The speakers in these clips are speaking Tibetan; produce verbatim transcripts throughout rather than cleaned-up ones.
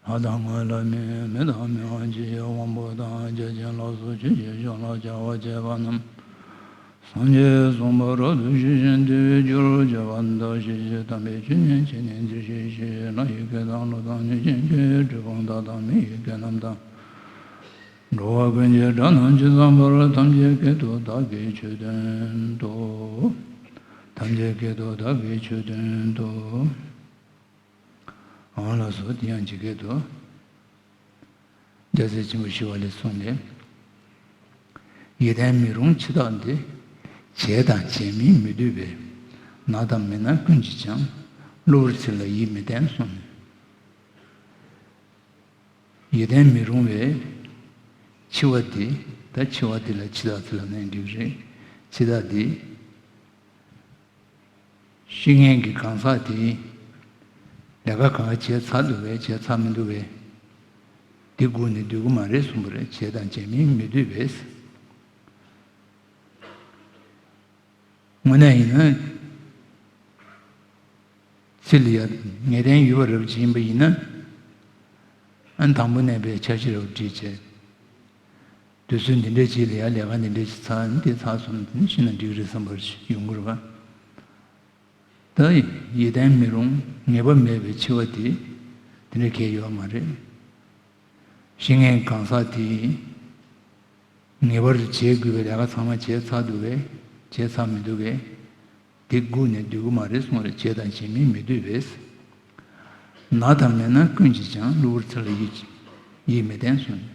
ལྷ་དང་ལྷ་མིན་མི་དང་མི་དབང་ཆོས་ཀྱི་དབང་པོ་དང་། བརྒྱ་བྱིན་ལ་སོགས་ཆོས་ཀྱི་མཆོག་ལ་བྱ་བ་བྱེད་པ་རྣམས། སངས་རྒྱས་གསུངས་པ་རབ་ཏུ་ཞི་ཞིང་དུལ་བའི་རྒྱུར་བྱེད་པ་དང་། ཞི་ཞིང་དམ་པའི་ཆོས་ཉན་བྱས་ནས་འདིར་གཤེགས་ཤིང་། ལྷ་ཡི་སྐད་དང་ཀླུ་དང་གནོད་སྦྱིན་སྐད། གྲུལ་བུམ་དག་དང་མི་ཡི་སྐད་རྣམས་དང་། འགྲོ་བ་ཀུན་གྱི་སྒྲ་རྣམས་ཇི་ཙམ་པར། ཐམས་ཅད་སྐད་དུ་བདག་གིས་ཆོས་བསྟན་ཏོ། ཐམས་ཅད་སྐད་དུ་བདག་གིས་ཆོས་བསྟན་ཏོ། འོ་ལགས་སོ། དེ་ཡང་ཇི་སྐད་དུ། རྒྱལ་སྲས་ཆེན་པོ་ཞི་བ་ལྷས་གསུངས་ཏེ། ཡིད་བརྟན་མི་རུང་འཆི་བདག་འདི། བྱས་དང་བྱས་མིན་མི་སྡུག་པས། ན་དང་མེད་ན་ཀུན་གྱིས་ཀྱང་། གློ་བུར་ཚེ་ལ་ཡིད་མི་བརྟན་གསུངས་ནས། ཡིད་བརྟན་མི་རུང་བའི་འཆི་བ་འདི། ད་འཆི་བ་འདི་ལ་འཆི་བདག་ཟེར་ལབ་ནའི་འགྲིག་རེད། འཆི་བདག་འདི། ཤི་མཁན་གྱི་གང་ཟག་དེ་ལས་ཀ་གང་ག་བྱས་ཚར་འདུག་གས། བྱས་ཚར་མི་འདུག་གས། དེ་སྒུག་ནས་སྡོད་ཀྱི་མ་རེད་གསུངས་པ་རེད། བྱས་དང་བྱས་མིན་མི་སྡུག་པས། དངོས་གནས་ཡིན་ན། ཚེ་ལ་ཡ་ངེས་གཏན་ཡོད་པ་རབ་ཅིག་ཡིན་པ་ཡིན་ན། ཨ་ནི་དང་པོ་ནས་པའི་འཆར་གཞི་རབ་བསྒྲིགས་བྱས། དུས་ཚོད་འདི་འདྲའི་ཅིག་ལ་ཡ་ལས་ཀ་འདི་འདྲའི་ཅིག་ཚར་ནི་དེ་ཚར་སོང་ནི་ཤི་ན་འགྲིག་རེད་བསམ་པར་ཡོང་གི་རེད་པ། ད་ཡིད་བརྟན་མི་རུང་ངེས་པ་མེད་པའི་འཆི་བ་དེ་དེ་འདྲ་གལ་ཡོད་མ་རེད། ཤི་མཁན་གང་ཟག་དེ་ངེས་པར་དུ་བྱེད་དགོས་པའི་ལས་ཀ་ཚང་མ་བྱས་ཚར་འདུག་གས། བྱས་ཚར་མི་འདུག་གས། དེ་སྒུག་ནས་སྡོད་ཀྱི་མ་རེད་གསུངས་རེད། བྱས་དང་བྱས་མིན་མི་སྡུག་པས། ན་དང་མེད་ན་ཀུན་གྱིས་ཀྱང་། གློ་བུར་ཚེ་ལ་ཡིད་ཡིད་མི་བརྟན་གསུངས།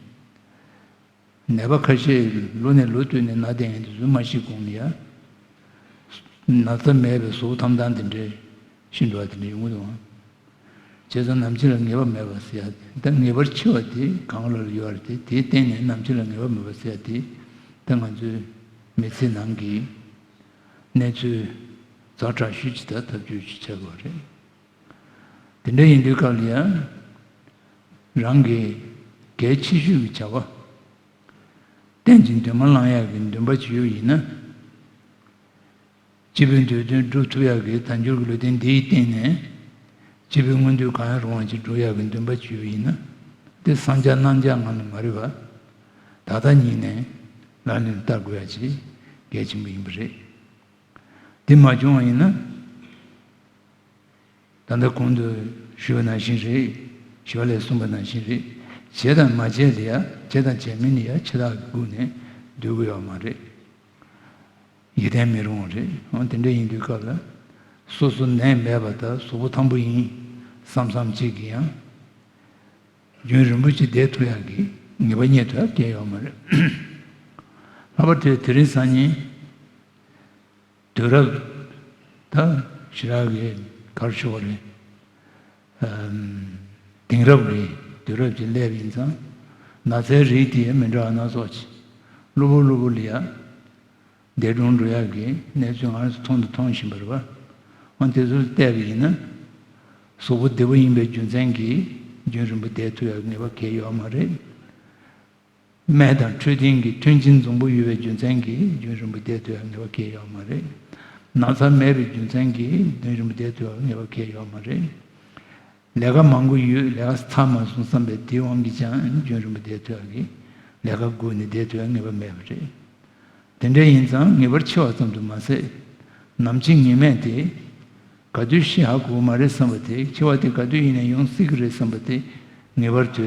ནད་པ་ཁ་ཤས་ལོ་ནས་ལོ་བསྟུད་ནས་ན་བསྡད་མཁན་དེ་ཚོ་མ་ཤི་གོང་ལ་ཡ། ན་ཚ་མེད་པའི་གཟུགས་ཐམ་ཐམ་དེ་འདྲའི་ཤི་འགྲོ་བ་དེ་འདྲ་ཡོང་གི་འདུག་ཨང་། བྱས་ཙང་ནམ་འཆི་ལ་ངེས་པ་མེད་པ་ཟེར་ཡ་དེ། ད་ངེས་པར་འཆི་བ་དེ་གང་ལ་ཡོད་རེད་དེ། དེའི་སྟེང་ནས་ནམ་འཆི་ལ་ངེས་པ་མེད་པ་ཟེར་ཡ་དེ། ད་ང་ཚོའི་མི་ཚེ་ནང་གི་གནས་ཚུལ་ཛ་དྲག་ཤོས་ཅིག་དང་ཐབས་སྐྱོ་ཤོས་ཆགས་ཀྱི་ཡོད་རེད། དེ་འདྲ་ཡིན་དུས་སྐབས་ལ་ཡང་། རང་གི་གལ་ཆེ་ཤོས་ཀྱི་བྱ་བ། གཏན་གྱི་འདུན་མ་བླང་ཡག་གི་འདུན་པ་ཅིག་ཡོད་ཡིན་ན། སྤྱི་པའི་འདོད་དོན་སྒྲུབ་ཐུབ་ཡག་གི་དལ་འབྱོར་གྱི་ལུས་རྟེན་འདིའི་སྟེང་ནས། སྤྱི་པའི་མངོན་འདོད་གང་ཡང་རུང་བ་ཅིག་སྒྲུབ་ཡག་གི་འདུན་པ་ཅིག་ཡོད་ཡིན་ན། དེ་བསམ་འཆར་རྣམ་འཆར་ངང་ལ་མ་རེད་པ། ད་ལྟ་ཉིད་ནས་ལག་ལེན་བསྟར་དགོས་ཡག་ཅིག་གལ་ཆེན་པོ་ཡིན་པ་རེད། དེ་མ་བྱུང་བ་ཡིན་ན། ད་ལྟ་གོང་དུ་ཞུས་པ་ནང་བཞིན་རེད། ཞུ་བ་ལས་གསུངས་པ་ནང་བཞིན་རེད། བྱས་དང་མ་བྱས་ལ་ཡ། བྱས་དང་བྱས་མིན་ལ་ཡ། འཆི་བདག་གི་སྒུག་ནས་སྡོད་དགོས་ཡོད་མ་རེད། ཡིད་བརྟན་མི་རུང་བ་རེད། འོ་དེ་འདྲ་ཡིན་དུས་སྐབས་ལ། སོ་སོ་ནད་མེད་པ་དང་གཟུགས་པོ་ཐང་པོ་ཡིན་བསམ་བསམ་གཅིག་གིས་ཡང་། རྒྱུན་རིང་པོ་ཅིག་བསྡད་ཐུབ་ཡག་གི་ངེས་པ་རྙེད་ཐུབ་ཡག་གང་ཡང་ཡོད་མ་རེད། ལྷག་པར་དུ་དེ་རིང་སང་ཉིན། དུས་རབས་ད་ཞེ་དྲག་གི་ག་རེ་ཞུ་དགོས་རེད། ཨམ། དེང་རབས་ཀྱི་དུས་རབས་ཀྱི་སླེབས་ཡིན་ཙང་། ན་ཚའི་རིགས་དེ་མི་འདྲ་བ་སྣ་ཚོགས་ཀྱིས་གློ་བུར་གློ་བུར་ལ་ཡ། འདས་གྲོངས་འགྲོ་ཡག་གི་གནས་ཚུལ་ང་རང་ཚོ་མཐོང་དང་མཐོང་བཞིན་པ་རེད་པ། འོ་དེ་ཚོར་བལྟས་པ་ཡིན་ན། གཟུགས་པོ་བདེ་པོ་ཡིན་པའི་རྒྱུ་མཚན་གྱིས་རྒྱུན་རིང་པོ་བསྡད་ཐུབ་ཡག་ངེས་པ་གང་ཡང་ཡོད་མ་རེད། སྨད་དང་འཕྲོད་བསྟེན་གྱི་མཐུན་རྐྱེན་འཛོམས་པོ་ཡོད་པའི་རྒྱུ་མཚན་གྱིས་རྒྱུན་རིང་པོ་བསྡད་ཐུབ་ཡག་ངེས་པ་གང་ཡང་ཡོད་མ་རེད། ན་ཚ་མེད་པའི་རྒྱུ་མཚན་གྱིས་རྒྱུན་རིང་པོ་བསྡད་ཐུབ་ཡག་ངེས་པ་གང་ཡང་ཡོད་མ་རེད། ལས་ཀ་མང་པོ་ཡོད། ལས་ཀ་ཚར་མ་སོང་བསམ་པའི་དེའི་དབང་གིས་ཀྱང་རྒྱུན་རིང་པོ་བསྡད་ཐུབ་ཡག་གི་ལས་ཀ་སྒུག་ནས་བསྡད་ཐུབ་ཡག་ངེས་པ་མེད་པ་རེད། དེ་འདྲ་ཡིན་ཙང་ངེས་པར་འཆི་བ་ཙམ་དུ་མ་ཟད། ནམ་འཆི་ངེས་མེད་དེ། ག་དུས་ཤི་ཧ་གོ་གི་མ་རེད་བསམ་པ་དེ། འཆི་བ་དེ་ག་དུས་ཡིན་ནའི་ཡོང་སྲིད་ཀྱི་རེད་བསམ་པ་དེ་ངེས་པར་དུ།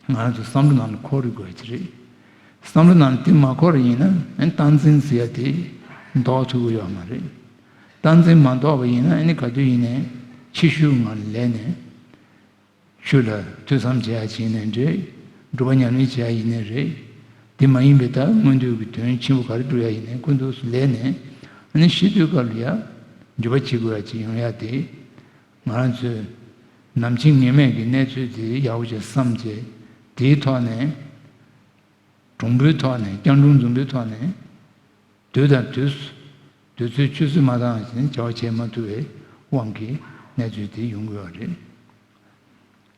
ང་རང་ཚོ་བསམ་བློ་ནང་ལ་འཁོར་དགོས་ཀྱི་རེད། བསམ་བློ་ནང་ལ་དེ་མ་འཁོར་ཡིན་ན་ཨ་ནི་སྟངས་འཛིན་ཟེར་ཡ་དེ་འདོགས་ཐུབ་ཀྱི་ཡོད་མ་རེད། སྟངས་འཛིན་མ་འདོགས་པ་ཡིན་ན་ཨ་ནི་ག་དུས་ཡིན་ནའི་ཕྱི་ཤུལ་ངང་ལ་ལས་ནས། ཆོས་ལ་ཐོས་བསམ་བྱེད་ཡ་ཅིག་ཡིན་ནའི་རེད། སྒྲུབ་པ་ཉམས་ལེན་བྱེད་ཡ་ཡིན་ནའི་རེད། དེ་མ་ཡིན་པའི་ད་མངོན་འདོད་ཀྱི་དོན་ཆེན་པོ་ག་རེ་སྒྲུབ་ཡ་ཡིན་ནའི་ཀུན་ཏུ་ལས་ནས་ཨ་ནི་ཤི་དུས་སྐབས་ལ་ཡ་འགྱོད་པ་བྱེད་དགོས་ཡ་ཅིག་ཡོང་ཡ་དེ། ང་རང་ཚོས་ནམ་འཆི་ངེས་མེད་ཀྱི་གནས་ཚུལ་དེ་ཡག་པོ་ཞིག་བསམ་བྱས། དེའི་ཐོག་ནས། གྲུང་པོའི་ཐོག་ནས། སྐྱང་གྲུང་འཛོམས་པོའི་ཐོག་ནས། དུས་དང་དུས་སུ། དུས་ཚོད་ཆུད་ཟོས་མ་བཏང་ཞིང་བྱ་བ་བྱེད་མ་ཐུབ་པའི་དབང་གིས་གནས་ཚུལ་དེ་ཡོང་དགོས་པ་རེད།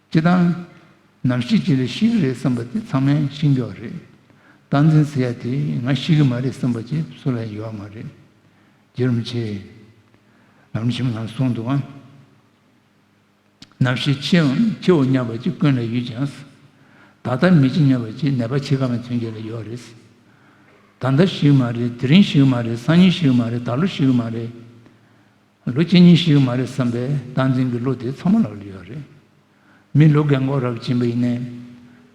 སྤྱིར་བཏང་། ནམ་ཞིག་ཅིག་ལ་ཤི་གི་རེད་བསམ་པ་དེ་ཚང་མས་ཤེས་ཀྱི་ཡོད་རེད། སྟངས་འཛིན་ཟེར་ཡ་དེ་ང་ཤི་གི་མ་རེད་བསམ་པ་ཅིག་སུ་ལ་ཡང་ཡོད་མ་རེད། རྗེ་རིན་པོ་ཆེས་ལམ་རིམ་ཆེན་མོ་ནང་གསུངས་འདུག་ཨང་། ནམ་ཞིག་འཆིའམ་འཆིའོ་སྙམ་པ་ཅིག་ཀུན་ལ་ཡོད་ཀྱང་། ད་ལྟ་མི་འཆི་སྙམ་པ་ཅིག་ནད་པ་འཆི་ཁ་མའི་མཚོན་བྱེད་ལ་ཡོད་རེད། ད་ལྟ་ཤི་གི་མ་རེད། དེ་རིང་ཤི་གི་མ་རེད། སང་ཉིན་ཤི་གི་མ་རེད། ད་ལོ་ཤི་གི་མ་རེད། ལོ་གཅིག་གཉིས་ཤི་གི་མ་རེད་བསམ་པའི་སྟངས་འཛིན་གྱི་བློ་དེ་ཚང་མ་ལ་ཡོད་རེད། མི་ལོ་རྒན་གོག་རབ་ཕྱིན་པ་ཡིན་ནའི།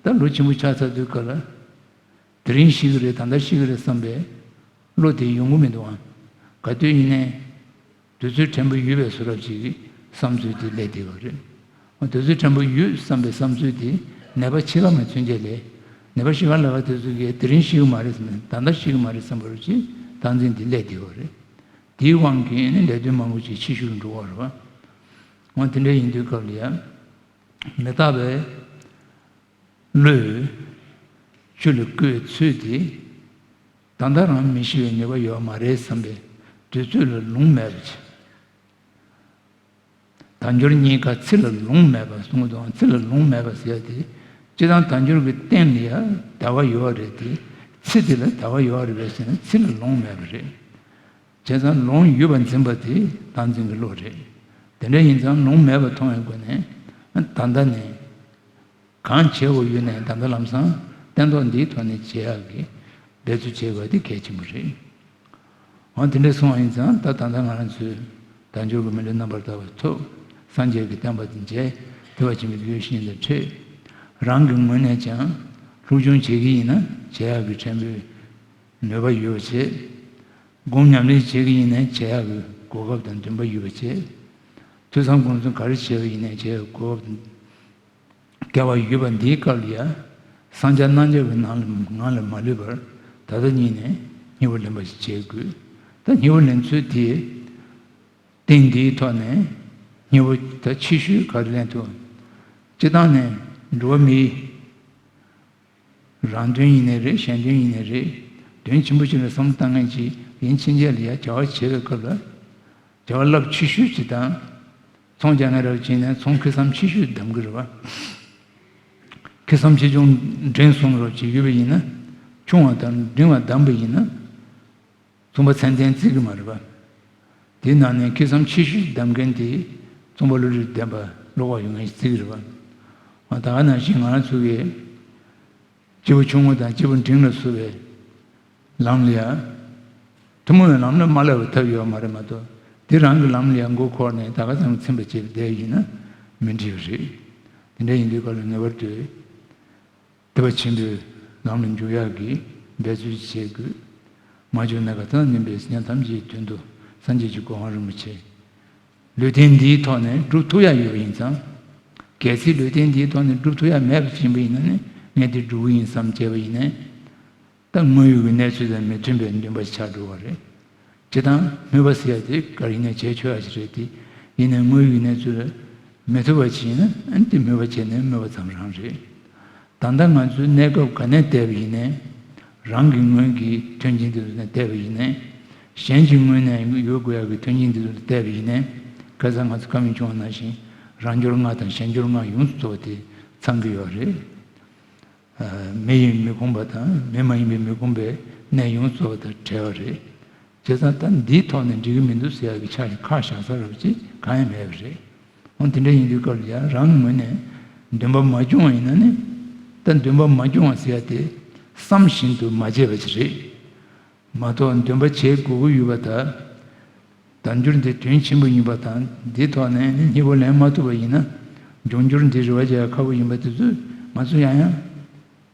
ད་ལོ་ཆེན་པོ་ཆགས་ཚར་དུས་སྐབས་ལ། དེ་རིང་ཤི་གི་རེད། ད་ལྟ་ཤི་གི་རེད་བསམ་པའི་བློ་དེ་ཡོང་གི་མི་འདུག་ཨང་། ག་དུས་ཡིན་ནའི། དུས་ཚོད་ཕྲན་བུ་ཡོད་པའི་བཟོ་འདྲ་ཅིག་གི་བསམ་ཚུལ་དེ་སླེབས་བསྡད་ཡོད་རེད། དུས་ཚོད་ཕྲན་བུ་ཡོད་བསམ་པའི་བསམ་ཚུལ་དེ་ནད་པ་འཆི་ཁ་མའི་མཚོན་བྱེད་ལས། ནད་པ་ཤི་ཁ་ལ་ཁ་དེ་ཚོ་གིས་དེ་རིང་ཤི་གི་མ་རེད་བསམ་ནས། ད་ལྟ་ཤི་གི་མ་རེད་བསམ་པ་རུ་ཅིག་སྟངས་འཛིན་དེ་སླེབས་བསྡད་ཡོད་རེད། དེའི་དབང་གིས་ནི་ལས་དོན་མང་པོ་ཅིག་ཕྱི་བཤོལ་འགྲོ་བ་རེད་པ། འོ་དེ་འདྲ་ཡིན་དུས་སྐབས་ལ་ཡང་། མི་རྟག་པའི་བློས་ཆུ་ལ་བསྐོལ་བའི་ཚུལ་དེ། ད་ལྟ་རང་མི་ཤི་བའི་ངེས་པ་ཡོད་མ་རེད་བསམ་པའི་དུས་ཚོད་ལ་ལུང་མེད་པ་བྱས། དལ་འབྱོར་རྙེད་དཀའ་ཚེ་ལ་ལུང་མེད་པ་གསུང་གི་འདུག་ཚེ་ལ་ལུང་མེད་པ་ཟེར་ཡ་དེ། སྤྱིར་བཏང་དལ་འབྱོར་གྱི་རྟེན་ལ་ཡང་དལ་བ་ཡོད་རེད་དེ། ཚེ་དེ་ལ་དལ་བ་ཡོད་རེད་པས་ཟེར་ན་ཚེ་ལ་ལུང་མེད་པ་རེད། བྱས་ཙང་ལུང་ཡོད་པ་འཛིན་པ་དེ་བདག་འཛིན་གྱི་བློ་རེད། དེ་འདྲ་ཡིན་ཙང་ལུང་མེད་པ་མཐོང་བའི་སྒོ་ནས། ད་ལྟ་ནས་གང་བྱེད་དགོས་ཡོད་ནའི་ད་ལྟ་ལམ་སང་སྟན་ཐོག་འདིའི་ཐོག་ནས་བྱེད་ཡག་གི་འབད་རྩོལ་བྱེད་དགོས་དེ་གལ་ཆེན་པོ་རེད། འོ་དེ་འདྲ་སོང་བ་ཡིན་ཙང་ད་ད་ལྟ་ང་རང་ཚོས་དལ་འབྱོར་གྱི་མི་ལུས་རྣམ་པར་དག་པ་ཐོབ། སངས་རྒྱས་ཀྱི་བསྟན་པ་དེ་མཇལ། ཐེག་པ་ཆེན་པོའི་ཆོས་བཞིན་དུ་འཕྲད། རང་གི་ངོས་ནས་ཀྱང་སློབ་སྦྱོང་བྱེད་ཀྱི་ཡིན་ན་བྱེད་ཡག་གི་ཕྲན་བུའི་ནུས་པ་ཡོད་པ་བྱེད། སྒོམ་ཉམས་ལེན་བྱེད་ཀྱི་ཡིན་ནའི་བྱེད་ཡག་གི་གོ་སྐབས་དང་འདུན་པ་ཡོད་པ་བྱེད། ཐོས་བསམ་སྒོམ་གསུམ་ག་རེ་བྱེད་པ་ཡིན་ནའི་བྱེད་ཡག་གི་གོ་སྐབས་དང་སྐལ་བ་ཡོད་པ་འདིའི་སྐབས་ལ་ཡང་། སངས་རྒྱས་རྣལ་འབྱོར་པའི་ནང་ལ་ངང་ལ་མ་ལུས་པར་ད་ལྟ་ཉིད་ནས་སྙིང་པོ་ལེན་པ་ཞིག་བྱེད་དགོས། ད་སྙིང་པོ་ལེན་ཚུལ་དེ། སྟེང་འདིའི་ཐོག་ནས་སྙིང་པོ་ད་ཕྱི་བཤོལ་ག་རེ་ལེན་ཐུབ། སྤྱིར་བཏང་ནས་འགྲོ་བ་མིའི་རང་དོན་ཡིན་ནའི་རེད། གཞན་དོན་ཡིན་ནའི་རེད། དོན་ཆེན་པོ་ཞིག་ལ་བསམ་བློ་བཏང་མཁན་ཅིག་ཡིན་ཕྱིན་ཆད་ལ་ཡ་བྱ་བ་བྱེད་པའི་སྐབས་ལ། བྱ་བ་རླབས་ཆེ་ཤོས་ཅིག་དང་། ཚོང་རྒྱག་མཁན་རབ་བྱས་ནས་ཚོང་ཁེ་བཟང་ཆེ་ཤོས་བདམས་ཀྱི་རེད་པ། ཁེ་བཟང་ཆེ་ཆུང་འགྲན་སོང་རོགས་ཅིག་ཡོད་པ་ཡིན་ན། ཆུང་བ་དང་འབྲིང་བ་བདམས་པ་ཡིན་ན། ཚོང་པ་ཚད་ལྡན་བརྩི་གི་མ་རེད་པ། དེའི་ནང་ནས་ཁེ་བཟང་ཆེ་ཤོས་བདམས་མཁན་དེ་ཚོང་པ་བློ་གྲོས་ལྡན་པ་བློ་ཁོག་ཡོད་མཁན་ཞིག་བརྩི་གི་རེད་པ། ད་ག་ནང་བཞིན་ང་རང་ཚོ་གིས་སྐྱེས་བུ་ཆུང་ངུ་དང་སྐྱེས་བུ་འབྲིང་ལ་སོགས་པའི་ལམ་ལ་ཡང་། ཐུན་མོང་བའི་ལམ་ལ་མ་བསླབ་པའི་ཐབས་ཡོད་མ་རེད་མ་གཏོགས། དེ་རང་གི་ལམ་ལ་ཡང་མགོ་འཁོར་ནས་ད་ག་ཙམ་ཚིམ་པ་བྱས་བསྡད་ཡིན་ན་མི་འགྲིག་པ་རེད། དེ་འདྲ་ཡིན་དུས་སྐབས་ལ་ངེས་པར་དུ། ཐེག་པ་ཆེན་པོའི་ལམ་ལ་འཇུག་ཡག་གི་འབད་རྩོལ་བྱེད་དགོས། མ་བྱུང་ན་ག་ད་ནི་འབད་ཟེར་ཡང་ཐམས་ཅད་དོན་དུ་སངས་རྒྱས་ཀྱི་གོ་འཕང་རིན་པོ་ཆེ། ལུས་རྟེན་འདིའི་ཐོག་ནས་སྒྲུབ་ཐུབ་ཡག་ཡོད་པ་ཡིན་ཙང་། གལ་སྲིད་ལུས་རྟེན་འདིའི་ཐོག་ནས་སྒྲུབ་ཐུབ་ཡག་མེད་པ་ཡིན་པ་ཡིན་ན་ནི་ངས་འདི་སྒྲུབ་ཀྱི་ཡིན་བསམ་བྱས་པ་ཡིན་ནའི། ད་དངོས་ཡོད་ཀྱི་གནས་ཚུལ་དང་མི་མཐུན་པའི་འདུན་པ་ཆགས་འགྲོ་བ་རེད། སྤྱིར་བཏང་སྨོད་པ་ཟེར་ཡ་དེ་ག་རེ་ཡིན་ནའི་བྱས་ཆོག་ཡ་ཞིག་རེད་དེ། ཡིན་ནའི་དངོས་ཡོད་ཀྱི་གནས་ཚུལ་ལ་མི་ཐུབ་པ་ཅིག་ཡིན་ན་ཨ་ནི་དེ་སྨོད་པ་བྱས་ནའི་སྨོད་པ་ཙམ་རང་རེད། ད་ལྟ་ང་ཚོའི་གནས་སྐབས་ག་ནས་བལྟས་པ་ཡིན་ནའི། རང་གི་ངོས་ཀྱི་མཐུན་རྐྱེན་དེ་ཚོ་ནས་བལྟས་པ་ཡིན་ནའི། གཞན་གྱི་ངོས་ནས་ཡོད་དགོས་ཡ་གི་མཐུན་རྐྱེན་དེ་ཚོ་ལ་བལྟས་པ་ཡིན་ནའི། ཁ་སང་ང་ཚོ་བཀའ་མོལ་བྱུང་བ་ནང་བཞིན་རང་འབྱོར་ལྔ་དང་གཞན་འབྱོར་ལྔ་ཡོངས་སུ་རྫོགས་པ་དེ་ཚང་གི་ཡོད་རེད། མི་ཡི་མི་ཁོམ་པ་དང་མི་མ་ཡིན་པའི་མི་ཁོམ་པའི་གནས་ཡོངས་རྫོགས་པ་དང་བྲལ་བ་རེད། བྱས་ཙང་ད་འདིའི་ཐོག་ནས་འགྲིག་གི་མི་འདུག་ཟེར་ཡག་གི་ཆ་ཞིག་ཁག་བཞག་ས་རབ་ཅིག་གང་ཡང་མེད་པ་རེད། འོ་དེ་འདྲ་ཡིན་དུས་སྐབས་ལ་ཡང་རང་གི་ངོས་ནས་འདུན་པ་མ་སྐྱོང་བ་ཡིན་ན་ནི། ད་འདུན་པ་མ་སྐྱོང་བ་ཟེར་ཡ་དེ་བསམ་བཞིན་དུ་མ་བྱས་པ་ཅིག་རེད། མ་གཏོགས་འདུན་པ་བྱེད་དགོས་ཀྱི་ཡོད་པ་དང་། དལ་འབྱོར་འདི་དོན་ཆེན་པོ་ཡིན་པ་དང་འདི་ཐོག་ནས་ནི་སྙིང་པོ་ལེན་མ་ཐུབ་པ་ཡིན་ན། འབྱུང་འགྱུར་འདི་རེ་བ་བྱེད་ཡ་ཁག་པོ་ཡིན་པ་དེ་ཚོ་ང་ཚོ་ཡང་ཡང་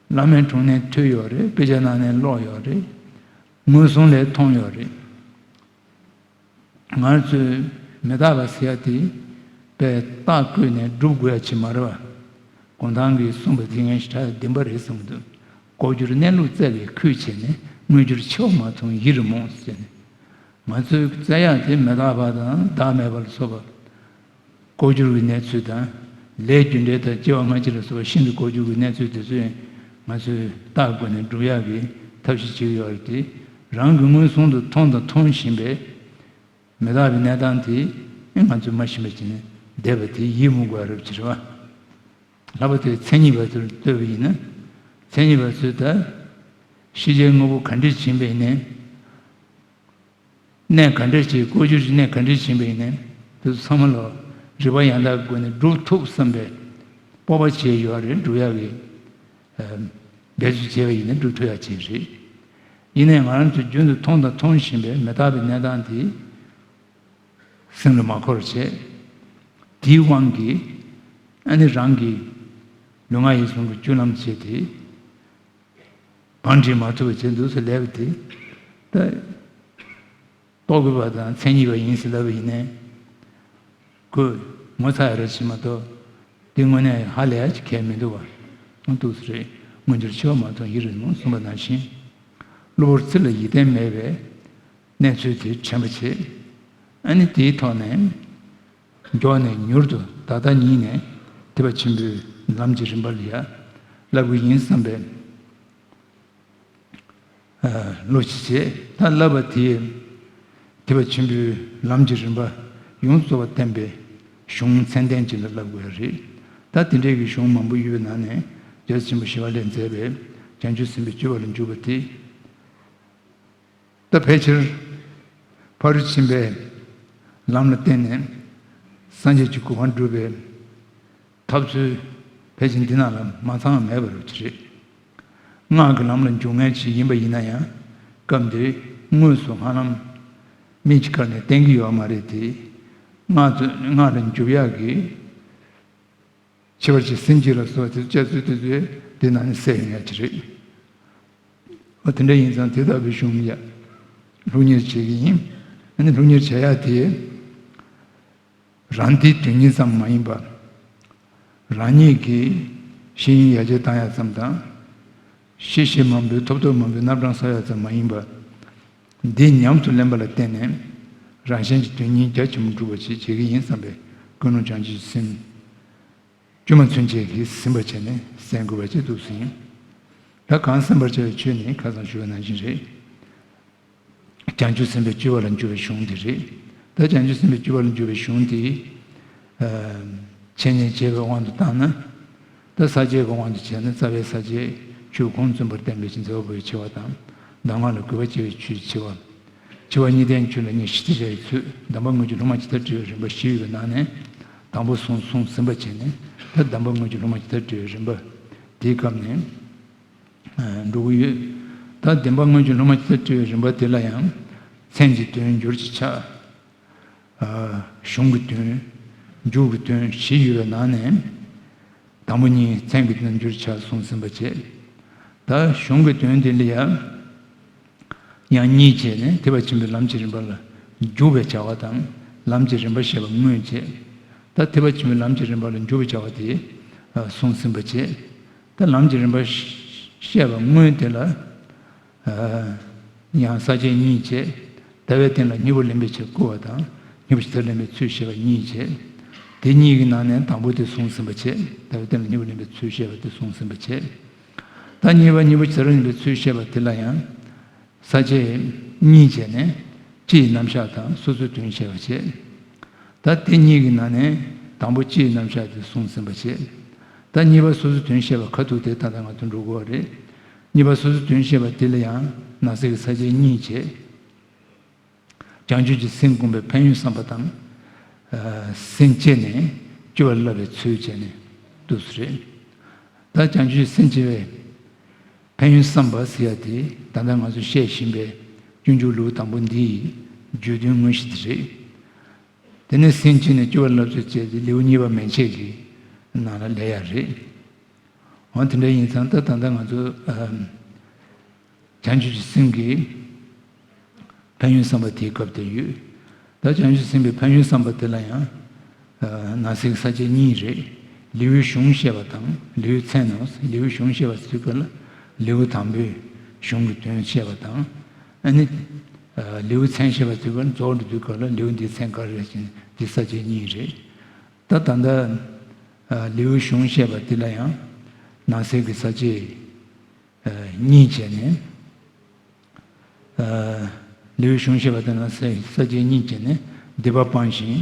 བླ་མའི་དྲུང་ནས་ཐོས་ཡོད་རེད། དཔེ་ཆ་ནང་ནས་ཀློག་ཡོད་རེད། མངོན་སུམ་ལས་མཐོང་ཡོད་རེད། ང་ཚོས་མི་རྟག་པ་ཟེར་ཡ་དེ་དཔེ་རྟགས་བཀོད་ནས་སྒྲུབ་དགོས་ཡ་ཅིག་མ་རེད་པ། གུང་ཐང་གིས་གསུངས་པ་དེ་ངས་ཞེ་དྲག་བདེན་པ་རེད་བསམ་གྱི་འདུག་ལྐོག་གྱུར་གནས་ལུགས་བཙལ་བའི་ཁུལ་བྱས་ནས་དངོས་གྱུར་འཆི་བ་མ་མཐོང་ཡིད་རེ་རྨོངས་ཟེར་ནས། ང་ཚོས་བཙལ་ཡག་དེ་མི་རྟག་པ་དང་བདག་མེད་པ་ལ་སོགས་པ། ལྐོག་གྱུར་གྱི་གནས་ཚུལ་དང་། ལས་རྒྱུ་འབྲས་དང་སྐྱེ་བ་སྔ་ཕྱི་ལ་སོགས་པ་ཤིན་ཏུ་ལྐོག་གྱུར་གྱི་གནས་ཚུལ་དེ་ཚོ་ཡང་ང་ཚོས་རྟགས་བཀོད་ནས་སྒྲུབ་ཡག་གི་ཐབས་ཤེས་བྱེད་ཀྱི་ཡོད་རེད་དེ། རང་གི་མངོན་སུམ་དུ་མཐོང་དང་མཐོང་བཞིན་པའི་མི་རྟག་པའི་གནས་སྟངས་དེ་ང་ཚོས་མ་ཤེས་པ་བྱས་ནས་བསྡད་པ་དེ་ཡིད་མུག་པ་རབ་ཅིག་རེད་པ། ལྷག་པར་དུ་མཚན་ཉིད་པ་ཚོར་ལྟོས་པ་ཡིན་ན། མཚན་ཉིད་པ་ཚོས་ད་ཤེས་བྱའི་དངོས་པོ་ག་འདྲས་ཕྱིན་པ་ཡིན་ནའི། གནས་ག་འདྲ་ཞིག་ལྐོག་གྱུར་གྱི་གནས་ག་འདྲ་ཕྱིན་པ་ཡིན་ནའི་དེ་ཚོ་ཚང་མ་ལ་ རིག་པ་ཡང་དག་སྒོ་ནས་སྒྲུབ་ཐུབ་བསམ་པའི་སྤོབས་པ་བྱས་ཡོད་རེད། སྒྲུབ་ཡག་གི་འབད་རྩོལ་བྱས་པ་ཡིན་ན་སྒྲུབ་ཐུབ་ཡག་ཅིག་རེད། ཡིན་ནའི་ང་རང་ཚོས་རྒྱུན་དུ་མཐོང་དང་མཐོང་བཞིན་པའི་མི་རྟག་པའི་གནས་སྟངས་དེ་སེམས་ལ་མ་འཁོར་བྱས། དེའི་དབང་གིས་ཨ་ནི་རང་གི་ལུས་ངག་ཡིད་གསུམ་གྱི་སྤྱོད་ལམ་བྱས་ཏེ། བང་སྒྲིག་མ་ཐུབ་པ་བྱས་འདུག་སེ་ལབ་པ་དེ། ད་རྟོག་གེ་པ་དང་མཚན་ཉིད་པ་ཡིན་ཟེར་ལབ་པ་ཡིན་ནའི། ཁོས་ངོ་ཚ་ཡ་རེ་བྱེད་མ་གཏོགས། དེ་དངོས་གནས་ཧ་ལས་ཡ་ཅིག་གལ་མི་འདུག་བ། འདུག་སེ་རེད། མངོན་གྱུར་འཆི་བ་མ་མཐོང་ཡིད་རེ་མུན་གསུངས་པ་ནང་བཞིན། གློ་བུར་ཚེ་ལ་ཡིད་བརྟན་མེད་པའི་གནས་ཚུལ་དེ་དྲན་པ་བྱེད། ཨ་ནི་དེའི་ཐོག་ནས། མགྱོགས་ནས་མྱུར་དུ་ད་ལྟ་ཉིད་ནས་ཐེག་པ་ཆེན་པོའི་ལམ་གྱི་རིམ་པ་ལ་ཡ་བསླབ་དགོས་ཡིན་བསམ་པའི་བློ་ཅིག་བྱས། ད་བསླབ་པ་དེས་ཐེག་པ་ཆེན་པོའི་ལམ་གྱི་རིམ་པ་ཡོངས་རྫོགས་པ་བསྟན་པའི་གཞུང་ཚད་ལྡན་ཅིག་ལ་བསླབ་དགོས་ཡ་རེད། ད་དེ་འདྲའི་གི་གཞུང་མང་པོ་ཡོད་པའི་ནང་ནས་རྒྱལ་སྲས་ཆེན་པོ་ཞི་བ་ལྷས་མཛད་པའི་བྱང་ཆུབ་སེམས་དཔའི་སྤྱོད་པ་ལ་འཇུག་པ་དེ། ད་ཕལ་ཆེར་ཕ་རོལ་ཕྱིན་པའི་ལམ་ལ་བརྟེན་ནས་སངས་རྒྱས་ཀྱི་གོ་འཕང་སྒྲུབ་པའི་ཐབས་ཚུལ་ཕལ་ཆེར་འདི་ནང་ལ་མ་ཚང་བ་མེད་པ་རེད། སྔགས་ཀྱི་ལམ་ལ་འཇུག་མཁན་ཞིག་ཡིན་པ་ཡིན་ན་ཡང་སྐབས་འདིར་དངོས་སུ་སྔགས་ལམ་མི་གཅིག་ག་ནས་བསྟན་གྱི་ཡོད་མ་རེད་དེ། སྔགས་ཚུ་སྔགས་ལ་འཇུག་ཡག་གི་ཁྱད་པར་གྱི་སེམས་བསྐྱེད་ལ་སོགས་དེ་ཚོ་དཔྱད་བཟོད་དེ་ཚོས་དེ་ནང་ནས་གསལ་ཡོང་ཡ་ཅིག་རེད། འོ་དེ་འདྲ་ཡིན་ཙང་དེ་ལྟ་བུའི་གཞུང་ཡ། སློབ་གཉེར་བྱེད་ཀྱི་ཡིན། ཨ་ནི་སློབ་གཉེར་བྱེད་ཡ་དེ། རང་སྡེའི་དོན་གཉེར་ཙམ་མ་ཡིན་པར། རང་ཉིད་ཀྱི་ཤེས་ཡོན་ཡར་རྒྱས་བཏང་ཡ་ཙམ་དང་། ཤེས་བྱེད་མང་པོའི་ཐོབ་ཐང་མང་པོའི་རྣམ་གྲངས་གསོག་ཡ་ཙམ་མ་ཡིན་པར། འདི་ཉམས་སུ་ལེན་པ་ལ་བརྟེན་ནས་རང་གཞན་གྱི་དོན་གཉེར་རྒྱ་ཆེན་པོ་འགྲུབ་པ་ཞིག་བྱེད་ཀྱི་ཡིན་བསམ་པའི་ཀུན་སློང་བྱང་ཆུབ་སེམས། དཀྱུས་མ་ཚུན་ཆད་ཀྱིས་ཟིན་པར་བྱས་ནས་གསན་དགོས་པ་ཅིག་འདུག་སེ་ཡིན། ད་གང་གསན་པར་བྱ་བའི་ཆོས་ནི་ཁ་སང་ཞུ་བ་ནང་བཞིན་རེད། བྱང་ཆུབ་སེམས་དཔའི་སྤྱོད་པ་ལ་འཇུག་པའི་གཞུང་འདི་རེད། ད་བྱང་ཆུབ་སེམས་དཔའི་སྤྱོད་པ་ལ་འཇུག་པའི་གཞུང་འདི། འཆད་ཉན་བྱེད་པའི་དབང་དུ་བཏང་ན། ད་ས་བཅད་ཀྱི་དབང་དུ་བྱས་ན་རྩ་བའི་ས་བཅད་ཆོས་ཁུངས་བཙུན་པར་བསྟན་པའི་མཛད་པ་པོའི་ཆེ་བ་དང་། གདམས་ངག་ལ་གུས་པ་ཆེ་བའི་ཆོས་ཀྱི་ཆེ་བ། ཆེ་བ་གཉིས་ལྡན་ཆོས་ལ་སྙིང་ཞིབ་ཏུ་བྱ་བའི་ཚུལ། གདམས་པ་དངོས་ཀྱི་སློབ་མ་ཇི་ལྟར་བགྲོད་པའི་རིམ་པ་བཞི་ཡོད་པའི་ནང་ནས། དང་པོ་གསུངས་གསུངས་ཟིན་པ་བྱས་ནས། ད་གདམས་པ་དངོས་ཀྱི་སློབ་མ་ཇི་ལྟར་བགྲོད་པའི་རིམ་པ། དེའི་སྐབས་ནས་འགྲོ་གི་ཡོད། ད་བདེན་པ་དངོས་ཀྱི་སློབ་མ་ཇི་ལྟར་བགྲོད་པའི་རིམ་པ་དེ་ལ་ཡང་མཚན་གྱི་དོན་འགྱུར་གྱི་ཆ། གཞུང་གི་དོན། མཇུག་གི་དོན་བཞི་ཡོད་པའི་ནང་ནས། དང་པོ་གཉིས་མཚན་གྱི་དོན་འགྱུར་ཆ་གསུངས་ཟིན་པ་བྱས། ད་གཞུང་གི་དོན་དེ་ལ་ཡང་། ཡང་གཉིས་བྱས་ནས་ཐེག་པ་ཆེན་པོའི་ལམ་གྱི་རིམ་པ་ལ་འཇུག་པའི་བྱ་བ་དང་ལམ་གྱི་རིམ་པ་བཤད་པ་དངོས་བྱས། ད་ཐེག་པ་ཆེན་པོའི་ལམ་གྱི་རིམ་པ་ལ་འཇུག་པའི་བྱ་བ་དེ་གསུངས་ཟིན་པ་བྱས། ད་ལམ་གྱི་རིམ་པ་བཤད་པ་དངོས་དེ་ལ། ཡང་ས་བཅད་གཉིས་བྱས། ལྟ་བའི་སྟེང་ལ་གཉིས་པོ་ལེན་པའི་ཕྱིར་བསྐུལ་བ་དང་། གཉིས་པོ་ཇི་ལྟར་ལེན་པའི་ཚུལ་བཤད་པ་གཉིས་བྱས། དེ་གཉིས་ཀྱི་ནང་ནས་དང་པོ་དེ་གསུངས་ཟིན་པ་བྱས། ལྟ་བའི་སྟེང་ལ་གཉིས་པོ་ལེན་པའི་ཚུལ་བཤད་པ་དེ་གསུངས་ཟིན་པ་བྱས། ད་གཉིས་པ་གཉིས་པོ་ཇི་ལྟར་ལེན་པའི་ཚུལ་བཤད་པ་དེ་ལ་ཡང་། ས་བཅད་གཉིས་བྱས་ནས་སྤྱིའི་རྣམ་གཞག་དང་སོ་སོའི་དོན་བཤད་པ་བྱས། ད་དེ་གཉིས་ཀྱི་ནང་ནས་དང་པོ་སྤྱིའི་རྣམ་གཞག་དེ་གསུངས་ཟིན་པ་བྱས། ད་གཉིས་པ་སོ་སོའི་དོན་བཤད་པ་ཁ་ཐུག་དེ་ད་ལྟ་ང་ཚོ་འགྲོ་དགོས་པ་རེད། གཉིས་པ་སོ་སོའི་དོན་བཤད་པ་དེ་ལ་ཡང་ནང་གསེས་ཀྱི་ས་བཅད་གཉིས་བྱས། བྱང་ཆུབ་ཀྱི་སེམས་བསྒོམ་པའི་ཕན་ཡོན་བསམ་པ་དང་། སེམས་བསྐྱེད་ནས་སྤྱོད་པ་བསླབ་པའི་ཚུལ་བྱས་ནས་འདུག་སེ་རེད། ད་བྱང་ཆུབ་སེམས་བསྐྱེད་པའི་ཕན་ཡོན་བསམ་པ་ཟེར་ཡ་དེ་ད་ལྟ་ང་ཚོས་བཤད་བཞིན་པའི་སྤྱོད་འཇུག་ལེའུ་དང་པོ་འདིའི་བརྗོད་དོན་དངོས་གཞི་དེ་རེད། དེ་ནས་སེམས་བསྐྱེད་ནས་སྤྱོད་པ་བསླབ་ཚུལ་བཅས་ཀྱི་ལེའུ་གཉིས་པ་མན་ཆད་ཀྱི་ནང་ལ་སླེབས་ཡ་རེད། འོ་དེ་འདྲ་ཡིན་ཙང་ད་ད་ལྟ་ང་ཚོ་ཨམ། བྱང་ཆུབ་ཀྱི་སེམས་ཀྱི་ཕན་ཡོན་བསམ་པ་དེའི་སྐབས་དེར་ཡོད། ད་བྱང་ཆུབ་སེམས་ཀྱི་ཕན་ཡོན་བསམ་པ་དེ་ལ་ཡང་ཨ། ནང་གསེས་ཀྱི་ས་བཅད་གཉིས་རེད། ལེའུའི་གཞུང་བཤད་པ་དང་ལེའུའི་མཚན་ནོ། ལེའུའི་གཞུང་བཤད་པ་ཟེར་དུས་སྐབས་ལ་ལེའུ་དང་པོའི་གཞུང་གི་དོན་བཤད་པ་དང་། ཨ་ནི་ཨ། ལེའུའི་མཚན་བཤད་པ་ཟེར་དུས་སྐབས་ལ་རྫོགས་འགྲོ་དུས་སྐབས་ལ་ལེའུ་འདིའི་མཚན་ག་རེ་རེད་ཟེར་ན་འདི་ས་བཅད་གཉིས་རེད། ད་ད་ལྟ་ཨ། ལེའུའི་གཞུང་བཤད་པ་འདི་ལ་ཡང་ནང་གསེས་ཀྱི་ས་བཅད་ཨ། གཉིས་བྱས་ནས། ཨ། ལེའུའི་གཞུང་བཤད་པ་དེ་ན་ས་ས་བཅད་གཉིས་བྱས་ནས་སྡིག་པ་སྤངས་ཤིང་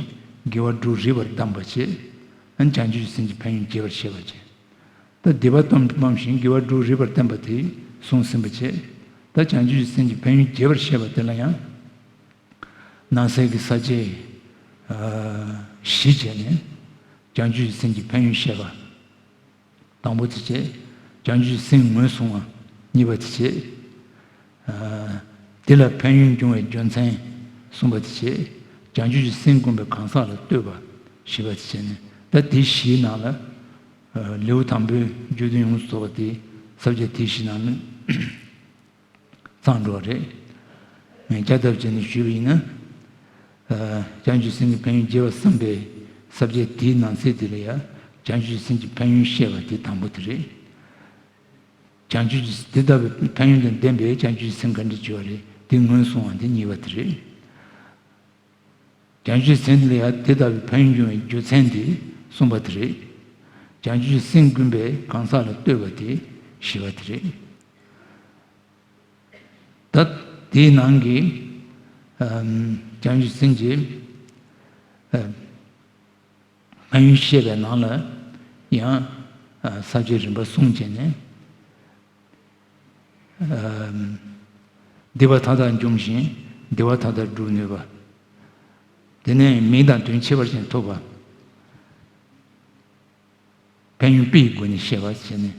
དགེ་བ་དྲུག་རིམ་པར་གདམས་པ་བྱས། ཨ་ནི་བྱང་ཆུབ་ཀྱི་སེམས་ཀྱི་ཕན་ཡོན་རྒྱས་པར་བཤད་པ་བྱས། ད་སྡིག་པ་སྤངས་སྤངས་ཤིང་དགེ་བ་དྲུག་རིམ་པར་བསྟན་པ་དེ་གསུངས་ཟིན་པ་བྱས། ད་བྱང་ཆུབ་ཀྱི་སེམས་ཀྱི་ཕན་ཡོན་རྒྱས་པར་བཤད་པ་དེ་ལ་ཡང་། ནང་གསེས་ཀྱི་ས་བཅད། ཨ། བཞི་བྱས་ནས་བྱང་ཆུབ་ཀྱི་སེམས་ཀྱི་ཕན་ཡོན་བཤད་པ། དང་པོ་དེ་བྱས། བྱང་ཆུབ་སེམས་ངོས་བཟུང་བ། གཉིས་པ་དེ་བྱས། ཨ། དེ་ལ་ཕན་ཡོན་འབྱུང་བའི་རྒྱུ་མཚན། གསུམ་པ་དེ་བྱས། བྱང་ཆུབ་ཀྱི་སེམས་བསྒོམ་པའི་གང་ཟག་ལ་བསྟོད་པ། བཞི་པ་དེ་བྱས་ནས། ད་དེ་བཞིའི་ནང་ལ། ཨ། ལེའུ་དང་པོའི་རྒྱུད་དོན་ཡོངས་སུ་རྫོགས་པ་དེ་ས་བཅད་དེ་བཞིའི་ནང་ནས་ཚང་འགྲོ་བ་རེད། ངས་བསྐྱར་ལྡབ་བྱས་ནས་ཞུས་པ་ཡིན་ན། ཨ། བྱང་ཆུབ་སེམས་ཀྱི་ཕན་ཡོན་རྒྱས་པར་བསམ་པའི་ས་བཅད་དེའི་ནང་གསེས་དེ་ལ་ཡང་བྱང་ཆུབ་སེམས་ཀྱི་ཕན་ཡོན་བཤད་པ་དེ་དང་པོ་དེ་རེད། བྱང་ཆུབ་དེ་ལྟ་བུའི་ཕན་ཡོན་དང་ལྡན་པའི་བྱང་ཆུབ་སེམས་ག་འདྲ་བྱུང་བ་རེད། དེ་ངོས་བཟུང་བ་དེ་གཉིས་པ་དེ་རེད། བྱང་ཆུབ་སེམས་ལ་ཡང་དེ་ལྟ་བུའི་ཕན་ཡོན་འབྱུང་བའི་རྒྱུ་མཚན་དེ་གསུམ་པ་དེ་རེད། བྱང་ཆུབ་སེམས་བསྒོམ་པའི་གང་ཟག་ལ་བསྟོད་པ་དེ་བཞི་པ་དེ་རེད། ད་དེའི་ནང་གི། ཨམ། བྱང་ཆུབ་སེམས་ཀྱི། ཨམ། ཕན་ཡོན་བཤད་པའི་ནང་ལ་ཡང་། ཨ། ས་བཅད་རིམ་པ་གསུམ་བྱས་ནས། ཨམ། སྡིག་པ་མཐའ་དག་འཇོམས་ཤིང་སྡིག་པ་མཐའ་དག་སྒྲུབ་ནུས་པ། དེ་ནས་མིང་དང་དོན་ཁྱད་པར་ཅན་ཐོབ་པ། ཕན་ཡོན་དཔེ་ཡི་སྒོ་ནས་བཤད་པ་བྱས་ནས།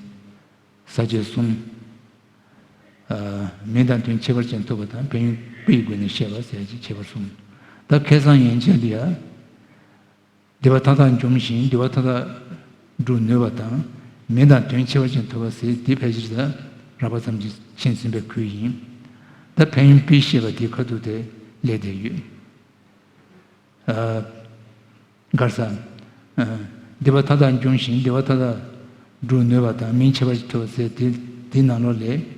ས་བཅད་གསུམ། ཨ། མིང་དང་དོན་ཁྱད་པར་ཅན་ཐོབ་པ་དང་ཕན་ཡོན་དཔེ་ཡི་སྒོ་ནས་བཤད་པ་ཟེར་གྱི་ཁྱད་པར་གསུམ། ད་ཁ་སང་ཡན་ཆད་འདི་ཡང་། སྡིག་པ་མཐའ་དག་འཇོམས་ཤིང་སྡིག་པ་མཐའ་དག་སྒྲུབ་ནུས་པ་དང་། མིང་དང་དོན་ཁྱད་པར་ཅན་ཐོབ་པ་ཟེར་དེ་ཕལ་ཆེར་ད་རགས་པ་ཙམ་གྱིས་མཁྱེན་ཟིན་པའི་ཁུལ་ཡིན། ད་ཕན་ཡོན་དཔེ་བཤད་པ་དེའི་ཁ་ཐུག་དེ་སླེབས་བསྡད་ཡོད། ཨ། ག་རེ་ཟེར། ཨ། སྡིག་པ་མཐའ་དག་འཇོམས་ཤིང་སྡིག་པ་མཐའ་དག་སྒྲུབ་ནུས་པ་དང་མིང་ཁྱད་པར་ཅན་ཐོབ་པ་ཟེར་དེ་དེའི་ནང་ལོགས་ལས།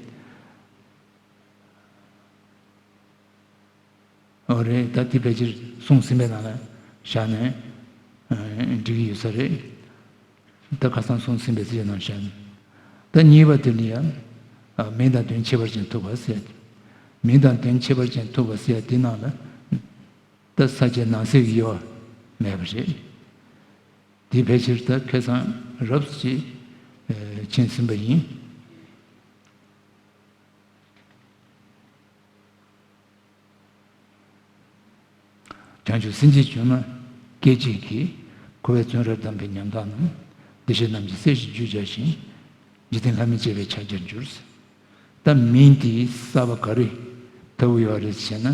འོ་རེད། ད་དེ་ཕལ་ཆེར་གསུངས་ཟིན་པའི་ནང་ལ་བཞག་ནས། ཨ། འགྲིག་གི་ཡོད་ས་རེད། ད་ཁ་སང་གསུངས་ཟིན་པའི་ཚིག་ནང་བཞག་ནས། ད་གཉིས་པ་དེ་ལ་ཡང་། ཨ། མིང་དང་དོན་ཁྱད་པར་ཅན་ཐོབ་པ་ཟེར། མིང་དང་དོན་ཁྱད་པར་ཅན་ཐོབ་པ་ཟེར་དེ་ནང་ལ། ད་ས་བཅད་ནང་གསེས་ཀྱི་དབྱེ་བ་མེད་པ་རེད། དེ་ཕལ་ཆེར་ད་ཁ་སང་རབ་ཅིག་མཁྱེན་ཟིན་པ་ཡིན། བྱང་ཆུབ་སེམས་ཅན་བྱུང་ན། སྐད་ཅིག་གིས། འཁོར་བའི་བཙོན་རར་བསྡམས་པའི་ཉམ་ཐག་རྣམས། བདེ་གཤེགས་རྣམས་ཀྱི་སྲས་ཞེས་བརྗོད་བྱ་ཞིང་། འཇིག་རྟེན་ལྷ་མིར་བཅས་པའི་ཕྱག་རྒྱར་འགྱུར། ད་མིང་དེའི་གསར་པ་ག་རེ་ཐོབ་ཀྱི་ཡོད་རེད་ཟེར་ན།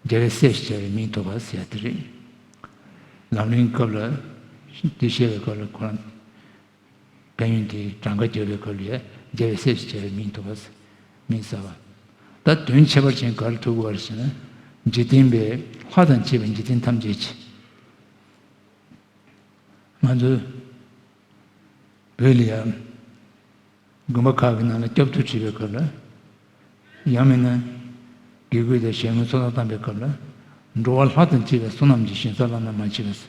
རྒྱལ་བའི་སྲས་ཞེས་བྱ་བའི་མིང་ཐོབ་པ་ཟེར་ཡ་དེ་རེད། ལམ་རིམ་སྐབས་ལ། དེ་བཤད་པའི་སྐབས་ལ་ཁོ་རང་། ཕན་ཡོན་དེ་གྲངས་ཀ་བརྒྱབ་པའི་སྐབས་ལ་ཡང་རྒྱལ་བའི་སྲས་ཞེས་བྱ་བའི་མིང་ཐོབ་པ། མིང་གསར་པ། ད་དོན་ཁྱད་པར་ཅན་ག་རེ་ཐོབ་དགོས་པ་རེད་ཟེར་ན། འཇིག་རྟེན་པའི་ལྷ་དང་བཅས་པའི་འཇིག་རྟེན་ཐམས་ཅད་ཀྱི། ང་ཚོའི་བོད་ལ་ཡང་དགོན་པ་ཁག་གི་ནང་ལ་སྐྱབས་ཐུག་བྱེད་པའི་སྐབས་ལ། ཡང་མིན་ན་དགེ་བསྐོས་དང་ཞལ་ངོའི་ཚོགས་བསགས་བཏང་པའི་སྐབས་ལ། འགྲོ་བ་ལྷ་དང་བཅས་པའི་བསོད་ནམས་ཀྱི་ཞིང་ས་བླ་ན་མ་མཆིས་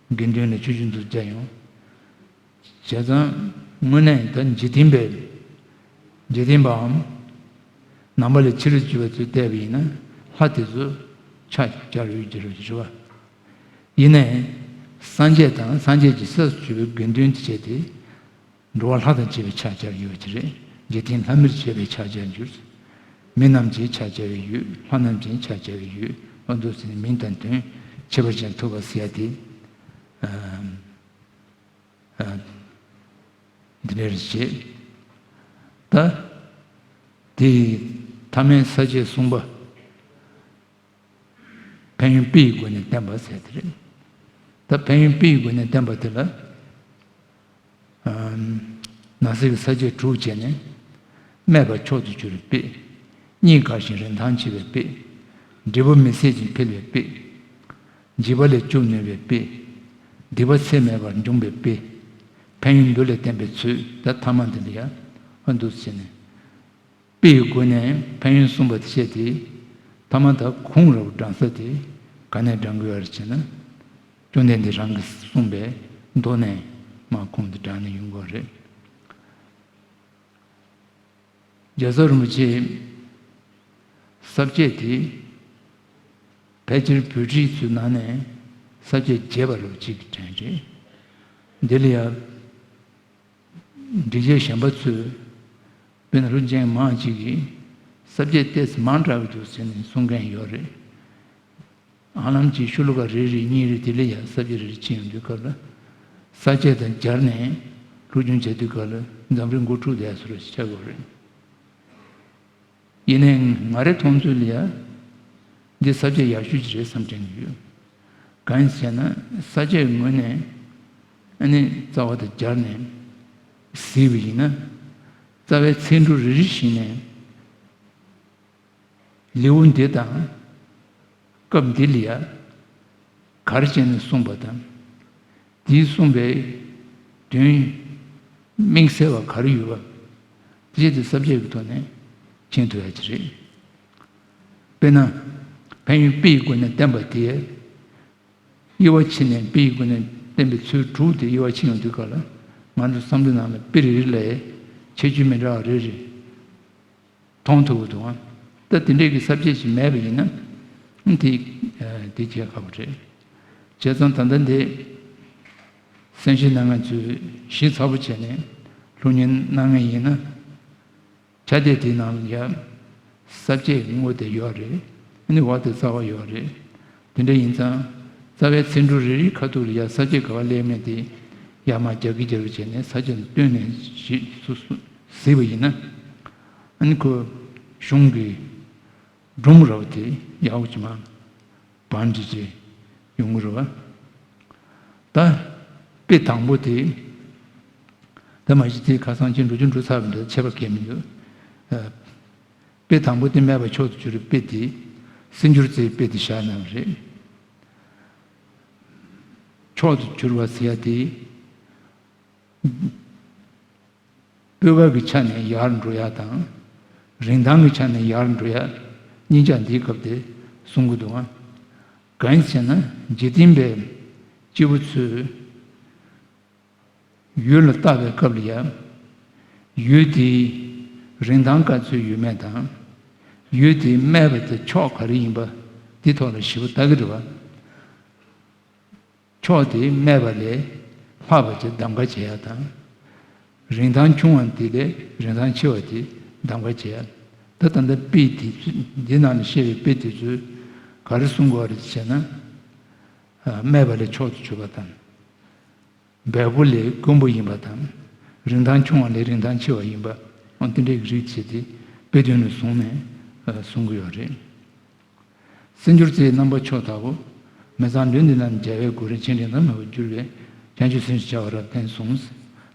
པ། དགེ་འདུན་ལ་ཆོས་ཀྱི་འདུ་བྱ་ཡང་། བྱས་ཙང་དངོས་གནས་ད་འཇིག་རྟེན་པའི། འཇིག་རྟེན་པའམ། ནང་པ་ལས་ཕྱི་རུ་གྱུར་པ་ཚོས་བལྟས་པ་ཡིན་ན་ལྷ་དེ་ཚོ་ཕྱག་བྱར་ཡོད་ཀྱི་རེད་ཞུ་བ། ཡིན་ནའི། སངས་རྒྱས་དང་སངས་རྒྱས་ཀྱི་སྲས་སུ་གྱུར་པའི་དགེ་འདུན་དེ་བྱས་ཏེ། འགྲོ་བ་ལྷ་དང་བཅས་པའི་ཕྱག་བྱར་ཡོད་ཀྱི་རེད། འཇིག་རྟེན་ལྷ་མིར་བཅས་པའི་ཕྱག་བྱར་འགྱུར། མི་རྣམས་ཀྱི་ཕྱག་བྱར་ཡོད། ལྷ་རྣམས་ཀྱི་ཕྱག་བྱར་ཡོད། ཨ། འདུག་ཟེར་ནས་མིང་དང་དོན་ཁྱད་པར་ཅན་ཐོབ་པ་ཟེར་ཡ་དེ། ཨ། ཨ། འདི་འདྲ་རེད་བྱས། ད། དེ་ཐ་མའི་ས་བཅད་གསུམ་པ། ཕན་ཡོན་དཔེ་ཡི་སྒོ་ནས་བསྟན་པ་ཟེར་དེ་རེད། ད་ཕན་ཡོན་དཔེ་ཡི་སྒོ་ནས་བསྟན་པ་དེ་ལ། ཨམ། ནང་གསེས་ཀྱི་ས་བཅད་དྲུག་བྱས་ནས། སྨད་པ་མཆོག་ཏུ་གྱུར་པའི་དཔེ། སྙིང་དཀར་ཞིང་རིན་ཐང་ཆེ་བའི་དཔེ། འབྲས་བུ་མི་ཟད་ཅིང་འཕེལ་བའི་དཔེ། འཇིགས་པ་ལས་སྐྱོབ་ནུས་པའི་དཔེ། སྡིག་པ་ཚད་མེད་པར་འཇོམས་པའི་དཔེ། ཕན་ཡོན་མདོ་ལས་བསྟན་པའི་ཚུལ། ད་ཐ་མ་འདི་ལ་ཡང་ཨ་འདུག་ཟེར་ནས། དཔེ་ཡི་སྒོ་ནས་ཕན་ཡོན་གསུངས་པ་དེ་བཤད་དེ། ཐ་མ་ད་ཁུངས་རབ་བགྲང་ས་དེ་ག་ནས་བགྲང་དགོས་ཡ་རེད་ཟེར་ན། བཅོམ་ལྡན་འདས་རང་གིས་གསུངས་པའི་མདོ་ནས་མར་ཁུངས་དེ་བགྲང་ནས་ཡོང་དགོས་རེད། རྒྱལ་ཚབ་རིན་པོ་ཆེ། ས་བཅད་དེ་ཕལ་ཆེར་བོད་བྲིས་ཚོའི་ནང་ནས་ས་བཅད་རྒྱས་པ་རུ་གཅིག་གི་དྲན་རེད། འདི་ལ་ཡང་འགྲེལ་བཤད་གཞན་པ་ཚོས་དཔེར་ན་ལོ་རྒྱུས་མང་ཅིག་གིས་ས་བཅད་ཏོག་ཙམ་མང་དྲགས་འདུག་ཟེར་ནས་གསུང་མཁན་ཡོད་རེད། ཧ་ལམ་གྱི་ཤུ་ལུ་ཀ་རེ་རེ་གཉིས་རེ་དེ་ལས་ཡང་ས་བཅད་རེ་རེ་ཕྱིན་ཡོང་དུས་སྐབས་ལ། ས་བཅད་དང་སྦྱར་ནས་སློབ་སྦྱོང་བྱེད་དུས་སྐབས་ལ་འཛམ་གླིང་མགོ་འཁྲུག་བསྡད་སོ་ར་ཞིག་ཆགས་དགོས་རེད། ཡིན་ནའི་ང་རའི་མཐོང་ཚུལ་ལ་ཡ། འདི་ས་བཅད་ཡག་ཤོས་ཅིག་རེད་བསམ་དྲན་གྱི་ཡོད། གང་ཡིན་ཟེར་ན་ས་བཅད་ངོས་ནས་ཨ་ནི་རྩ་བ་དང་སྦྱར་ནས་གཟིགས་པ་ཡིན་ན། རྩ་བའི་ཚིག་འབྲུ་རེ་རེ་བཞིན་ནས། ལེའུ་འདི་དང་། སྐབས་འདི་ལ་ཡ། ག་རེ་བྱས་ནས་གསུངས་པ་དང་། དེས་གསུངས་པའི་དོན་དམིགས་བསལ་བ་ག་རེ་ཡོད་པ། དེ་དེ་ས་བཅད་ཀྱི་ཐོག་ནས་མཁྱེན་ཐུབ་ཡ་ཅིག་རེད། དཔེར་ན། ཕན་ཡོན་དཔེ་ཡི་སྒོ་ནས་བསྟན་པ་དེ། དབྱེ་བ་ཕྱེ་ནས་དཔེ་ཡི་སྒོ་ནས་བསྟན་པའི་ཚུལ་དྲུག་དེ་དབྱེ་བ་ཕྱེ་ཡོང་དུས་སྐབས་ལ། ང་ཚོ་བསམ་བློའི་ནང་ལ་དཔེ་རེ་རེ་ལ་ཡ་ཁྱད་ཆོས་མི་འདྲ་བ་རེ་རེ། མཐོང་ཐུབ་ཀྱི་འདུག་ཨང་། ད་དེ་འདྲས་ཀྱི་ས་བཅད་ཅིག་མེད་པ་ཡིན་ན། དེ་དེ་བྱེད་དཀའ་པོ་རེད། བྱས་ཙང་ད་ལྟ་འདི་གསན་བཞེས་གནང་མཁན་ཚོས་ཞིབ་ཚགས་པོ་བྱས་ནས་སློབ་གཉེར་གནང་མཁན་ཡིན་ན། ཆ་དེ་དེའི་ནང་ལ་ཡ་ས་བཅད་དངོས་དེ་ཡོད་རེད། ཨ་ནི་འོག་དེ་རྩ་བ་ཡོད་རེད། དེ་འདྲ་ཡིན་ཙང་རྩ་བའི་ཚིག་འབྲུ་རེ་རེའི་ཁ་ཐུག་ལ་ཡ་ས་བཅད་ག་པར་སླེབས་མེད་དེ་ཡར་མར་རྒྱག་གི་རྒྱག་གི་བྱས་ནས་ས་བཅད་ལ་བསྟུན་ནས་ཞིབ་སུ་སུ་གཟིགས་པ་ཡིན་ན། ཨ་ནི་ཁོ་གཞུང་གི་སྒྲུང་རབ་དེ་ཡག་པོ་ཅིག་མ་བང་སྒྲིག་བྱས་ཡོང་གི་རེད་བ། ད་དཔེ་དང་པོ་དེ། ད་མ་གཞི་དེ་ཁ་སང་ཁྱེད་འགྲོ་རྒྱུ་འགྲོ་ཚར་བ་འདྲ་ཆད་པ་གལ་མི་འདུག་དཔེ་དང་པོ་དེ་སྨྲས་པ་མཆོག་ཏུ་གྱུར་པའི་དཔེ་དེ། གསེར་འགྱུར་རྩེའི་དཔེ་དེ་བཞག་གནང་བ་རེད། མཆོག་ཏུ་གྱུར་པ་ཟེར་ཡ་དེ། སྤུས་ཀ་གི་ཆ་ནས་ཡར་འགྲོ་ཡ་དང་། རིན་ཐང་གི་ཆ་ནས་ཡར་འགྲོ་ཡ། གཉིས་ཆ་འདིའི་སྐབས་དེ་གསུང་གི་འདུག་ཨ། གང་ཡིན་ཟེར་ན་འཇིག་རྟེན་པའི་སྐྱེས་བུ་ཚོས་ཡུལ་ལ་བལྟ་བའི་སྐབས་ལ་ཡ། ཡུལ་དེའི་རིན་ཐང་ག་ཚོད་ཡོད་མེད་དང་། ཡུལ་དེའི་སྨྲས་པ་དེ་ཕྱོགས་ག་རེ་ཡིན་པ་དེ་ཐོག་ལ་ཞིབ་པོ་ལྟ་གི་རེད་བ། ཕྱོགས་དེ་སྨྲས་པ་ལས་ལྷག་པ་ཅིག་གདམ་ག་བྱེད་ཡ་དང་། རིན་ཐང་ཆུང་བ་དེ་ལས་རིན་ཐང་ཆེ་བ་དེ་གདམ་ག་བྱེད་ཡ། ད་ད་ལྟ་དཔེ་དེ་ཚོ་འདི་ནང་ལ་བཤད་པའི་དཔེ་དེ་ཚོས་ག་རེ་གསུང་དགོས་རེད་ཟེར་ན། ཨ། སྨྲས་པ་ལས་མཆོག་ཏུ་གྱུར་པ་དང་། འབེལ་པོ་ལས་དཀོན་པོ་ཡིན་པ་དང་། རིན་ཐང་ཆུང་བ་ལས་རིན་ཐང་ཆེ་བ་ཡིན་པ། འོ་དེ་འདྲའི་རིགས་བྱས་ཏེ་དཔེ་དོན་ལ་བཟུང་ནས་ཨ་གསུང་གི་ཡོད་རེད། གསེར་འགྱུར་རྩེའི་རྣམ་པ་མཆོག་ལྟ་བུ། མི་ཚངས་ལུས་འདི་རྣམས་རྒྱལ་བའི་སྒོ་རེད། ཕྱིན་དྲན་ཐོག་མེད་པར་གྱུར་པའི། བྱང་ཆུབ་སེམས་ཞེས་བྱ་བ་རབ་བརྟན་གསུངས།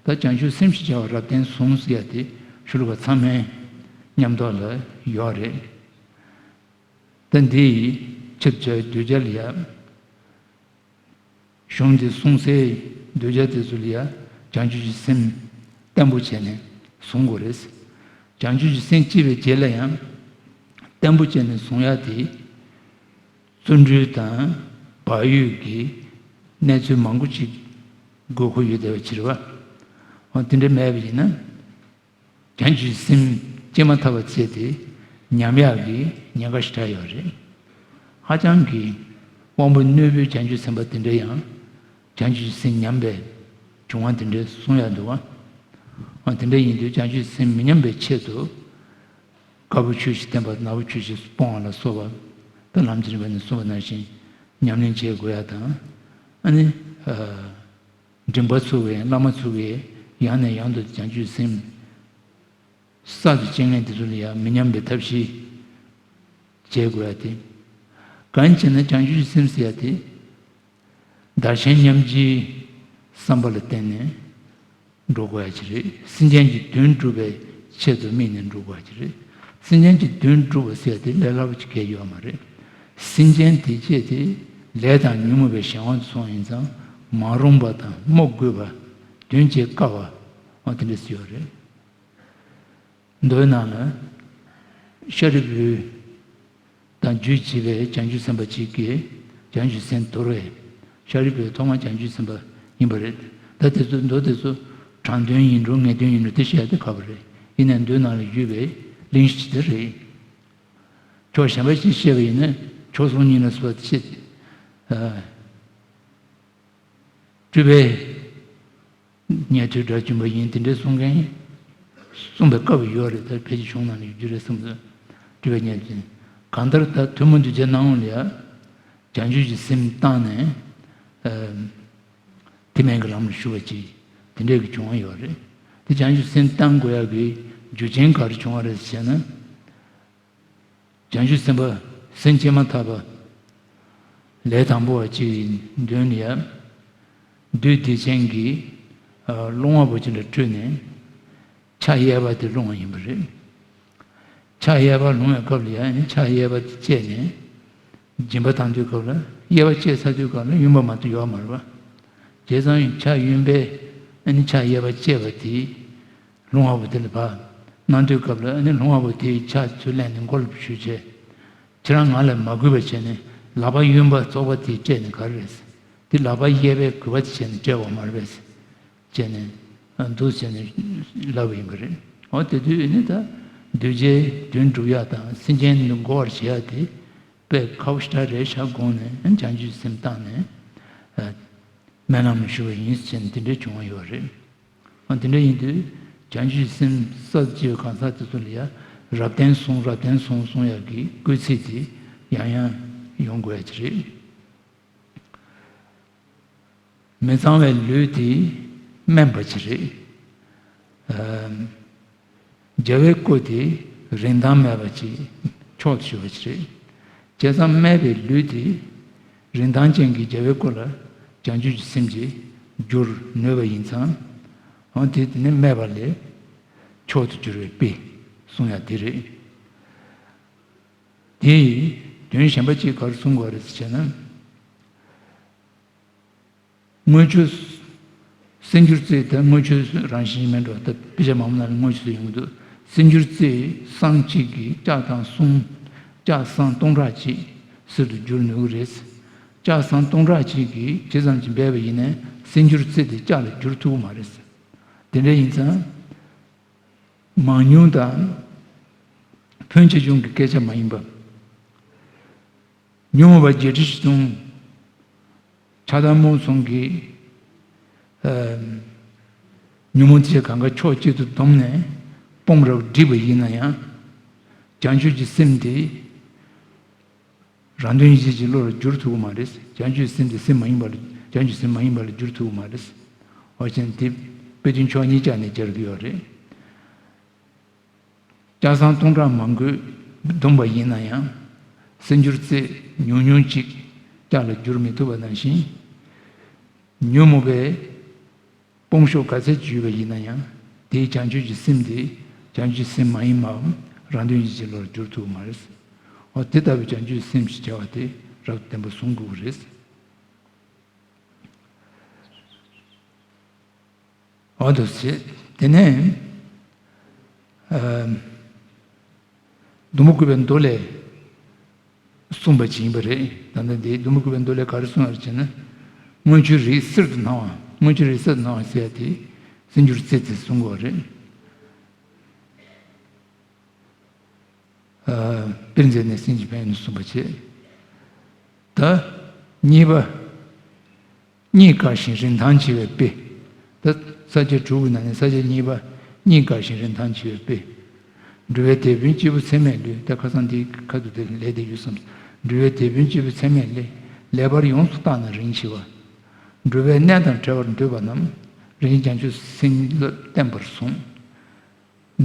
ད་བྱང་ཆུབ་སེམས་ཞེས་བྱ་བ་རབ་བརྟན་གསུངས་ཟེར་ཡ་དེ་ཤུ་ལུ་ཀ་ཚང་མའི་མཉམ་ཐོག་ལ་ཡོད་རེད། ད་འདི་ཡི་ཆེད་དུ་གདུལ་བྱ་ལ་ཡ། གཞུང་འདི་གསུང་སའི་གདུལ་བྱ་དེ་ཚོ་ལ་ཡ་བྱང་ཆུབ་ཀྱི་སེམས་བརྟན་པོ་བྱས་ནས་བཟུང་དགོས་རེད། བྱང་ཆུབ་ཀྱི་སེམས་སྐྱེས་པའི་རྗེས་ལ་ཡང་བརྟན་པོ་བྱས་ནས་བཟུང་ཡ་དེ། བརྩོན་འགྲུས་དང་བག་ཡོད་ཀྱི་གནས་ཚུལ་མང་པོ་ཅིག་དགོས་མཁོ་ཡོད་བསྡད་པ་ཕྱིར་བ། འོ་དེ་འདྲ་མེད་པ་ཡིན་ན། བྱང་ཆུབ་སེམས་སྐྱེས་མ་ཐག་པ་བྱས་ཏེ་ཉམས་ཡག་གི་ཉེན་ཁ་ཞེ་དྲག་ཡོད་རེད། ཧ་ཅང་གི་དབང་པོ་རྣོན་པོའི་བྱང་ཆུབ་སེམས་དཔའ་དེ་འདྲ་ཡང་བྱང་ཆུབ་སེམས་ཉམས་པའི་བྱུང་བ་དེ་འདྲ་གསུང་ཡག་འདུག་བ། འོ་དེ་འདྲ་ཡིན་དུས་བྱང་ཆུབ་སེམས་མི་ཉམས་པའི་ཆེད་དུ་དཀར་པོ་ཆོས་བཞི་བསྟན་པ། ནག་པོ་ཆོས་བཞི་སྤོང་བ་ལ་སོགས་པ་ད་ལམ་གྱི་རིམ་པ་ནས་གསུངས་པ་ནང་བཞིན་ཉམས་ལེན་བྱེད་དགོས་ཡག་དང་། ཨ་ནི། ཨ། མགྲིན་པ་ཚུགས་པའི་བླ་མ་ཚུགས་པའི་ཡང་ནས་ཡང་དུ་བྱང་ཆུབ་སེམས་གསར་དུ་སྐྱེ་མཁན་དེ་ཚོ་ལ་ཡང་མི་ཉམས་པའི་ཐབས་ཤེས་བྱེད་དགོས་ཡ་དེ། གང་བྱས་ན་བྱང་ཆུབ་ཀྱི་སེམས་ཟེར་ཡ་དེ། བདག་གཞན་མཉམ་བརྗེའི་བསམ་པ་ལ་བརྟེན་ནས་འགྲོ་དགོས་ཡ་ཅིག་རེད། སེམས་ཅན་གྱི་དོན་སྒྲུབ་པའི་ཆེད་དུ་དམིགས་ནས་འགྲོ་དགོས་ཡ་ཅིག་རེད། སེམས་ཅན་གྱི་དོན་སྒྲུབ་པ་ཟེར་ཡ་དེ་ལས་སླ་པོ་ཅིག་གང་ཡང་ཡོད་མ་རེད། སེམས་ཅན་དེ་བཅས་དེ་ལས་དང་ཉོན་མོངས་པའི་གཞན་དབང་དུ་སོང་ཡིན་ཙང་མ་རུངས་པ་དང་རྨོངས་དགོས་པ། དོན་བྱེད་དཀའ་བ། འོ་དེ་འདྲ་ཞིག་ཡོད་རེད། མདོའི་ནང་ལ་ཤཱ་རིའི་བུ་དང་རྒྱུད་གཅིག་པའི་བྱང་ཆུབ་སེམས་དཔའ་གཅིག་གིས་བྱང་ཆུབ་སེམས་དོར་བས། ཤཱ་རིའི་བུ་ཐོག་མར་བྱང་ཆུབ་སེམས་དཔའ་ཡིན་པ་རེད། ད་དེ་ཚོ་མདོ་དེ་ཚོ་དྲང་དོན་ཡིན་འགྲོ་ངེས་དོན་ཡིན་འགྲོ་དེ་བཤད་ཡ་དེ་ཁག་པོ་རེད། ཡིན་ནའི་མདོའི་ནང་ལ་ཡོད་པའི་གླེང་གཞི་དེ་རེད། ཕྱོགས་གཞན་པ་ཞིག་བཤད་པ་ཡིན་ན་ཕྱོགས་གསུམ་གཉིས་ལ་སོགས་བཤད། ཨ། སྤྲུལ་པའི་ཉན་ཐོས་དགྲ་བཅོམ་པ་ཡིན་དེ་འདྲའི་གསུང་མཁན། གསུངས་པའི་སྐབས་ཡོད་རེད། ད་ཕལ་ཆེར་གཞུང་ནང་ལ་ཡོད་རྒྱུ་རེད་བསམ་སོང་། སྤྲུལ་པའི་ཉན་ཐོས། གང་ལྟར་ད་ཐུན་མོང་གདུལ་བྱ་སྣང་ངོ་ལ་ཡ། བྱང་ཆུབ་ཀྱི་སེམས་བཏང་ནས། ཨ། དེ་མིན་གྱི་ལམ་ལ་ཞུགས་པ་ཅིག་དེ་འདྲས་ཀྱི་བྱུང་བ་ཡོད་རེད། དེ་བྱང་ཆུབ་སེམས་བཏང་དགོས་ཡག་གི་རྒྱུ་རྐྱེན་ག་རེ་བྱུང་བ་རེད་ཟེར་ན། བྱང་ཆུབ་སེམས་དཔའ་སེམས་བསྐྱེད་མ་ཐག་པ་ལས་དང་པོ་བ་གཅིག་གི་མདུན་ལ་ཡ། བདུད་སྡིག་ཅན་གྱི་ལོང་བ་པོ་ཅིག་ལ་སྤྲུལ་ནས་ཕྱག་གཡས་པ་དེ་ལོང་བ་ཡིན་པ་རེད། ཕྱག་གཡས་པ་ལོང་བའི་སྐབས་ལ་ཡ་ནི་ཕྱག་གཡས་པ་དེ་བཅད་ནས་སྦྱིན་པ་བཏང་དུས་སྐབས་ལ་གཡས་པ་བཅད་ཚར་དུས་སྐབས་ལ་གཡོན་པ་མ་གཏོགས་ཡོད་མ་རེད་པ། བྱས་ཙང་ཕྱག་གཡོན་པས་ཨ་ནི་ཕྱག་གཡས་པ་བཅད་པ་དེ། ལོང་བ་པོ་དེ་ལ་བབས། གནང་དུས་སྐབས་ལ་ཨ་ནི་ལོང་བ་པོ་དེས་ཕྱག་ཚུར་ལེན་ནས་མགོ་ལ་ཞུས་བྱས། ཁྱེད་རང་ང་ལ་མ་གུས་པ་བྱས་ནས་ལག་པ་གཡོན་པ་བཙོག་པ་དེས་སྤྲད་ནས་ག་རེ་རེད། དེ་ལག་པ་གཡས་པས་གུས་པ་དེ་བྱས་ནས་སྤྲད་པ་མ་རེད་པས། བྱས་ནས་འདུག་བྱས་ནས་ལབ་པ་ཡིན་པ་རེད། འོ་དེ་དུས་ཨ་ནི་ད་གདུལ་བྱའི་དོན་སྒྲུབ་ཡག་དང་སེམས་ཅན་མགོ་བར་བྱེད་ཡག་དེ་དཔེ་ཁག་པོ་ཞེ་དྲག་རེད་ཤག་དགོངས་ནས་བྱང་ཆུབ་སེམས་བཏང་ནས། སྨོན་ལམ་ཞུ་བ་ཡིན་ཟེར་ནས་དེ་འདྲའི་བྱུང་བ་ཡོད་རེད། ཨ། དེ་འདྲ་ཡིན་དུས་བྱང་ཆུབ་སེམས་གསར་བརྗེའི་གང་ཟག་དེ་ཚོ་ལ་ཡ་རབ་བརྟན་སོང་རབ་བརྟན་སོང་གསུང་ཡག་གི་སྐུལ་ཚིག་དེ་ཡང་ཡང་ཡོང་དགོས་ཡ་ཅིག་རེད། མི་གཙང་བའི་ལུས་དེ་དམན་པ་ཅིག་རེད། ཨ། རྒྱལ་བའི་སྐུ་དེ་རིན་ཐང་མེད་པ་ཅིག་མཆོག་ཏུ་གྱུར་པ་ཅིག་རེད། བྱས་ཙང་དམན་པའི་ལུས་དེ་རིན་ཐང་ཅན་གྱི་རྒྱལ་བའི་སྐུ་ལ་བྱང་ཆུབ་ཀྱི་སེམས་ཀྱིས་བསྒྱུར་ནུས་པ་ཡིན་ཙང་། འོ་དེ་དེ་ནི་དམན་པ་ལས་མཆོག་ཏུ་གྱུར་པའི་དཔེ་གསུང་ཡ་དེ་རེད། དེ་ཡི་དོན་གཞན་པ་གཅིག་ག་རེ་གསུང་དགོས་རེད་ཟེར་བྱས་ན། དངུལ་ཆུ། གསེར་འགྱུར་རྩི་དེ་དངུལ་ཆུ་རང་བཞིན་མིན་འགྲོ། ད་དཔེ་ཆ་མང་པོ་ནང་ལ་དངུལ་ཆུ་ཡོང་གི་འདུག། གསེར་འགྱུར་རྩི་སྲང་གཅིག་གིས་ལྕགས་ཐང་གསུམ། ལྕགས་སྲང་སྟོང་ཕྲག་གཅིག་གསེར་དུ་བསྒྱུར་ནུས་ཀྱི་རེད། ལྕགས་སྲང་སྟོང་ཕྲག་གཅིག་གིས་ཇི་ཙམ་གྱིས་འབད་པ་ཡིན་ནའི་གསེར་འགྱུར་རྩི་དེ་ལྕགས་ལ་བསྒྱུར་ཐུབ་ཀྱི་མ་རེད། དེ་འདྲ་ཡིན་ཙང་། མང་ཉུང་དང་། ཕོན་ཆེ་ཆུང་གི་སྐད་ཆ་མ་ཡིན་པ། ཉོན་མོངས་པ་བརྒྱད་ཁྲི་བཞི་སྟོང་། ཆགས་སྡང་རྨོངས་གསུམ་གྱིས། ཨ། ཉོན་མོངས་དེ་གང་ག་ཕྱོགས་གཅིག་ཏུ་བསྡོམས་ནས་སྤོང་རབ་བསྒྲིགས་པ་ཡིན་ན་ཡང་། བྱང་ཆུབ་ཀྱི་སེམས་དེ་རང་དོན་གཞིར་གྱུར་གྱི་བློ་ལ་བསྒྱུར་ཐུབ་ཀྱི་མ་རེད། བྱང་ཆུབ་སེམས་དེ་སེམས་མ་ཡིན་པ་ལ། བྱང་ཆུབ་སེམས་མ་ཡིན་པ་ལ་བསྒྱུར་ཐུབ་ཀྱི་མ་རེད། འོ་བྱས་ན་དེ་དཔེ་དོན་ཕྱོགས་གཉིས་ཀ་ནས་སྦྱར་གྱི་ཡོད་རེད། ལྕགས་སྲང་སྟོང་ཕྲག་མང་པོས་བསྡོམས་པ་ཡིན་ན་ཡང་། གསེར་འགྱུར་རྩི་ཉུང་ཉུང་ཅིག་ལྕགས་ལ་བསྒྱུར་མི་ཐུབ་པ་ནང་བཞིན། ཉོན་མོངས་པའི་སྤོང་ཤུགས་ག་ཚད་ཅིག་ཡོད་པ་ཡིན་ན་ཡང་། དེའི་བྱང་ཆུབ་ཀྱི་སེམས་དེ་བྱང་ཆུབ་སེམས་མ་ཡིན་པའམ་རང་དོན་གཞིར་གྱུར་བློ་ལ་བསྒྱུར་ཐུབ་ཀྱི་མ་རེད། འོ་དེ་ལྟ་བུའི་བྱང་ཆུབ་སེམས་ཞེས་བྱ་བ་དེ་རབ་ཏུ་བརྟན་པོ་གསུང་དགོས་ཀྱི་རེད། འོ་དེ་བྱས། དེ་ནས། ཨ། འདོམས་པ་བཀོད་པའི་མདོ་ལས་གསུངས་པ་ཅིག་ཡིན་པ་རེད། ད་ལྟ་འདི་འདོམས་པ་བཀོད་པའི་མདོ་ལས་ག་རེ་གསུངས་པ་རེད་ཟེར་ན། དངུལ་ཆུ་རིགས་གསེར་དུ་སྣང་བ། དངུལ་ཆུ་རིགས་གསེར་དུ་སྣང་བ་ཟེར་ཡ་དེ་གསེར་འགྱུར་རྩི་དེ་གསུང་དགོས་པ་རེད། ཨ། དཔེར་མཛད་ནས་སེམས་ཀྱི་ཕན་ཡོན་གསུངས་པ་བྱས། ད་གཉིས་པ། གཉིས་དགར་ཞིང་རིན་ཐང་ཆེ་བའི་དཔེ། ད་ས་བཅད་དྲུག་གི་ནང་ནས་ས་བཅད་གཉིས་པ། གཉིས་དགར་ཞིང་རིན་ཐང་ཆེ་བའི་དཔེ། འགྲོ་བའི་དེད་དཔོན་སྐྱེས་བུ་ཚད་མེད་ལུས། ད་ཁ་སང་འདིའི་ཁ་ཐུག་དེ་ལས་དེ་ཡོད་བསམ། འགྲོ་བའི་དེད་དཔོན་སྐྱེས་བུ་ཚད་མེད་ལུས། ལེགས་པར་ཡོངས་སུ་བརྟགས་ན་རིན་ཆེ་བ། འགྲོ་བའི་གནས་དང་བྲལ་བར་འདོད་པ་རྣམས། རིན་ཆེན་བྱང་ཆུབ་སེམས་ལ་བརྟེན་པར་གསུངས།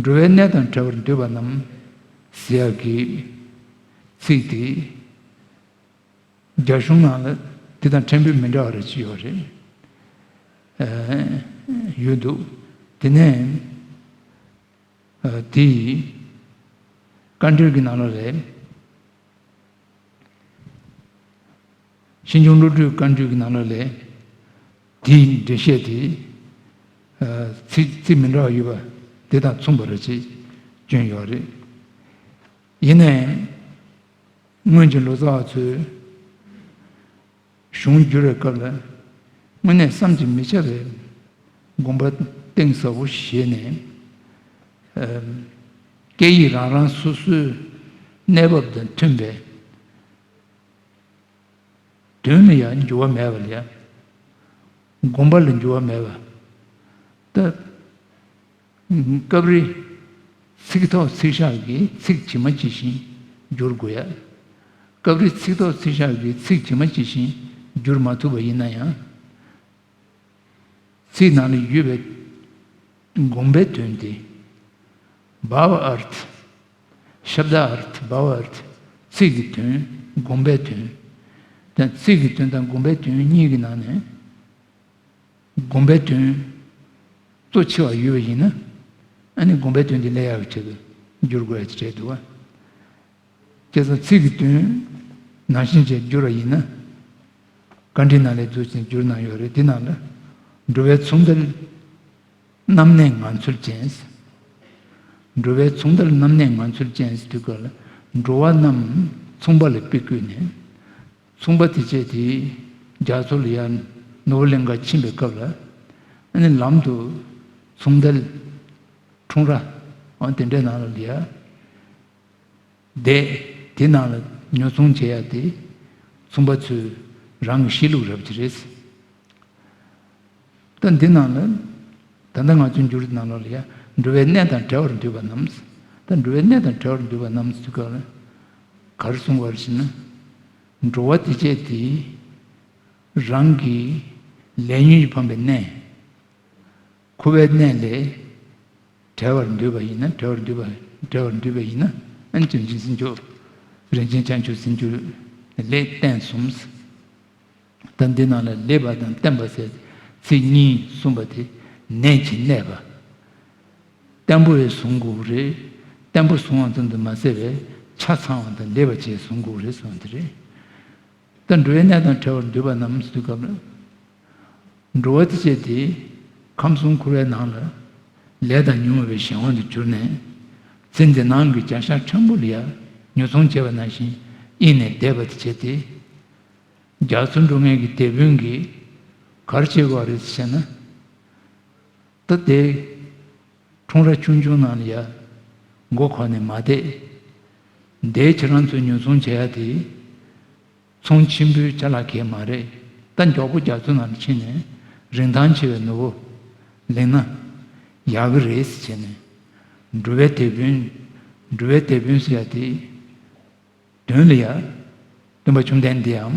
འགྲོ་བའི་གནས་དང་བྲལ་བར་འདོད་པ་རྣམས་ཟེར་ཡག་གི་ཚིག་དེ་རྒྱ་གཞུང་ནང་ལ་དེ་དང་ཕྲན་བུ་མི་འདྲ་བ་རེ་ཅིག་ཡོད་རེད། ཨ། ཡོད་འདུག། དེ་ནས། ཨ། དེ་ཡི་བཀའ་འགྲོས་ཀྱི་ནང་ལོགས་ལ། ཤིང་ཆུང་བློ་གྲོས་བཀའ་འགྲོས་ཀྱི་ནང་ལོགས་ལ་དེའི་འགྲེལ་བཤད་དེ། ཨ། ཚིག་ཚིག་མི་འདྲ་བ་ཡོད་པ་དེ་དང་མཚུངས་པ་རེ་ཅིག་བསྐྱོན་ཡོད་རེད། ཡིན་ནའི་སྔོན་གྱི་ལོ་ཙཱ་བ་ཚོས་གཞུང་བསྒྱུར་བའི་སྐབས་ལ་དངོས་གནས་བསམ་གྱིས་མི་ཁྱབ་པའི་དགོངས་པ་གཏིང་ཟབ་པོ་བཞེས་ནས། ཨ། སྐད་ཡིག་རང་རང་སོ་སོའི་གནས་བབ་དང་མཐུན་པའི། དོན་ལ་ཡང་འགྱུར་བ་མེད་པ་ལ་ཡང་། དགོངས་པ་ལ་འགྱུར་བ་མེད་པ། ད་སྐབས་རེ་ཚིག་ཐོག་ཚིག་བཞག་གིས་ཚིག་ཇི་མ་ཇི་བཞིན་བསྒྱུར་དགོས་ཡ། སྐབས་རེ་ཚིག་ཐོག་ཚིག་བཞག་གི་ཚིག་ཇི་མ་ཇི་བཞིན་བསྒྱུར་མ་ཐུབ་པ་ཡིན་ན་ཡང་། ཚིག་ནང་ལ་ཡོད་པའི་དགོངས་པའི་དོན་དེ། བྷ་བ་ཨར་ཐི། ཤབ་དྷ་ཨར་ཐི། བྷ་བ་ཨར་ཐི། ཚིག་གི་དོན། དགོངས་པའི་དོན། དང་ཚིག་གི་དོན་དང་དགོངས་པའི་དོན་གཉིས་ཀྱི་ནང་ནས། དགོངས་པའི་དོན་གཙོ་ཆེ་བ་ཡོད་པ་ཡིན་ན། ཨ་ནི་དགོངས་པའི་དོན་དེ་ལས་ཡག་གི་ཆེད་དུ་བསྒྱུར་དགོས་ཡ་ཅིག་རེད་འདུག་བ། བྱས་ཙང་ཚིག་གི་དོན་ནང་བཞིན་བྱས་བསྒྱུར་བ་ཡིན་ན། བཀའ་འདྲི་ནང་ལས་འཛུལ་ཞིང་བསྒྱུར་གནང་ཡོད་རེད། དེ་ནང་ལ། འགྲོ་བའི་མཚུངས་ལྡན་རྣམ་གནས་ངང་ཚུལ་ཅན། འགྲོ་བའི་མཚུངས་ལྡན་རྣམ་གནས་ངང་ཚུལ་ཅན་ཟེར་དུས་སྐབས་ལ། འགྲོ་བ་རྣམས་མཚུངས་པ་ལ་དཔེ་བཀོད་ནས། མཚུངས་པ་དེ་བྱས་ཏེ། རྒྱ་མཚོ་ལ་ཡར་ནོར་བུ་གླིང་ག་ཕྱིན་པའི་སྐབས་ལ། ཨ་ནི་ལམ་དུ་མཚུངས་ལྡན་ཁྲུང་ར། འོ་དེ་འདྲའི་ནང་ལ་ཡར་བསྡད། དེ་ནང་ལ་ཉོ་ཚོང་བྱེད་ཡ་དེ། མཚུངས་པ་ཚོས་རང་གི་གཤིས་ལུགས་རབ་ཅིག་རེད། ད་འདི་ནང་ལ། ད་ལྟ་ང་ཚོའི་འགྱུར་ནང་ལོགས་ལ་ཡ། འགྲོ་བའི་གནས་དང་བྲལ་བར་འདོད་པ་རྣམས། ད་འགྲོ་བའི་གནས་དང་བྲལ་བར་འདོད་པ་རྣམས་ཟེར་སྐབས་ལ། ག་རེ་གསུངས་པ་རེད་ཟེར་ན། འགྲོ་བ་དེ་བྱས་ཏེ། རང་གི་ལས་ཉོན་གྱིས་ཕམ་པའི་གནས། འཁོར་བའི་གནས་ལས་བྲལ་བར་འདོད་པ་ཡིན་ན། བྲལ་བར་འདོད་པ། བྲལ་བར་འདོད་པ་ཡིན་ན། ཨ་ནི་བྱང་ཆུབ་སེམས་མཆོག་རིན་ཆེན་བྱང་ཆུབ་སེམས་མཆོག་ལས་བརྟེན་གསུམ། ད་འདི་ནང་ལ་ལེགས་པ་དང་བརྟན་པ་ཟེར་ཚིག་གཉིས་གསུངས་པ་དེ་ནན་གྱིས་གནས་པ། བརྟན་པོ་ཡང་བཟུང་དགོས་ཀྱི་རེད། བརྟན་པོ་བཟུང་བ་ཙམ་དུ་མ་ཟད་པའི་ཆ་ཚང་བ་དང་ལེགས་པ་བཅས་བཟུང་དགོས་ཀྱི་རེད་གསུངས་པ་དེ་རེད། ད་འགྲོ་བའི་གནས་དང་བྲལ་བར་འདོད་པ་རྣམས་ཟེར་དུས་སྐབས་ལ། འགྲོ་བ་དེ་བྱས་ཏེ། ཁམས་གསུམ་འཁོར་བའི་ནང་ལ། ལས་དང་ཉོན་མོངས་པའི་གཞན་དབང་དུ་གྱུར་ནས། ཚེ་འདི་སྣང་གི་བྱ་གཞག་ཕྲན་བུ་ལ་ཡང་ཉོ་ཚོང་བྱེད་པ་ནང་བཞིན་དབྱིངས་ནས་འདས་པ་དེ་བྱས་ཏེ། རྒྱ་མཚོ་འགྲོ་མཁན་གྱི་དེད་དཔོན་གྱིས་ག་རེ་བྱེད་དགོས་རེད་ཟེར་ན། ད་དེ། ཁྲུང་ར་ཆུང་ཆུང་ནང་ལ་ཡ། མགོ་འཁོར་ནས་མ་བསྡད། འདིར་ཁྱེད་རང་ཚོས་ཉོ་ཚོང་བྱེད་ཡ་དེ། ཚོང་ཆེན་པོའི་ཅ་ལག་གས་མ་རེད། ད་མགྱོགས་པོ་རྒྱ་མཚོ་ནང་ལ་ཕྱིན་ནས་རིན་ཐང་ཆེ་བའི་ནོར་བུ་ལེན་ན་ཡག་གི་རེད་ཟེར་བྱས་ནས། འགྲོ་བའི་དེད་དཔོན། འགྲོ་བའི་དེད་དཔོན་ཟེར་ཡ་དེ། དོན་ལ་ཡ། སྟོན་པ་བཅོམ་ལྡན་འདས་འམ།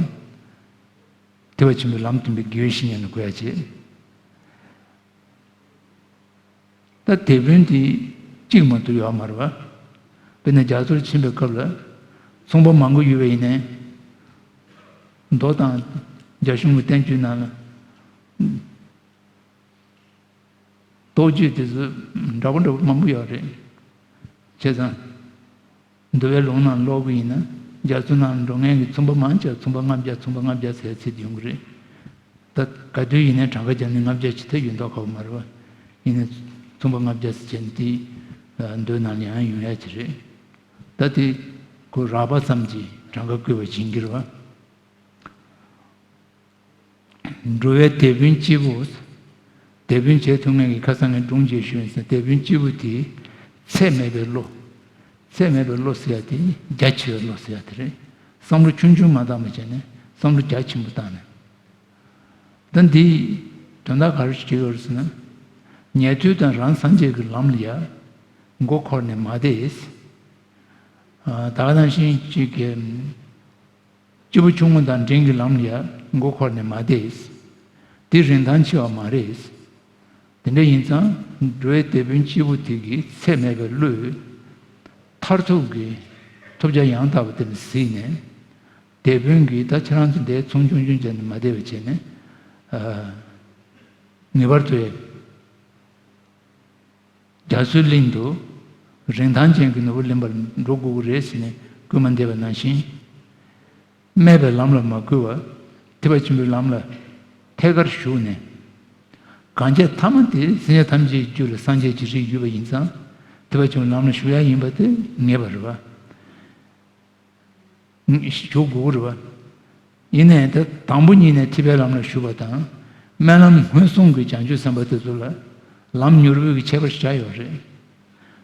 ཐེག་པ་ཆེན་པོའི་ལམ་སྟོན་པའི་དགེ་བའི་བཤེས་གཉེན་ལ་གོ་ཡ་བྱེད། ད་དེད་དཔོན་དེ་གཅིག་མ་གཏོགས་ཡོད་མ་རེད་བ། དཔེར་ན་རྒྱ་མཚོར་ཕྱིན་པའི་སྐབས་ལ། ཚོང་པ་མང་པོ་ཡོད་པ་ཡིན་ནའི། མདོ་དང་རྒྱ་གཞུང་གི་བསྟན་བཅོས་ནང་ལ། རྟོགས་བརྗོད་དེ་ཚོ་འདྲ་པོ་འདྲ་པོ་མང་པོ་ཡོད་རེད། བྱས་ཙང་། འདུལ་བའི་ལུང་ནང་ཀློག་གི་ཡིན་ན། རྒྱ་མཚོ་ནང་འགྲོ་མཁན་གྱི་ཚོང་པ་མང་ཆེ་བ་ཚོང་པ་ལྔ་བརྒྱ། ཚོང་པ་ལྔ་བརྒྱ་ཟེར་ཚིག་དེ་ཡོང་གི་རེད། ད་ག་དུས་ཡིན་ནའི་གྲངས་ཀ་བརྒྱབ་ནས་ལྔ་བརྒྱ་ཅིག་ཐེབས་ཡོད་མདོག་ཁ་པོ་མ་རེད་བ། ཡིན་ནའི་ཚོང་པ་ལྔ་བརྒྱ་ཟེར་བྱས་ནས་དེ་མདོའི་ནང་ལ་ཡང་ཡོང་ཡ་ཅིག་རེད། ད་དེ་ཁོ་རགས་པ་ཙམ་གྱིས་གྲངས་ཀ་བཀོད་པ་བྱེད་ཀྱི་རེད་བ། འགྲོ་བའི་དེད་དཔོན་སྐྱེས་བུ། དེད་དཔོན་བྱེད་ཐུབ་མཁན་གྱི་ཁ་སང་ངས་སྒྲུང་རྗེས་ཞུས་ཡིན་ཟེར། དེད་དཔོན་སྐྱེས་བུ་དེ་ཚད་མེད་པའི་བློ། ཚད་མེད་པའི་བློ་ཟེར་ཡ་དེ་རྒྱ་ཆེ་བའི་བློ་ཟེར་ཡ་དེ་རེད། བསམ་བློ་ཆུང་ཆུང་མ་བཏང་བ་བྱས་ནས་བསམ་བློ་རྒྱ་ཆེན་པོ་བཏང་ནས། ད་འདི་དོན་དག་ག་རེ་ཞིག་བྱེད་ཡོད་རེད་ཟེར་ན། ཉན་ཐོས་དང་རང་སངས་རྒྱས་ཀྱི་ལམ་ལ་ཡ་མགོ་འཁོར་ནས་མ་བསྡད། ད་ག་ནང་བཞིན་གཅིག་གི་སྐྱེས་བུ་ཆུང་ངུ་དང་འབྲིང་གི་ལམ་ལ་ཡ་མགོ་འཁོར་ནས་མ་བསྡད། དེ་རིན་ཐང་ཆེ་བ་མ་རེད། དེ་འདྲ་ཡིན་ཙང་འགྲོ་བའི་དེད་དཔོན་སྐྱེས་བུ་དེ་གིས་ཚད་མེད་པའི་བློས་མཐར་ཐུག་གི་ཐོབ་བྱ་ཡང་དག་པ་དེ་ལ་གཟིགས་ནས། དེད་དཔོན་གྱིས་ད་ཁྱེད་རང་ཚོ་འདིར་ཚོང་ཆུང་ཆུང་བྱས་ནས་མ་བསྡད་པ་བྱས་ནས། ངེས་པར་དུ། རྒྱ་མཚོའི་གླིང་དུ་རིན་ཐང་ཅན་གྱི་ནོར་བུ་ལེན་པར་འགྲོ་དགོས་ཀྱི་རེད་ཟེར་ནས་བསྐུལ་མ་འདེབས་པ་ནང་བཞིན། སྨད་པའི་ལམ་ལ་མ་བསྐུལ་བར་ཐེག་པ་ཆེན་པོའི་ལམ་ལ་ཐད་ཀར་ཞུགས་ནས། གང་བྱས་ཐ་མ་དེ་སེམས་ཅན་ཐམས་ཅད་ཀྱི་རྒྱུད་ལ་སངས་རྒྱས་ཀྱི་རིགས་ཡོད་པ་ཡིན་ཙང་། ཐེག་པ་ཆེན་པོའི་ལམ་ལ་ཞུགས་ཡ་ཡིན་པ་དེ་ངེས་པ་རེད་བ། ཞུགས་དགོས་རེད་བ། ཡིན་ནའི་ད་དང་པོ་ཉིད་ནས་ཐེག་པའི་ལམ་ལ་ཞུགས་པ་དང་། སྨོན་ལམ་སྔོན་སོང་གི་བྱང་ཆུབ་སེམས་དཔའ་དེ་ཚོ་ལ་ལམ་མྱུར་བུལ་གྱི་ཁྱད་པར་ཞིག་ཆགས་ཡོད་རེད།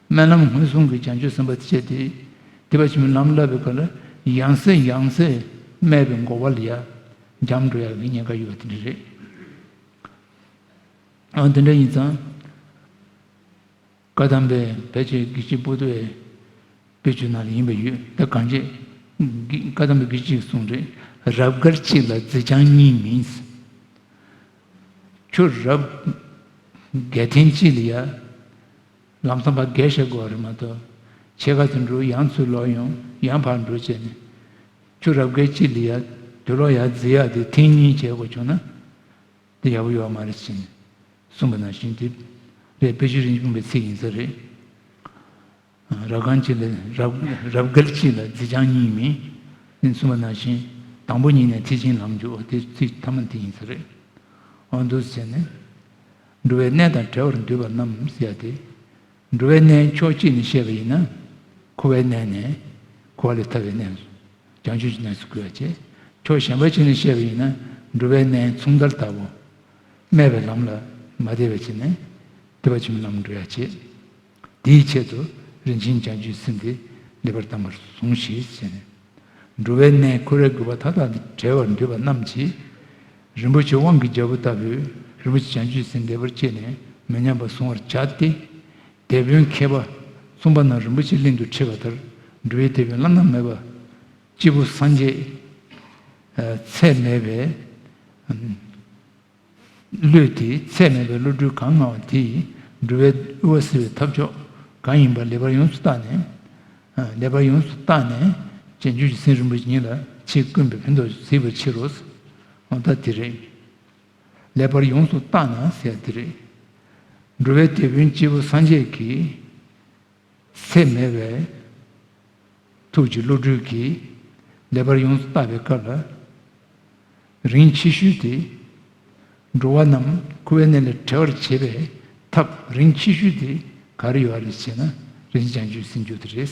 སྨོན་ལམ་སྔོན་སོང་གི་བྱང་ཆུབ་སེམས་དཔའ་དེ་བྱས་ཏེ། ཐེག་པ་ཆེན་པོའི་ལམ་བསླབ་པའི་སྐབས་ལ་ཡང་སེ་ཡང་སེ་སྨད་པའི་འགོག་པ་ལ་ཡ་འབྱམས་འགྲོ་ཡག་གི་ཉེན་ཁ་ཡོད་པ་དེ་འདྲ་རེད། ཨ་དེ་འདྲ་ཡིན་ཙང་། བཀའ་གདམས་པའི་ཕལ་ཆེར་དགེ་བཤེས་པོ་ཏོའི་དཔེ་ཆོས་ནང་ལ་ཡིན་པ་ཡོད། ད་གང་བྱས་ བཀའ་གདམས་པའི་དགེ་བཅུ་གསུངས་རེད། རབ་དགའ་གཅིག་ལ་རྫི་སྤྱང་གཉིས་མིན། ཁྱོད་རབ་རྒྱལ་ཐེངས་གཅིག་ལ་ཡ། ལམ་སང་ཕར་བརྒལ་བྱེད་དགོས་རེད་མ་གཏོགས། ཕྱེད་ཀ་ཙམ་འགྲོ། ཡང་ཚུར་ལོག་ཡོང་། ཡང་ཕར་འགྲོ་བྱས་ནས། ཁྱོད་རབ་དགའ་གཅིག་ལ་ཡ་དུས་ལོག་ཡར་རྫི་ཡག་དེ་ཐེངས་གཉིས་བྱེད་དགོས་བྱུང་ན། དེ་ཡག་པོ་ཡོད་མ་རེད་ཟེར་ནས་གསུངས་པ་ནང་བཞིན་དེ་རེད། དཔེ་ཆོས་རིན་ཆེན་ཕུང་པོའི་ཚིག་ཡིན་ས་རེད། རབ་དགའ་གཅིག་ལ་རབ་རབ་དགའ་གཅིག་ལ་རྫི་སྤྱང་གཉིས་མིན། ཟེར་གསུངས་པ་ནང་བཞིན། དང་པོ་ཉིད་ནས་ཐེག་ཆེན་ལམ་འཇུག་དེ་ཚིག་ཐ་མ་དེ་ཡིན་ས་རེད། འོ་འདུག་ཟེར་ནས། འགྲོ་བའི་གནས་དང་བྲལ་བར་འདུས་པ་རྣམས་ཟེར་ཡ་དེ། འགྲོ་བའི་གནས་ཕྱོགས་གཅིག་ནས་བཤད་པ་ཡིན་ན། འཁོར་བའི་གནས་ནས་འཁོར་བ་ལས་ཐར་བའི་གནས་སུ། བྱང་ཆུབ་ཀྱི་གནས་སུ་བཀོད་པ་བྱས། ཕྱོགས་གཞན་པ་ཅིག་ནས་བཤད་པ་ཡིན་ན། འགྲོ་བའི་གནས་མཚུངས་ལྟར་ལྟ་བུ། སྨད་པའི་ལམ་ལ་མ་བདེ་བ་བྱས་ནས། ཐེག་པ་ཆེན་པོའི་ལམ་འགྲོ་ཡ་བྱེད། དེའི་ཆེད་དུ་རིན་ཆེན་བྱང་ཆུབ་སེམས་དེ་ལེགས་པར་གཏམས་པར་ཟུངས་ཤིག་ཟེར་ནས། འགྲོ་བའི་གནས་འཁོར་བའི་རྒུད་པ་མཐའ་དག་ནས་བྲལ་བར་འདོད་པ་རྣམས་ཀྱིས། རིན་པོ་ཆེ་དབང་གི་རྒྱལ་པོ་ལྟ་བུའི་རིན་པོ་ཆེ་བྱང་ཆུབ་སེམས་ལེགས་པར་བསྐྱེད་ནས་མི་ཉམས་པར་བཟུང་བར་བྱ་སྟེ། དེད་དཔོན་མཁས་པ་མཚུངས་པ་རྣམས་རིན་པོ་ཆེ་གླིང་དུ་ཁྲིད་པ་ལྟར། འགྲོ་བའི་དེད་དཔོན་བླ་ན་མེད་པ་སྐྱེས་བུ་སངས་རྒྱས་ཚད་མེད་པའི་བློས་ཏེ། ཚད་མེད་པའི་བློ་གྲོས་གང་མངའ་བ་དེས་འགྲོ་བའི་དབུལ་བ་སེལ་བའི་ཐབས་མཆོག་གང་ཡིན་པ་ལེགས་པར་ཡོངས་སུ་བརྟགས་ནས། ལེགས་པར་ཡོངས་སུ་བརྟགས་ནས་བྱང་ཆུབ་ཀྱི་སེམས་རིན་པོ་ཆེ་ཉིད་ལ་ཆེས་དཀོན་པའི་ཕན་ཐོགས་སུ་གཟིགས་པའི་ཕྱིར་རོ། འོ་ད་དེ་རེད། ལེགས་པར་ཡོངས་སུ་བརྟགས་ན་ཟེར་དེ་རེད། འགྲོ་བའི་དེད་དཔོན་སྐྱེས་བུ་སངས་རྒྱས་ཀྱི་ཚད་མེད་པའི་ཐུགས་ཀྱི་བློ་གྲོས་ཀྱིས་ལེགས་པར་ཡོངས་སུ་བརྟགས་པའི་སྐབས་ལ། རིང་ཆེ་ཤོས་དེ། འགྲོ་བ་རྣམས་འཁོར་བའི་གནས་ལས་བྲལ་བར་བྱེད་པའི་ཐབས་རིང་ཆེ་ཤོས་དེ་ག་རེ་ཡོད་རེད་ཟེར་ན། རིན་ཆེན་བྱང་ཆུབ་སེམས་རྒྱུད་དེ་རེད།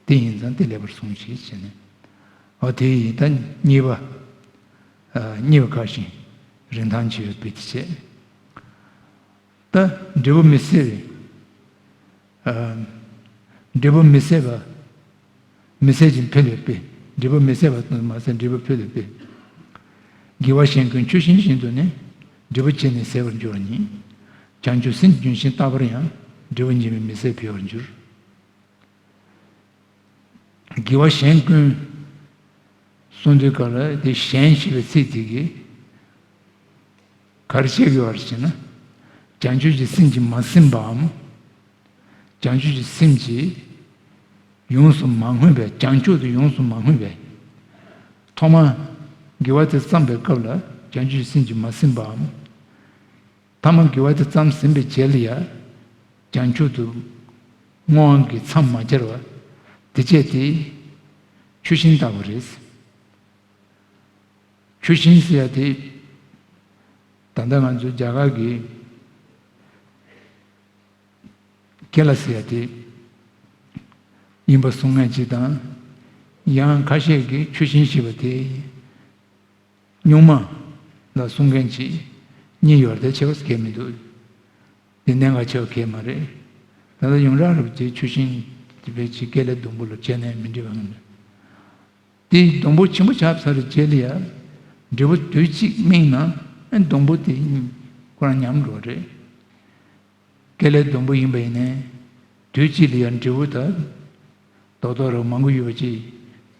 དེ་ཡིན་ཙང་དེ་ལེགས་པར་ཟུངས་ཤིག་ཟེར་ནས། འོ་དེ་ཡིན་ད་གཉིས་པ། ཨ། གཉིས་པ་ཁ་ཞིང་རིན་ཐང་ཆེ་བའི་དཔེ་དེ་བྱས། ད་འབྲས་བུ་མི་སྲིད་པའི། ཨ། འབྲས་བུ་མི་སྲིད་པ། མི་སྲིད་ཅིང་འཕེལ་བའི་དཔེ། འབྲས་བུ་མི་སྲིད་པ་མ་ཟད་འབྲས་བུ་འཕེལ་བའི་དཔེ། དགེ་བ་གཞན་ཀུན་ཆུ་ཤིང་བཞིན་དུ་ནི། འབྲས་བུ་བྱས་ནས་ཟད་པར་འགྱུར་བ་ཉིད། བྱང་ཆུབ་སེམས་ཀྱི་ལྗོན་ཤིང་རྟག་པར་ཡང་། འབྲས་བུ་འབྱིན་པས་མི་ཟད་འཕེལ་བར་འགྱུར། དགེ་བ་གཞན་ཀུན་གསུངས་དུས་སྐབས་ལ་དེ་གཞན་ཞེས་པའི་ཚིག་དེ་གིས་ག་རེ་བཤད་ཀྱི་ཡོད་རེད་ཟེར་ན། བྱང་ཆུབ་ཀྱི་སེམས་ཀྱིས་མ་ཟིན་པའམ། བྱང་ཆུབ་ཀྱི་སེམས་ཀྱིས་ཡོངས་སུ་མ་བསྔོས་པའི། བྱང་ཆུབ་ཏུ་ཡོངས་སུ་མ་བསྔོས་པའི། ཐོག་མར་དགེ་བ་དེ་བརྩམས་པའི་སྐབས་ལ་བྱང་ཆུབ་ཀྱི་སེམས་ཀྱིས་མ་ཟིན་པའམ། ཐ་མ་དགེ་བ་དེ་བརྩམས་ཟིན་པའི་རྗེས་ལ་ཡང་བྱང་ཆུབ་ཏུ་བསྔོ་བའི་མཚམས་མ་སྦྱར་བ། དེ་བྱས་ཏེ་ཆུ་ཤིང་ལྟ་བུ་རེད། ཆུ་ཤིང་ཟེར་ཡ་དེ་ད་ལྟ་ང་ཚོ་རྒྱ་གར་གྱི་ཀེ་ལ་ཟེར་ཡ་དེ་ཡིན་པ་གསུང་མཁན་ཅིག་དང་། ཡང་ཁ་ཤས་ཀྱིས་ཆུ་ཤིང་ཞེས་པ་དེ། སྨྱུག་མ་ལ་གསུང་མཁན་གཅིག་གཉིས་ཡོད་རེད། དེ་ཆེ་བ་གང་ཡང་མི་འདུག་དེ་གནད་འགག་ཆེ་བ་གང་ཡང་མ་རེད། ད་ལྟ་ཡོངས་གྲགས་རེད་པ། དེ་ཆུ་ཤིང་དེ་བས་ཅིག་སྐེ་ལས་སྡོང་པོ་ལ་བྱས་ནས་མི་འགྲིག་པ་ངམ། དེ་སྡོང་པོ་ཆེན་པོ་ཆགས་ཚར་རྗེས་ལ་ཡ། འབྲས་བུ་དུས་གཅིག་སྨིན་ན་སྡོང་པོ་དེ་ཁོ་རང་ཉམས་འགྲོ་བ་རེད། སྐེ་ལས་སྡོང་པོ་ཡིན་པ་ཡིན་ནའི་དུས་གཅིག་ལ་ཡང་འབྲས་བུ་ད་རྡོག་རྡོག་ར་མང་པོ་ཡོད་པ་ཅིག་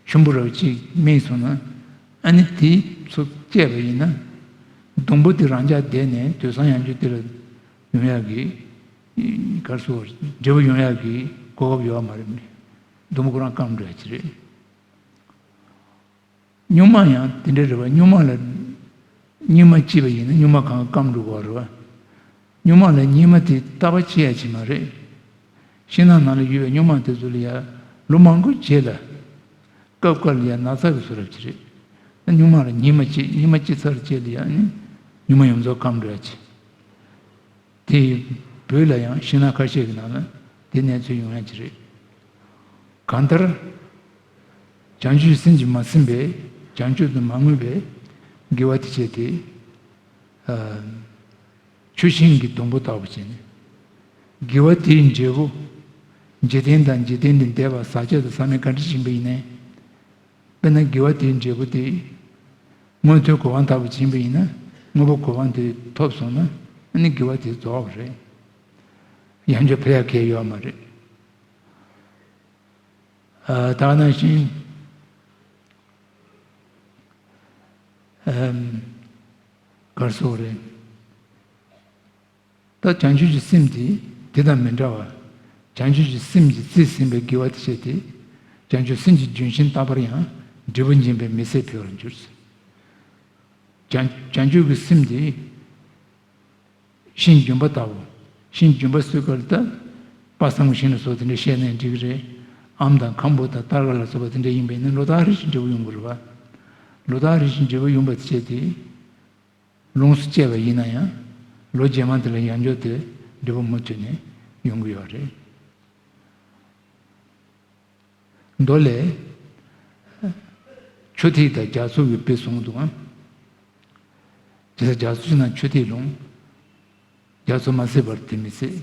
ཆུན་པོ་ར་ཅིག་སྨིན་སོང་ན། ཨ་ནི་དེ་ཚོ་བཅད་པ་ཡིན་ན་སྡོང་པོ་དེ་རང་འཇགས་བསྡད་ནས་དུས་སང་ཡང་བསྐྱར་དེ་ལ་ཡོང་ཡག་གི་ག་རེ་ཟེར། འབྲས་བུ་ཡོང་ཡག་གི་གོ་སྐབས་ཡོད་མ་རེད། སྡོང་པོ་ཁོ་རང་སྐམ་འགྲོ་ཡག་ཅིག་རེད། སྨྱུག་མ་ཡང་དེ་འདྲ་རེད་པ། སྨྱུག་མ་ལ་སྙིགས་མ་བྱིས་པ་ཡིན་ན་སྨྱུག་མ་གང་སྐམ་འགྲོ་གི་རེད་པ། སྨྱུག་མ་ལ་སྙིགས་མ་དེ་བརྟག་པ་བྱེད་ཡ་ཅིག་མ་རེད། ཤིང་ནགས་ནང་ལ་ཡོད་པའི་སྨྱུག་མ་དེ་ཚོ་ལ་ཡ་ལོ་མང་པོའི་རྗེས་ལ་སྐབས་འགའ་ལ་ཡ་ན་ཚ་གི་བཟོ་འདྲ་ཅིག་རེད། ད་སྨྱུག་མ་ལ་སྙིགས་མ་བྱེད། སྙིགས་མ་བྱེད་ཚར་རྗེས་ལ་ཡ་ནི་སྨྱུག་མ་ཡོངས་རྫོགས་སྐམ་འགྲོ་ཡ་ཅིག་དེ་བོད་ལ་ཡང་ཤིང་ནགས་ཁ་ཤས་ཀྱི་ནང་ལ་དེ་གནས་ཚུལ་ཡོང་ཡ་ཅིག་རེད། གང་ལྟར། བྱང་ཆུབ་སེམས་ཀྱིས་མ་ཟིན་པའི་བྱང་ཆུབ་ཏུ་མ་བསྔོས་པའི་དགེ་བ་དེ་བྱས་ཏེ། ཨ། ཆུ་ཤིང་གི་སྡོང་པོ་ལྟ་བུ་བྱས་ནས། དགེ་བ་དེའི་འབྲས་བུ། འཇིག་རྟེན་དང་འཇིག་རྟེན་ལས་འདས་པ་ཟག་བཅས་སུ་ཟག་མེད་ག་འདྲ་ཞིག་ཡིན་པ་ཡིན་ནའི། དཔེར་ན་དགེ་བ་དེའི་འབྲས་བུ་དེ། མངོན་མཐོའི་གོ་འཕང་ལྟ་བུ་ཡིན་པ་ཡིན་ན། དངོས་པོ་གོ་འཕང་དེ་ཐོབ་སོང་ན། ཨ་ནི་དགེ་བ་དེ་རྫོགས་པ་རེད། ཡང་བསྐྱར་འཕེལ་ཡག་གང་ཡང་ཡོད་མ་རེད། ཨ། ད་ག་ནང་བཞིན། ཨམ། ག་རེ་ཟེར་དགོས་རེད། ད་བྱང་ཆུབ་ཀྱི་སེམས་དེ་དེ་དང་མི་འདྲ་བར། བྱང་ཆུབ་ཀྱི་སེམས་ཀྱིས་རྩིས་ཟིན་པའི་དགེ་བ་དེ་བྱས་ཏེ། བྱང་ཆུབ་སེམས་ཀྱི་ལྗོན་ཤིང་རྟག་པར་ཡང་། འབྲས་བུ་འབྱིན་པའི་མི་ཚེ་འཕེལ་བར་འགྱུར། བྱང་བྱང་ཆུབ་ཀྱི་སེམས་དེ། ཤིང་ལྗོན་པ་ལྟ་བུ། ཤིང་ལྗོན་པ་གསོས་སྐབས་ལ་ད། དཔག་བསམ་ཤིང་ལ་སོགས་དེ་འདྲ་བཤད་ནའི་འགྲིག་གི་རེད། ཨམ་དང་ཁམ་བུ་དང་སྟར་ག་ལ་སོགས་པ་དེ་འདྲ་ཡིན་པས་ན་ལོ་ལྟར་རེ་བཞིན་འབྲས་བུ་ཡོང་གི་རེད་པ། ལོ་ལྟར་རེ་བཞིན་འབྲས་བུ་ཡོང་བ་དེ་བྱས་ཏེ། ལོངས་སུ་སྤྱད་པ་ཡིན་ན་ཡང་། ལོ་རྗེས་མ་དེ་ལ་ཡང་བསྐྱར་དེ་འབྲས་བུ་མུ་མཐུད་ནས་ཡོང་གི་ཡོད་རེད། མདོ་ལས། ཆུ་ཐིགས་དང་རྒྱ་མཚོ་ཡི་དཔེ་གསུངས་འདུག་ཨང་། ཇི་ལྟར་རྒྱ་མཚོ་ཆེ་ན་ཆུ་ཐིགས་ལྷུང་། རྒྱ་མཚོ་མ་ཟད་པར་དེ་མི་ཟད།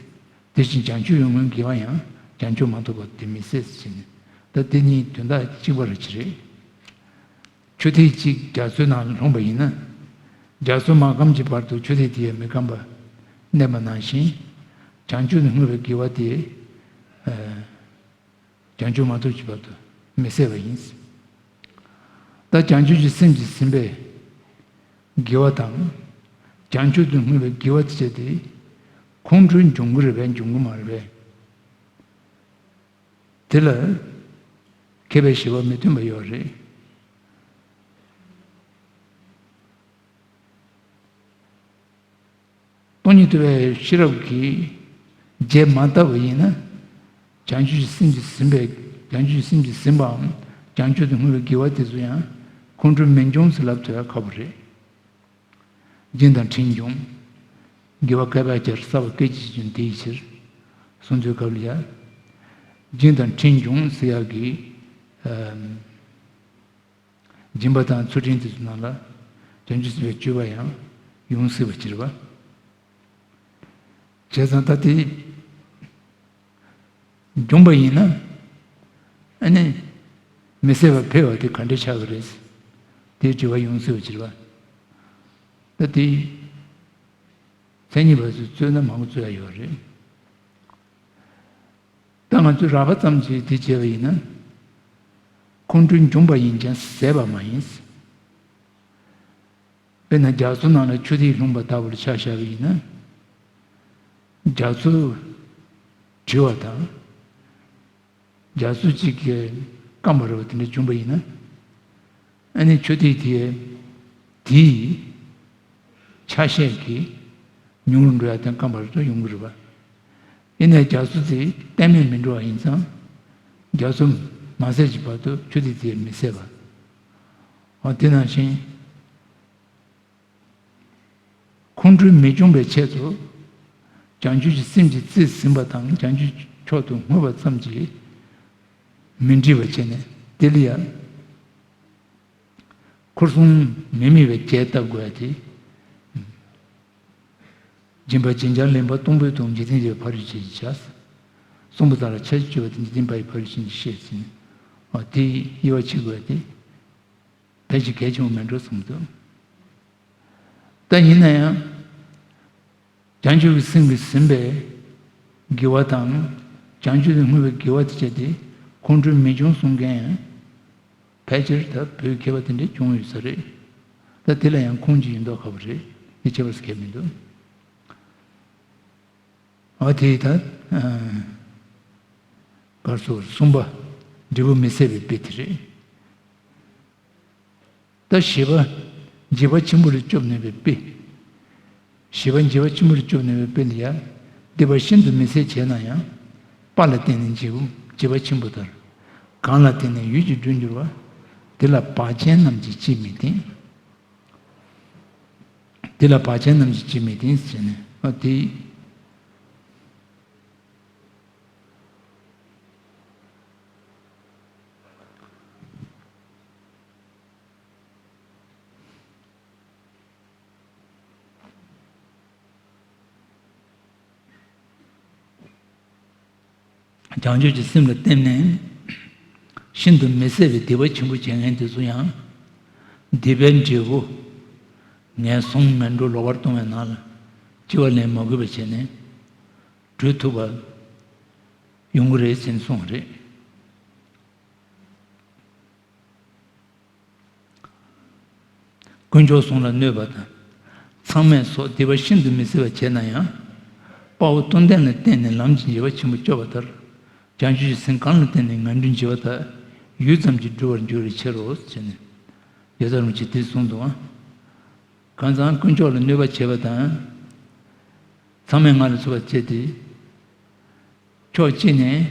དེ་བཞིན་བྱང་ཆུབ་ཡོངས་བསྔོའི་དགེ་བ་ཡང་། བྱང་ཆུབ་མ་ཐོབ་པར་དེ་མི་ཟད་ཟེར་ནས། ད་དེ་གཉིས་དོན་དག་གཅིག་པ་རེད་ཅི་རེད། ཆུ་ཐིགས་གཅིག་རྒྱ་མཚོའི་ནང་ལྷུང་བ་ཡིན་ན། རྒྱ་མཚོ་མ་སྐམ་གྱི་བར་དུ་ཆུ་ཐིགས་དེ་ཡང་མི་སྐམ་པར་གནས་པ་ནང་བཞིན། བྱང་ཆུབ་ཏུ་བསྔོས་པའི་དགེ་བ་དེ། ཨ། བྱང་ཆུབ་མ་ཐོབ་ཀྱི་བར་དུ་མི་ཟད་པ་ཡིན། ད་བྱང་ཆུབ་ཀྱི་སེམས་ཀྱིས་ཟིན་པའི་དགེ་བ་དང་། བྱང་ཆུབ་ཏུ་བསྔོས་པའི་དགེ་བ་དེ་བྱས་ཏེ། ཁོང་ཁྲོའི་འབྱུང་གི་རེད་པས་འབྱུང་གི་མ་རེད་པས། དེ་ལ་མཁས་པའི་ཞི་བ་མི་མཐུན་པ་ཡོད་རེད། སྟོང་ཉིད་རྟོགས་པའི་ཤེས་རབ་ཀྱིས་རྒྱས་མ་བཏབ་པ་ཡིན་ན། བྱང་ཆུབ་ཀྱི་སེམས་ཀྱིས་ཟིན་པའི། བྱང་ཆུབ་ཀྱི་སེམས་ཀྱིས་ཟིན་པའམ་བྱང་ཆུབ་ཏུ་བསྔོས་པའི་དགེ་བ་དེ་ཚོ་ཡང་ཁོང་ཁྲོ་མི་འབྱུང་ཟེར་ལབ་ཐུབ་ཡ་ཁག་པོ་རེད། སྦྱིན་དང་ཁྲིམས་འབྱུང་། དགེ་བ་བསྐལ་པ་བརྒྱར་བསགས་པ་སྐད་ཅིག་འབྱུང་དེའི་ཕྱིར། གསུངས་ཚུལ་སྐབས་ལ་ཡ། སྦྱིན་དང་ཁྲིམས་འབྱུང་ཟེར་ཡག་གི། ཨམ། སྦྱིན་པ་དང་ཚུལ་ཁྲིམས་དེ་ཚོ་ནང་ལ་བྱང་ཆུབ་སེམས་དཔའི་སྤྱོད་པ་ཡང་ཡོང་སྲིད་པ་ཕྱིར་བ། བྱས་ཙང་ད་དེ་འབྱུང་པ་ཡིན་ན། ཨ་ནི། མི་ཟད་པར་འཕེལ་བ་དེ་ག་འདྲ་ཆགས་ཀྱི་རེད། དེའི་དྲི་བ་ཡོང་སྲིད་པ་ཕྱིར་བ། ད་དེ། མཚན་ཉིད་པ་ཚོས་རྩོད་ན་མང་པོ་རྩོད་ཡ་ཡོད་རེད། ད་ང་ཚོས་རགས་པ་ཙམ་གྱིས་དེ་བྱས་པ་ཡིན་ན། ཁོང་ཁྲོ་འབྱུང་པ་ཡིན་ཀྱང་ཟད་པ་མ་ཡིན། དཔེར་ན་རྒྱ་མཚོ་ནང་ལ་ཆུ་ཐིགས་ལྷུང་པ་ལྟ་བུར་ཆ་བཞག་པ་ཡིན་ན། རྒྱ་མཚོ་བྲི་བ་དང་། རྒྱ་མཚོ་གཅིག་གིས་སྐམ་པ་རེད་པ་དེ་འདྲ་བྱུང་པ་ཡིན་ན། ཨ་ནི་ཆུ་ཐིགས་དེ་དེའི་ཆ་ཤས་ཀྱིས་ཉུང་རུ་འགྲོ་ཡ་དང་སྐམ་པ་རེ་ཡོང་གི་རེད་པ། ཡིན་ནའི་རྒྱ་མཚོ་དེ་གཏན་མེད་མི་འགྲོ་བ་ཡིན་ཙང་། རྒྱ་མཚོ་མ་ཟད་ཀྱི་བར་དུ་ཆུ་ཐིགས་དེ་མི་ཟད་པ། འོ་དེ་ནང་བཞིན། ཁོང་ཁྲོ་མི་འབྱུང་བའི་ཆེད་དུ། བྱང་ཆུབ་ཀྱི་སེམས་ཀྱིས་རྩིས་ཟིན་པ་དང་བྱང་ཆུབ་མཆོག་ཏུ་བསྔོས་པ་ཙམ་གྱིས་མི་འགྲིག་པ་བྱས་ནས་དེ་ལ་ཡང་། འཁོར་གསུམ་མི་དམིགས་པའི་རྒྱས་བཏབ་དགོས་ཡ་དེ། སྦྱིན་པ་བྱིན་གྱིས་བརླན་པ་སྟོང་པའི་དོན་འཇིག་རྟེན་གྱི་ཕ་རོལ་ཕྱིན་གྱི་བྱ། གསུམ་པོ་དག་ལ་ཆ་ཅེས་བྱ་བ་དེ་འཇིག་རྟེན་པ་ཡི་ཕ་རོལ་ཕྱིན་གྱི་བཤད་ཟིན། འོ་དེ་དབྱེ་བ་ཕྱེ་དགོས་ཡ་དེ། ཕལ་ཆེར་གལ་ཆེན་པོ་མིན་འགྲོ་བསམ་འདུག་ད་ཡིན་ན་ཡང་། བྱང་ཆུབ་ཀྱི་སེམས་ཀྱིས་ཟིན་པའི་དགེ་བ་དང་། བྱང་ཆུབ་ཏུ་བསྔོས་པའི་དགེ་བ་དེ་བྱས་ཏེ། ཁོང་ཁྲོ་མི་འབྱུང་གསུང་མཁན་ཡང་། ཕལ་ཆེར་ད་བོད་མཁས་པ་དེ་འདྲས་བྱུང་ཡོད་ས་རེད། ད་དེ་ལ་ཡང་ཁུངས་ཀྱི་ཡིན་མདོག་ཁ་པོ་རེད། དེ་ཁྱད་པར་ཟེར་མཁན་མི་འདུག་ཨ་དེ་ད། ཨ། གར་སོ་གསུམ་པ། འབྲས་བུ་མི་ཟད་པའི་དཔེ་དེ་རེད། ད་བཞི་པ། འཇིགས་པ་ཆེན་པོ་ལས་སྐྱོབ་ནུས་པའི་དཔེ། བཞི་པ་འཇིགས་པ་ཆེན་པོ་ལས་སྐྱོབ་ནུས་པའི་དཔེ་ལ་ཡང་། སྡིག་པ་ཤིན་ཏུ་མི་བཟད་བྱས་ན་ཡང་། དཔའ་ལ་བརྟེན་ནས་འཇིགས་འཇིགས་པ་ཆེན་པོ་ལྟར། གང་ལ་བརྟེན་ནས་ཡུད་ཀྱིས་སྒྲོལ་འགྱུར་བ། དེ་ལ་བག་ཅན་རྣམས་ཀྱིས་ཅིས་མི་བརྟེན། དེ་ལ་བག་ཅན་རྣམས་ཀྱིས་ཅིས་མི་བརྟེན་ཟེར་ནས་ཨ་དེ། བྱང་ཆུབ་ཀྱི་སེམས་ལ་བརྟེན་ནས་ཤིན་ཏུ་མི་བཟད་པའི་སྡིག་པ་ཆེན་པོ་བྱེད་མཁན་དེ་ཚོ་ཡང་སྡིག་པའི་འབྲས་བུ་ངན་སོང་ངན་འགྲོ་ལོག་པར་ལྟུང་བའི་ནང་ལ་སྐྱེ་བ་ལེན་མ་དགོས་པ་བྱས་ནས་གྲོལ་ཐུབ་པ་ཡོང་གི་རེད་ཟེར་ནས་གསུངས་པ་རེད། དཀོན་མཆོག་གསུམ་ལ་གནོད་པ་དང་། མཚམས་མེད་སོགས་སྡིག་པ་ཤིན་ཏུ་མི་བསྲེ་བ་བྱས་ན་ཡང་། དཔའ་བོ་རྟོགས་ལྡན་ལ་བརྟེན་ནས་ལམ་གྱི་འཇིགས་པ་ཆེན་པོ་སྐྱོབ་པ་ལྟར། བྱང་ཆུབ་ཀྱི་སེམས་གང་ལ་བརྟེན་ནས་ངན་འགྲོའི་འཇིགས་པ་དག་ཡུད་ཙམ་གྱིས་འགྲོལ་བར་འགྱུར་བའི་ཕྱིར་རོ། ཟེར་ནས། རྒྱལ་ཚབ་རིན་པོ་ཆེས་དེ་གསུངས་འདུག་ཨ། གང་ཟག་དཀོན་མཆོག་ལ་གནོད་པ་བྱེད་པ་དང་། མཚམས་མེད་ལྔ་ལ་སོགས་པ་བྱས་ཏེ། ཕྱོགས་གཅིག་ནས་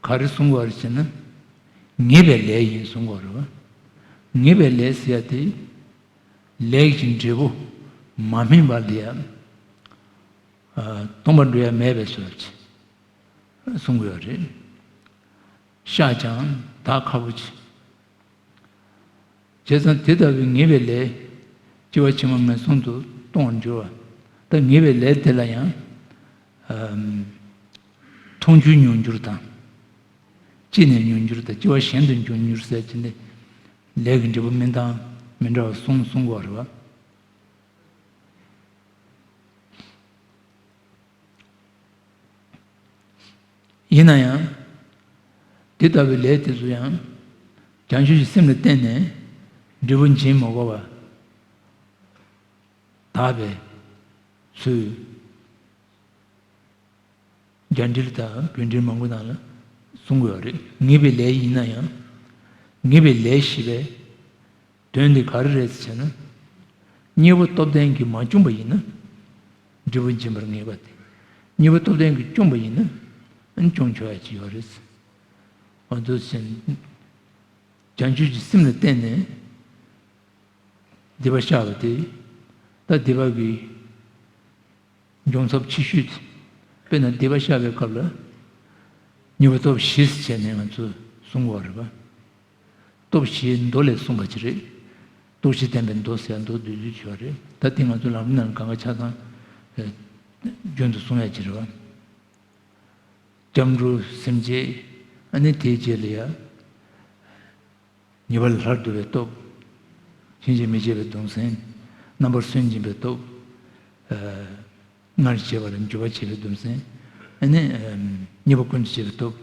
ག་རེ་གསུང་དགོས་རེད་ཟེར་ན། ཉེས་པའི་ལས་ཡིན་གསུང་དགོས་རེད་བ། ཉེས་པའི་ལས་ཟེར་ཡ་དེ། ལས་ཀྱི་འབྲས་བུ་མ་སྨིན་པ་ལ་ཡ། ཨ། སྟོང་པར་འགྲོ་ཡ་མེད་པའི་ཚུལ་གྱིས་གསུང་དགོས་རེད། བཤགས་ཀྱང་དག་ཁག་པོ་ཆེ། བྱས་ཙང་དེ་ལྟ་བུའི་ཉེས་པའི་ལས་སྐྱེ་བ་ཕྱི་མ་ངན་སོང་དུ་གཏོང་བར་འགྱུར་བ། ད་ཉེས་པའི་ལས་དེ་ལ་ཡང་། ཨམ། མཐོང་ཆོས་མྱོང་འགྱུར་དང་། ཅི་ནས་མྱོང་འགྱུར་དང་སྐྱེ་བ་གཞན་དུ་འགྱུར་འགྱུར་ཟེར་གྱི་ནི། ལས་ཀྱི་འབྲས་བུ་སྨིན་སྟངས་མི་འདྲ་བ་གསུམ་གསུང་དགོས་རེད་བ། ཡིན་ན་ཡང་། དེ་ལྟ་བུའི་ལས་དེ་ཚོ་ཡང་། བྱང་ཆུབ་ཀྱི་སེམས་ལ་བརྟེན་ནས་འབྲས་བུ་འབྱིན་མི་དགོས་པ། དག་པའི་ཚུལ། རྒྱ་འགྲེལ་དང་བོད་འགྲེལ་མང་པོ་ནང་ལ་གསུང་གི་ཡོད་རེད། ཉེས་པའི་ལས་ཡིན་ན་ཡང་། ཉེས་པའི་ལས་ཞེས་པའི་དོན་དེ་ག་རེ་རེད་ཟེར་ན། གཉེན་པོ་སྟོབས་ལྡན་གྱིས་མ་བསྐྱུངས་པ་ཡིན་ན། འབྲས་བུ་འབྱིན་པར་ངེས་པ་སྟེ། གཉེན་པོ་སྟོབས་ལྡན་གྱིས་བསྐྱུངས་པ་ཡིན་ན། ཨ་ནི་སྐྱོང་ཆོག་ཡ་ཅིག་ཡོད་རེད། འོ་འདུག་ཟེར་ན། བྱང་ཆུབ་ཀྱི་སེམས་ལ་བརྟེན་ནས་སྡིག་པ་བཤགས་པ་དེ། ད་སྡིག་པ་གི་འབྱུང་ཚབས་ཆེ་ཤོས་དེ། དཔེར་ན་སྡིག་པ་བཤགས་པའི་སྐབས་ལ། གཉེན་པོ་སྟོབས་བཞི་ཟེར་བྱས་ནས་ང་ཚོས་གསུང་གི་ཡོད་རེད་པ། སྟོབས་བཞིའི་མདོ་ལས་གསུངས་པ་ཅིག་རེད། སྟོབས་བཞི་ལྡན་པའི་མདོ་ཟེར་མདོ་བསྡུས་བསྡུས་བྱས་པ་རེད། ད་དེ་ང་ཚོ་ལམ་རིམ་ནང་གང་ག་ཆ་ཚང་། ཨ། རྒྱུན་དུ་གསུང་ཡ་ཅིག་རེད་པ། སྐྱབས་འགྲོ་སེམས་བསྐྱེད། ཨ་ནི་དེའི་རྗེས་ལ་ཡ། ཉེས་པ་ལས་སླར་ལྡོག་པའི་སྟོབས། ཕྱིན་ཅི་མི་འབྱེད་པའི་གདུང་སེམས། རྣམ་པར་སུན་འབྱིན་པའི་སྟོབས། ཨ། སྔར་བྱས་པ་ལ་འགྱུར་བ་བྱེད་པའི་གདུང་སེམས། ཨ་ནི། ཨམ། གཉེན་པོ་ཀུན་ཏུ་སྤྱོད་པའི་སྟོབས།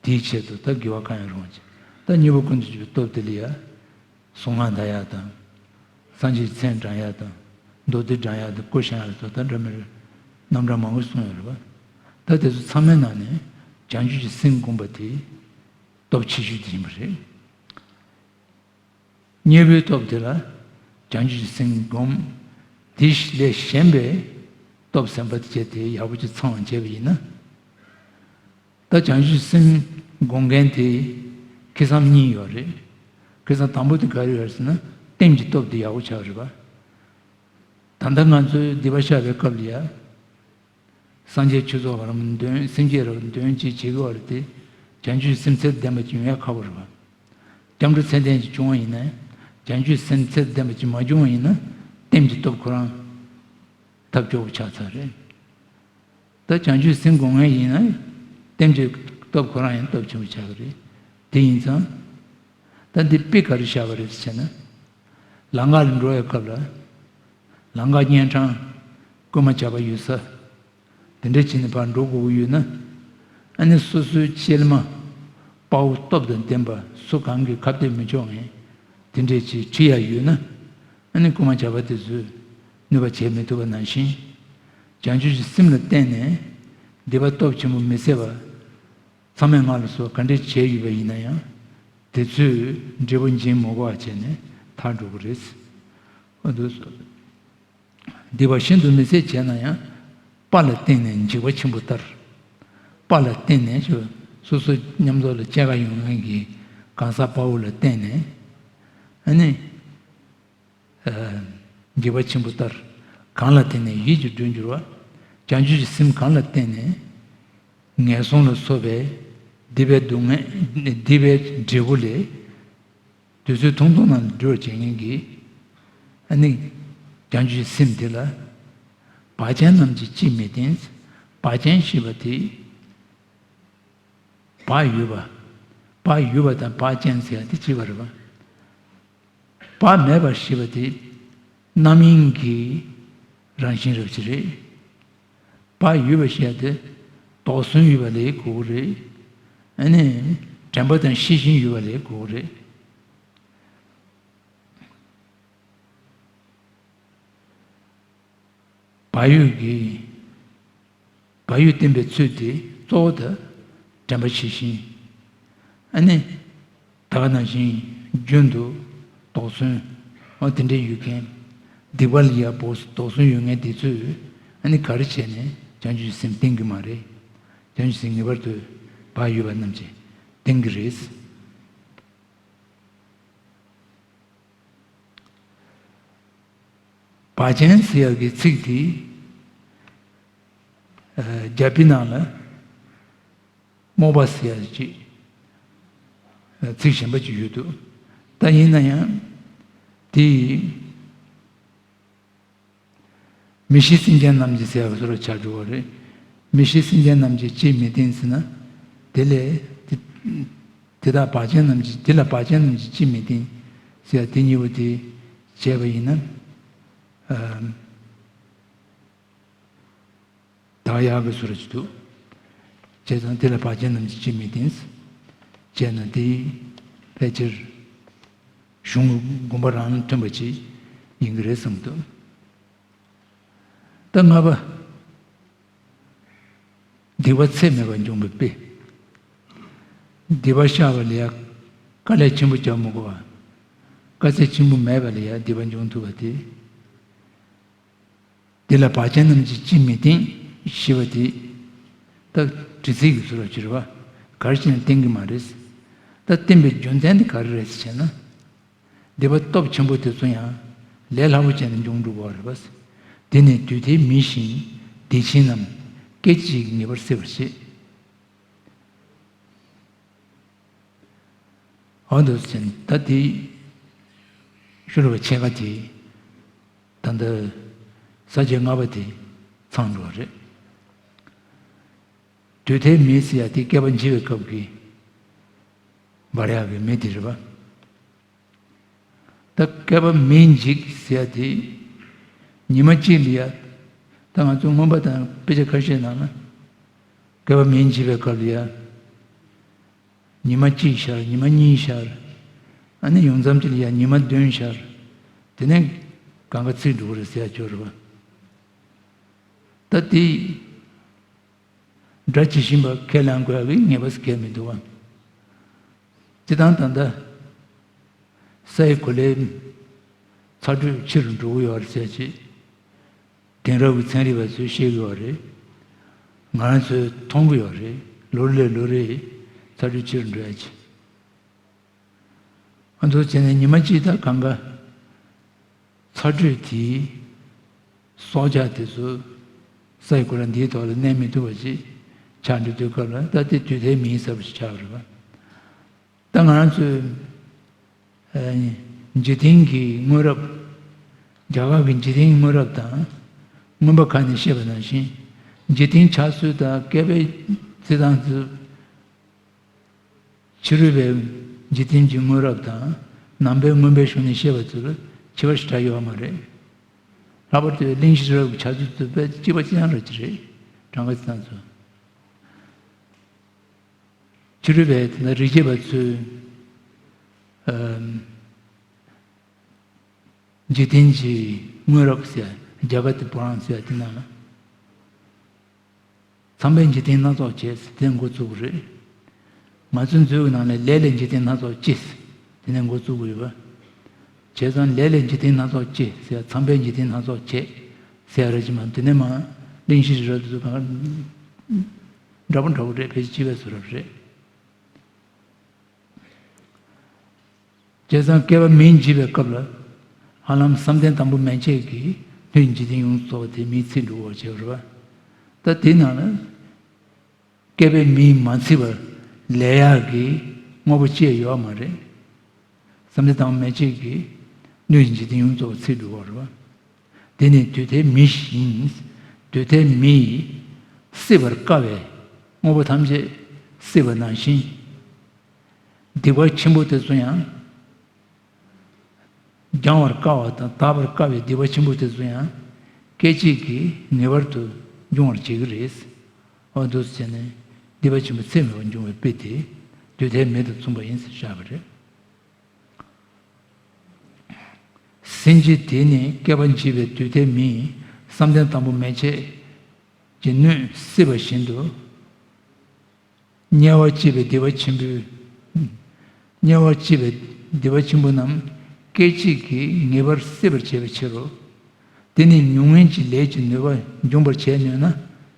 དེའི་ཆེད་དུ་ད་དགེ་བ་གང་ཡང་རུང་བ་བྱེད། ད་གཉེན་པོ་ཀུན་ཏུ་སྤྱོད་པའི་སྟོབས་དེ་ལ་ཡ། གཟུངས་སྔགས་བཟླ་ཡ་དང་། སངས་རྒྱས་ཀྱི་མཚན་བགྲང་ཡ་དང་། མདོ་སྡེ་བགྲང་ཡ་དང་། སྐུ་བཤམས་ཡ་སོགས་ད་འདྲ་མིན་རྣམ་གྲངས་མང་པོ་གསུངས་ཡོད་རེད་པ། ད་དེ་ཚོ་ཚང་མའི་ནང་ནས་བྱང་ཆུབ་ཀྱི་སེམས་བསྒོམ་པ་དེ་སྟོབས་ཆེ་ཤོས་དེ་ཡིན་པ་རེད། གཉེན་པོའི་སྟོབས་དེ་ལ་བྱང་ཆུབ་ཀྱི་སེམས་བསྒོམ། དེ་ལས་གཞན་པའི་སྟོབས་ཟེར་བ་དེ་བྱས་ཏེ་ཡག་པོ་ཅིག་ཚང་བ་བྱས་པ་ཡིན་ན། ད་བྱང་ཆུབ་སེམས་སྒོམ་མཁན་དེ་ཁེ་བཟང་གཉིས་ཡོད་རེད། ཁེ་བཟང་དང་པོ་དེ་ག་རེ་ཡོད་རེད་ཟེར་ན། རྟེན་གྱི་སྟོབས་དེ་ཡག་པོ་ཆགས་རེད་པ། ད་ལྟ་ང་ཚོས་སྡིག་པ་བཤགས་པའི་སྐབས་ལ་ཡ། སངས་རྒྱས་ཆོས་ཚོགས་རབ་འདོན། སེམས་བསྐྱེད་རབ་འདོན་བཅས་བྱེད་དགོས་པ་རེད་དེ། བྱང་ཆུབ་སེམས་ཚད་ལྡན་པ་ཅིག་ཡོང་ཡ་ཁག་པོ་རེད་པ། སྐྱབས་འགྲོ་ཚད་ལྡན་ཅིག་བྱུང་བ་ཡིན་ན། བྱང་ཆུབ་སེམས་ཚད་ལྡན་པ་ཅིག་མ་བྱུང་བ་ཡིན་ན། རྟེན་གྱི་སྟོབས་ཁོ་རང་ཐབས་སྐྱོ་པོ་ཆགས་ཚར་རེད། ད་བྱང་ཆུབ་སེམས་སྒོམ་མཁན་ཡིན་ན། རྟེན་གྱི་སྟོབས་ཁོ་རང་ཡང་སྟོབས་ཆེན་པོ་ཆགས་ཀྱི་རེད། དེ་ཡིན་ཙང་། ད་འདི་དཔེ་ག་རེ་བཞག་པ་རེད་ཟེར་ན། ལམ་ཁ་ལ་འགྲོ་བའི་སྐབས་ལ། ལམ་ཁ་གཉན་འཕྲང་། རྐུན་མ་བྱ་བ་ཡོད་ས། དེ་འདྲ་བྱས་ནས་ཕར་འགྲོ་དགོས་ཀྱི་ཡོད་ན། ཨ་ནི་སོ་སོའི་གཅེས་མ། དཔའ་བོ་སྟོབས་དང་ལྡན་པ་སུ་གང་གིས་ཁ་གཏད་མི་ཆོག་མཁན་དེ་འདྲས་ཅིག་ཁྲིད་ཡ་ཡོད་ན། ཨ་ནི་རྐུན་མ་བྱ་བ་དེ་ཚོས་གནོད་པ་བྱེད་མི་ཐུབ་པ་ནང་བཞིན། བྱང་ཆུབ་ཀྱི་སེམས་ལ་བརྟེན་ནས་སྡིག་པ་སྟོབས་ཆེན་པོ་མི་བསྲེ་བ། མཚམས་མེད་ལྔ་ལ་སོགས་ག་འདྲས་བྱས་ཡོད་པ་ཡིན་ན་ཡང་། དེ་ཚོས་འབྲས་བུ་འབྱིན་མི་དགོས་པ་བྱས་ནས་ཐར་འགྲོ་གི་རེད། འོ་འདུག་སོ། སྡིག་པ་ཤིན་ཏུ་མི་བསྲེ་བྱས་ན་ཡང་། དཔའ་ལ་བརྟེན་ནས་འཇིགས་པ་ཆེན་པོ་ལྟར། དཔའ་ལ་བརྟེན་ནས་ཞུ། སོ་སོ་མཉམ་དུ་ལ་སྐྱེ་ག་ཡོང་མཁན་གྱི་གང་ཟག་དཔའ་བོ་ལ་བརྟེན་ནས། ཨ་ནི། ཨ། འཇིགས་པ་ཆེན་པོ་ལྟར། གང་ལ་བརྟེན་ནས་ཡིད་ཀྱི་སྒྲོན་འགྱུར་བ། བྱང་ཆུབ་ཀྱི་སེམས་གང་ལ་བརྟེན་ནས། ངན་སོང་ལ་སོགས་པའི་སྡིག་པའི་སྡུག་བསྔལ། སྡིག་པའི་འབྲས་བུ་ལས། དུས་ཚོད་ཐུང་ཐུང་ནང་ལ་སྒྲོལ་བྱེད་མཁན་གྱི། ཨ་ནི། བྱང་ཆུབ་སེམས་དེ་ལ། བག་ཅན་རྣམས་ཀྱིས་ཅིས་མི་བརྟེན། བག་ཅན་ཞེས་པ་དེ། བག་ཡོད་པ། བག་ཡོད་པ་དང་བག་ཅན་ཟེར་ཡ་དེ་གཅིག་པ་རེད་པ། བག་མེད་པ་ཞེས་པ་དེ། རྣམ་གཡེང་གི་རང་བཞིན་རབ་ཅིག་རེད། བག་ཡོད་པ་ཞེས་ཡ་དེ། དོགས་ཟོན་ཡོད་པ་ལ་གོ་གི་རེད། ཨ་ནི། དྲན་པ་དང་ཤེས་བཞིན་ཡོད་པ་ལ་གོ་གི་རེད། བག་ཡོད་ཀྱི། བག་ཡོད་བསྟན་པའི་ཚུལ་དེ་གཙོ་བོ་དེ་དྲན་པ་ཇི་བཞིན། ཨ་ནི། ད་ག་ནང་བཞིན་རྒྱུན་དུ་དོགས་ཟོན། འོ་དེ་འདྲའི་ཡོད་མཁན། སྡིག་པ་ལ་ཡ་བོ་དོགས་ཟོན་ཡོད་མཁན་དེ་ཚོས་ཨ་ནི་ག་རེ་བྱས་ནས་བྱང་ཆུབ་སེམས་བསྟེན་གྱི་མ་རེད། བྱང་ཆུབ་སེམས་ངེས་པར་དུ་བག་ཡོད་པ་རྣམས་ཀྱིས་བསྟེན་གྱི་རེད། བག་ཅན་ཟེར་ཡག་གི་ཚིག་དེ། ཨ། རྒྱ་དཔེ་ནང་ལ་རྨོངས་པ་ཟེར་ཡག་ཅིག་ཚིག་གཞན་པ་ཅིག་ཡོད་འདུག་ད་ཡིན་ན་ཡང་དེ་མི་ཤེས་སེམས་ཅན་རྣམས་ཀྱིས་ཟེར་ཡག་བཟོ་འདྲ་ཆགས་འགྲོ་བ་རེད། མི་ཤེས་སེམས་ཅན་རྣམས་ཀྱིས་ཅིས་མི་བསྟེན་ཟེར་ན། དེ་ལས་དེ་དེ་དག་བག་ཅན་རྣམས་ཀྱིས། དེ་ལ་བག་ཅན་རྣམས་ཀྱིས་ཅིས་མི་བསྟེན་ཟེར་ཡག་དེ་གཉིས་པོ་དེ་བྱས་པ་ཡིན་ན། ཨ། དག་ཡག་གི་བཟོ་འདྲ་ཅིག་འདུག་བྱས་ཙང་དེ་ལ་བག་ཅན་རྣམས་ཀྱིས་ཅིས་མི་བསྟེན། བྱས་ན་དེ་ཕལ་ཆེར་གཞུང་དགོངས་པ་རང་ལ་མཐུན་པ་ཅིག་ཡིན་གྱི་རེད་བསམ་འདུག་ད་ལྔ་པ། སྡིག་པ་ཚད་མེད་པ་འབྱུང་བའི་དཔེ། སྡིག་པ་བཤགས་པ་ལ་ཡ་དཀའ་ལས་ཆེན་པོ་རྒྱག་མི་དགོས་པ། དཀའ་ཚེགས་ཆེན་པོ་མེད་པ་ལ་ཡ་སྡིག་པ་འབྱུང་ཐུབ་པ་དེ། དེ་ལ་བག་ཅན་རྣམས་ཀྱིས་ཅིས་མི་བསྟེན་ཞེས་པ་དེ། ད་དྲི་ཚིག་གི་ཚུལ་ལ་བྱེད་པ། ག་རེ་བྱས་ནས་བསྟེན་གྱི་མ་རེད། ད་བསྟེན་པའི་རྒྱུ་མཚན་དེ་ག་རེ་རེད་ཟེར་ན། སྡིག་པ་སྟོབས་ཆེན་པོ་དེ་ཚོ་ཡང་ལས་སླ་པོ་བྱས་ནས་འབྱུང་འགྲོ་གི་རེད་པ། དེ་ནི་དུས་མཐའི་མེ་བཞིན་སྡིག་ཆེན་རྣམས། སྐད་ཅིག་གིས་ངེས་པར་སེལ་བར་བྱེད། འོ་འདུག་ཟེར་ནས་ད་དེ་ཤོ་ལོ་ཀ་ཕྱེད་ཀ་དེ་ད་ལྟ་ས་བཅད་ལྔ་པ་དེ་ཚང་འགྲོ་བ་རེད། དུས་མཐའི་མེ་ཟེར་ཡ་དེ་བསྐལ་པ་འཇིག་པའི་སྐབས་ཀྱི་འབར་ཡག་གི་མེ་དེ་རེད་པ། ད་བསྐལ་པ་མེ་འཇིག་ཟེར་ཡ་དེ་ཉི་མ་གཅིག་ལ་ཡ། ད་ང་ཚོ་མངོན་པ་དང་དཔེ་ཆ་ཁ་ཤས་ནང་ན་བསྐལ་པ་མེ་འཇིག་པའི་སྐབས་ལ་ཡ། ཉི་མ་གཅིག་ཤར། ཉི་མ་གཉིས་ཤར། ཨ་ནི་ཡོང་མཚམས་ཅིག་ལ་ཡ་ཉི་མ་བདུན་ཤར། དེ་ནས་གང་ག་ཚིག་འགྲོ་གི་རེད་ཟེར་ཡ་ཅིག་ཡོད་རེད་པ། ད་དེ་སྒྲ་ཇི་བཞིན་པ་ཁས་ལེན་དགོས་ཡག་གི་ངེས་པ་གང་ཡང་མི་འདུག་པ། སྤྱིར་བཏང་ད་ལྟ་སའི་གོ་ལའི་ཚ་དྲོད་ཆེ་རུ་འགྲོ་གི་ཡོད་རེད་ཟེར་བྱས། དེང་རབས་ཀྱི་ཚན་རིག་པ་ཚོས་བཤད་ཀྱི་ཡོད་རེད། ང་རང་ཚོས་མཐོང་གི་ཡོད་རེད། ལོ་ལས་ལོ་རེ་ཚ་དྲོད་ཆེ་རུ་འགྲོ་ཡ་ཅིག་ཨ་ཚོ་བྱས་ནས་ཉི་མ་གཅིག་ད་གང་ག་ཚ་དྲོད་དེའི་སྲོག་ཆགས་དེ་ཚོ་སའི་གོ་ལ་འདིའི་ཐོག་ལ་གནས་མི་ཐུབ་པ་ཞིག་ཆགས་འགྲོ་དུས་སྐབས་ལ་ད་དེ་དུས་མཐའི་མེ་ཟེར་བ་ཞིག་ཆགས་པ་རེད་པ། ད་ང་རང་ཚོས་ཨ་འཇིག་རྟེན་གྱི་དངོས་རབས། རྒྱ་གར་གྱི་འཇིག་རྟེན་དངོས་རབས་དང་མངོན་པ་མཁའ་ནས་བཤད་པ་ནང་བཞིན། འཇིག་རྟེན་ཆགས་ཚུལ་དང་བསྐལ་པའི་རྩི་སྟངས་ཚོ། ཕྱི་རོལ་པའི་འཇིག་རྟེན་གྱི་དངོས་རབས་དང་ནང་པའི་མངོན་པའི་གཞུང་ནས་བཤད་པ་ཚོ་ལ་ཁྱད་པར་ཞེ་དྲག་ཡོད་མ་རེད། ལྷག་པར་དུ་གླེང་གཞི་རི་རབ་ཀྱི་ཆགས་ཚུལ་ཚོ་དཔེ་གཅིག་པ་གཅིག་རྐྱང་རེད་ཀྱི་རེད། གྲངས་ཀ་རྩི་སྟངས་ཚོ། ཕྱི་རོལ་པའི་དེ་ན་རིག་བྱེད་པ་ཚོས་ཨམ། འཇིག་རྟེན་གྱི་དངོས་རབས་ཟེར་ཡ། རྒྱ་གར་གྱི་པུ་རཱན་ཟེར་ཡ་དེ་ནང་ལ། ཚངས་པའི་འཇིག་རྟེན་སྣ་ཚོགས་བྱེད་ཟེར་དེ་འགོ་བཙུགས་པ་རེད། ང་ཚོའི་མཛོད་ཀྱི་ནང་ལ་ལས་ལས་འཇིག་རྟེན་སྣ་ཚོགས་སྐྱེ་ཟེར་དེ་ནས་འགོ་བཙུགས་པ་ཡོད་པ། བྱས་ཙང་ལས་ལས་འཇིག་རྟེན་སྣ་ཚོགས་སྐྱེ་ཟེར་ཡ། ཚངས་པའི་འཇིག་རྟེན་སྣ་ཚོགས་བྱེད་ཟེར་ཡ་རེད་ཀྱི་མ། དེ་ནས་མ་གླེང་གཞི་རི་རབ་དེ་ཚོ་གང་འདྲ་པོ་འདྲ་པོ་རེད། ཕལ་ཆེར་གཅིག་པའི་བཟོ་འདྲ་རེད། བྱས་ཙང་བསྐལ་པ་མེ་འཇིག་པའི་སྐབས་ལ་ཧ་ལམ་བསམ་གཏན་དང་པོ་མན་ཆད་ཀྱིས་སྣོད་འཇིག་རྟེན་ཡོངས་རྫོགས་པ་དེ་མེས་ཚིག་འགྲོ་བར་བྱེད་པ་རེད་པ། ད་དེའི་ནང་ལ་བསྐལ་པའི་མེས་མ་ཚིག་པར་ལས་ཡག་གི་དངོས་པོ་ཅི་ཡང་ཡོད་མ་རེད། བསམ་གཏན་དང་པོ་མན་ཆད་ཀྱིས་སྣོད་འཇིག་རྟེན་ཡོངས་རྫོགས་པ་ཚིག་འགྲོ་བ་རེད་པ། དེ་ནི་དུས་མཐའི་མེ་བཞིན། དུས་མཐའི་མེ་ཡིས་བསྲེག་པར་དཀའ་བའི་དངོས་པོ་ཐམས་ཅད་བསྲེག་པ་ནང་བཞིན། སྡིག་པ་ཆེན་པོ་དེ་ཚོ་ཡང་། སྦྱང་བར་དཀའ་བ་དང་དག་པར་དཀའ་བའི་སྡིག་པ་ཆེན་པོ་དེ་ཚོ་ཡང་སྐད་ཅིག་གིས་ངེས་པར་དུ་འབྱུང་བར་བྱེད་ཀྱི་རེད། འོ་འདུག་སེ་བྱས་ནས་སྡིག་པ་ཆེན་པོ་ཚད་མེད་པར་འབྱུང་བའི་དཔེ་དེ་དུས་མཐའི་མེ་དང་མཚུངས་པ་ཡིན་ཟེར་བཞག་པ་རེད། ཟིན་བྱེད་དེ་ནི་བསྐལ་པ་འཇིག་པའི་དུས་མཐའི་མེས་ བསམ་གཏན་དང་པོ་མན་ཆད་ཀྱི་སྣོད་བསྲེས་པ་བཞིན་དུ། དམྱལ་བར་སྐྱེས་པའི་སྡིག་པ་ཆེན་པོའི། དམྱལ་བར་སྐྱེས་པའི་སྡིག་པ་ཆེན་པོ་རྣམས་སྐད་ཅིག་གིས་ངེས་པར་སེལ་བར་བྱེད་པའི་ཕྱིར་རོ། དེ་ནི་མྱོང་མངོན་གྱི་ལས་ཀྱི་ནུས་པ་འབྱོངས་པར་བྱས་ནུས་ན་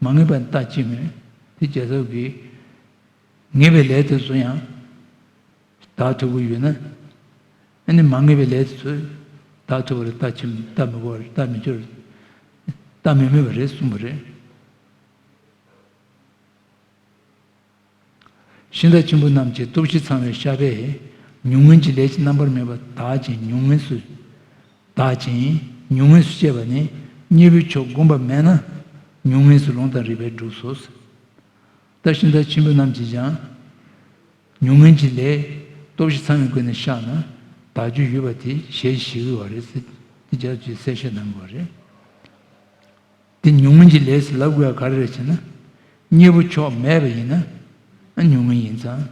མ་ངེས་པ་ལྟ་ཅི་སྨོས། དེ་རྒྱལ་ཚབ་ཀྱིས་ངེས་པའི་ལས་དེ་ཚོ་ཡང་དག་ཐུབ་ཀྱི་ཡོད་ན། ཨ་ནི་མ་ངེས་པའི་ལས་དེ་ཚོ་དག་ཐུབ་པར་ལྟ་ཅི་ལྟ་མི་དགོས་པར་ལྟ་མི་འགྱུར། ལྟ་མི་སྨོས་པ་རེད་གསུངས་པ་རེད། ཤིང་རྟ་ཆེན་པོ་རྣམས་ཀྱི་སྟོབས་བཞི་ཚང་བའི་ཤ་བས་མྱོང་མངོན་གྱི་ལས་ཀྱི་རྣམ་པར་སྨིན་པ་དག་ཅིང་མྱོང་མངོན་སུ། དག་ཅིང་མྱོང་མངོན་སུ་སྐྱེས་པ་ནི་གཉེན་པོའི་ཕྱོགས་བསྒོམས་པ་མེད་ན་མྱོང་མངོན་སུ་ལུང་དང་རིགས་པས་འགྲུབ་སོ། ད་ཤིང་རྟ་ཆེན་པོ་རྣམས་ཀྱིས་ཀྱང་མྱོང་མངོན་གྱི་ལས་སྟོབས་བཞི་ཚང་བའི་སྒོ་ནས་བཤགས་ན་དག་རྒྱུ་ཡོད་པ་དེ་ཞལ་བཞེས་ཀྱི་ཡོད་རེད་ཟེར་དེ་རྒྱ་ཆེའི་གསལ་བཤད་གནང་དགོས་རེད། དེ་མྱོང་མིན་གྱི་ལས་སུ་ལབ་དགོས་པ་ག་རེ་རེད་ཅེ་ན། གཉེན་པོ་ཕྱོགས་མེད་པ་ཡིན་ན་ཨ་མྱོང་མིན་ཡིན་ཙང་།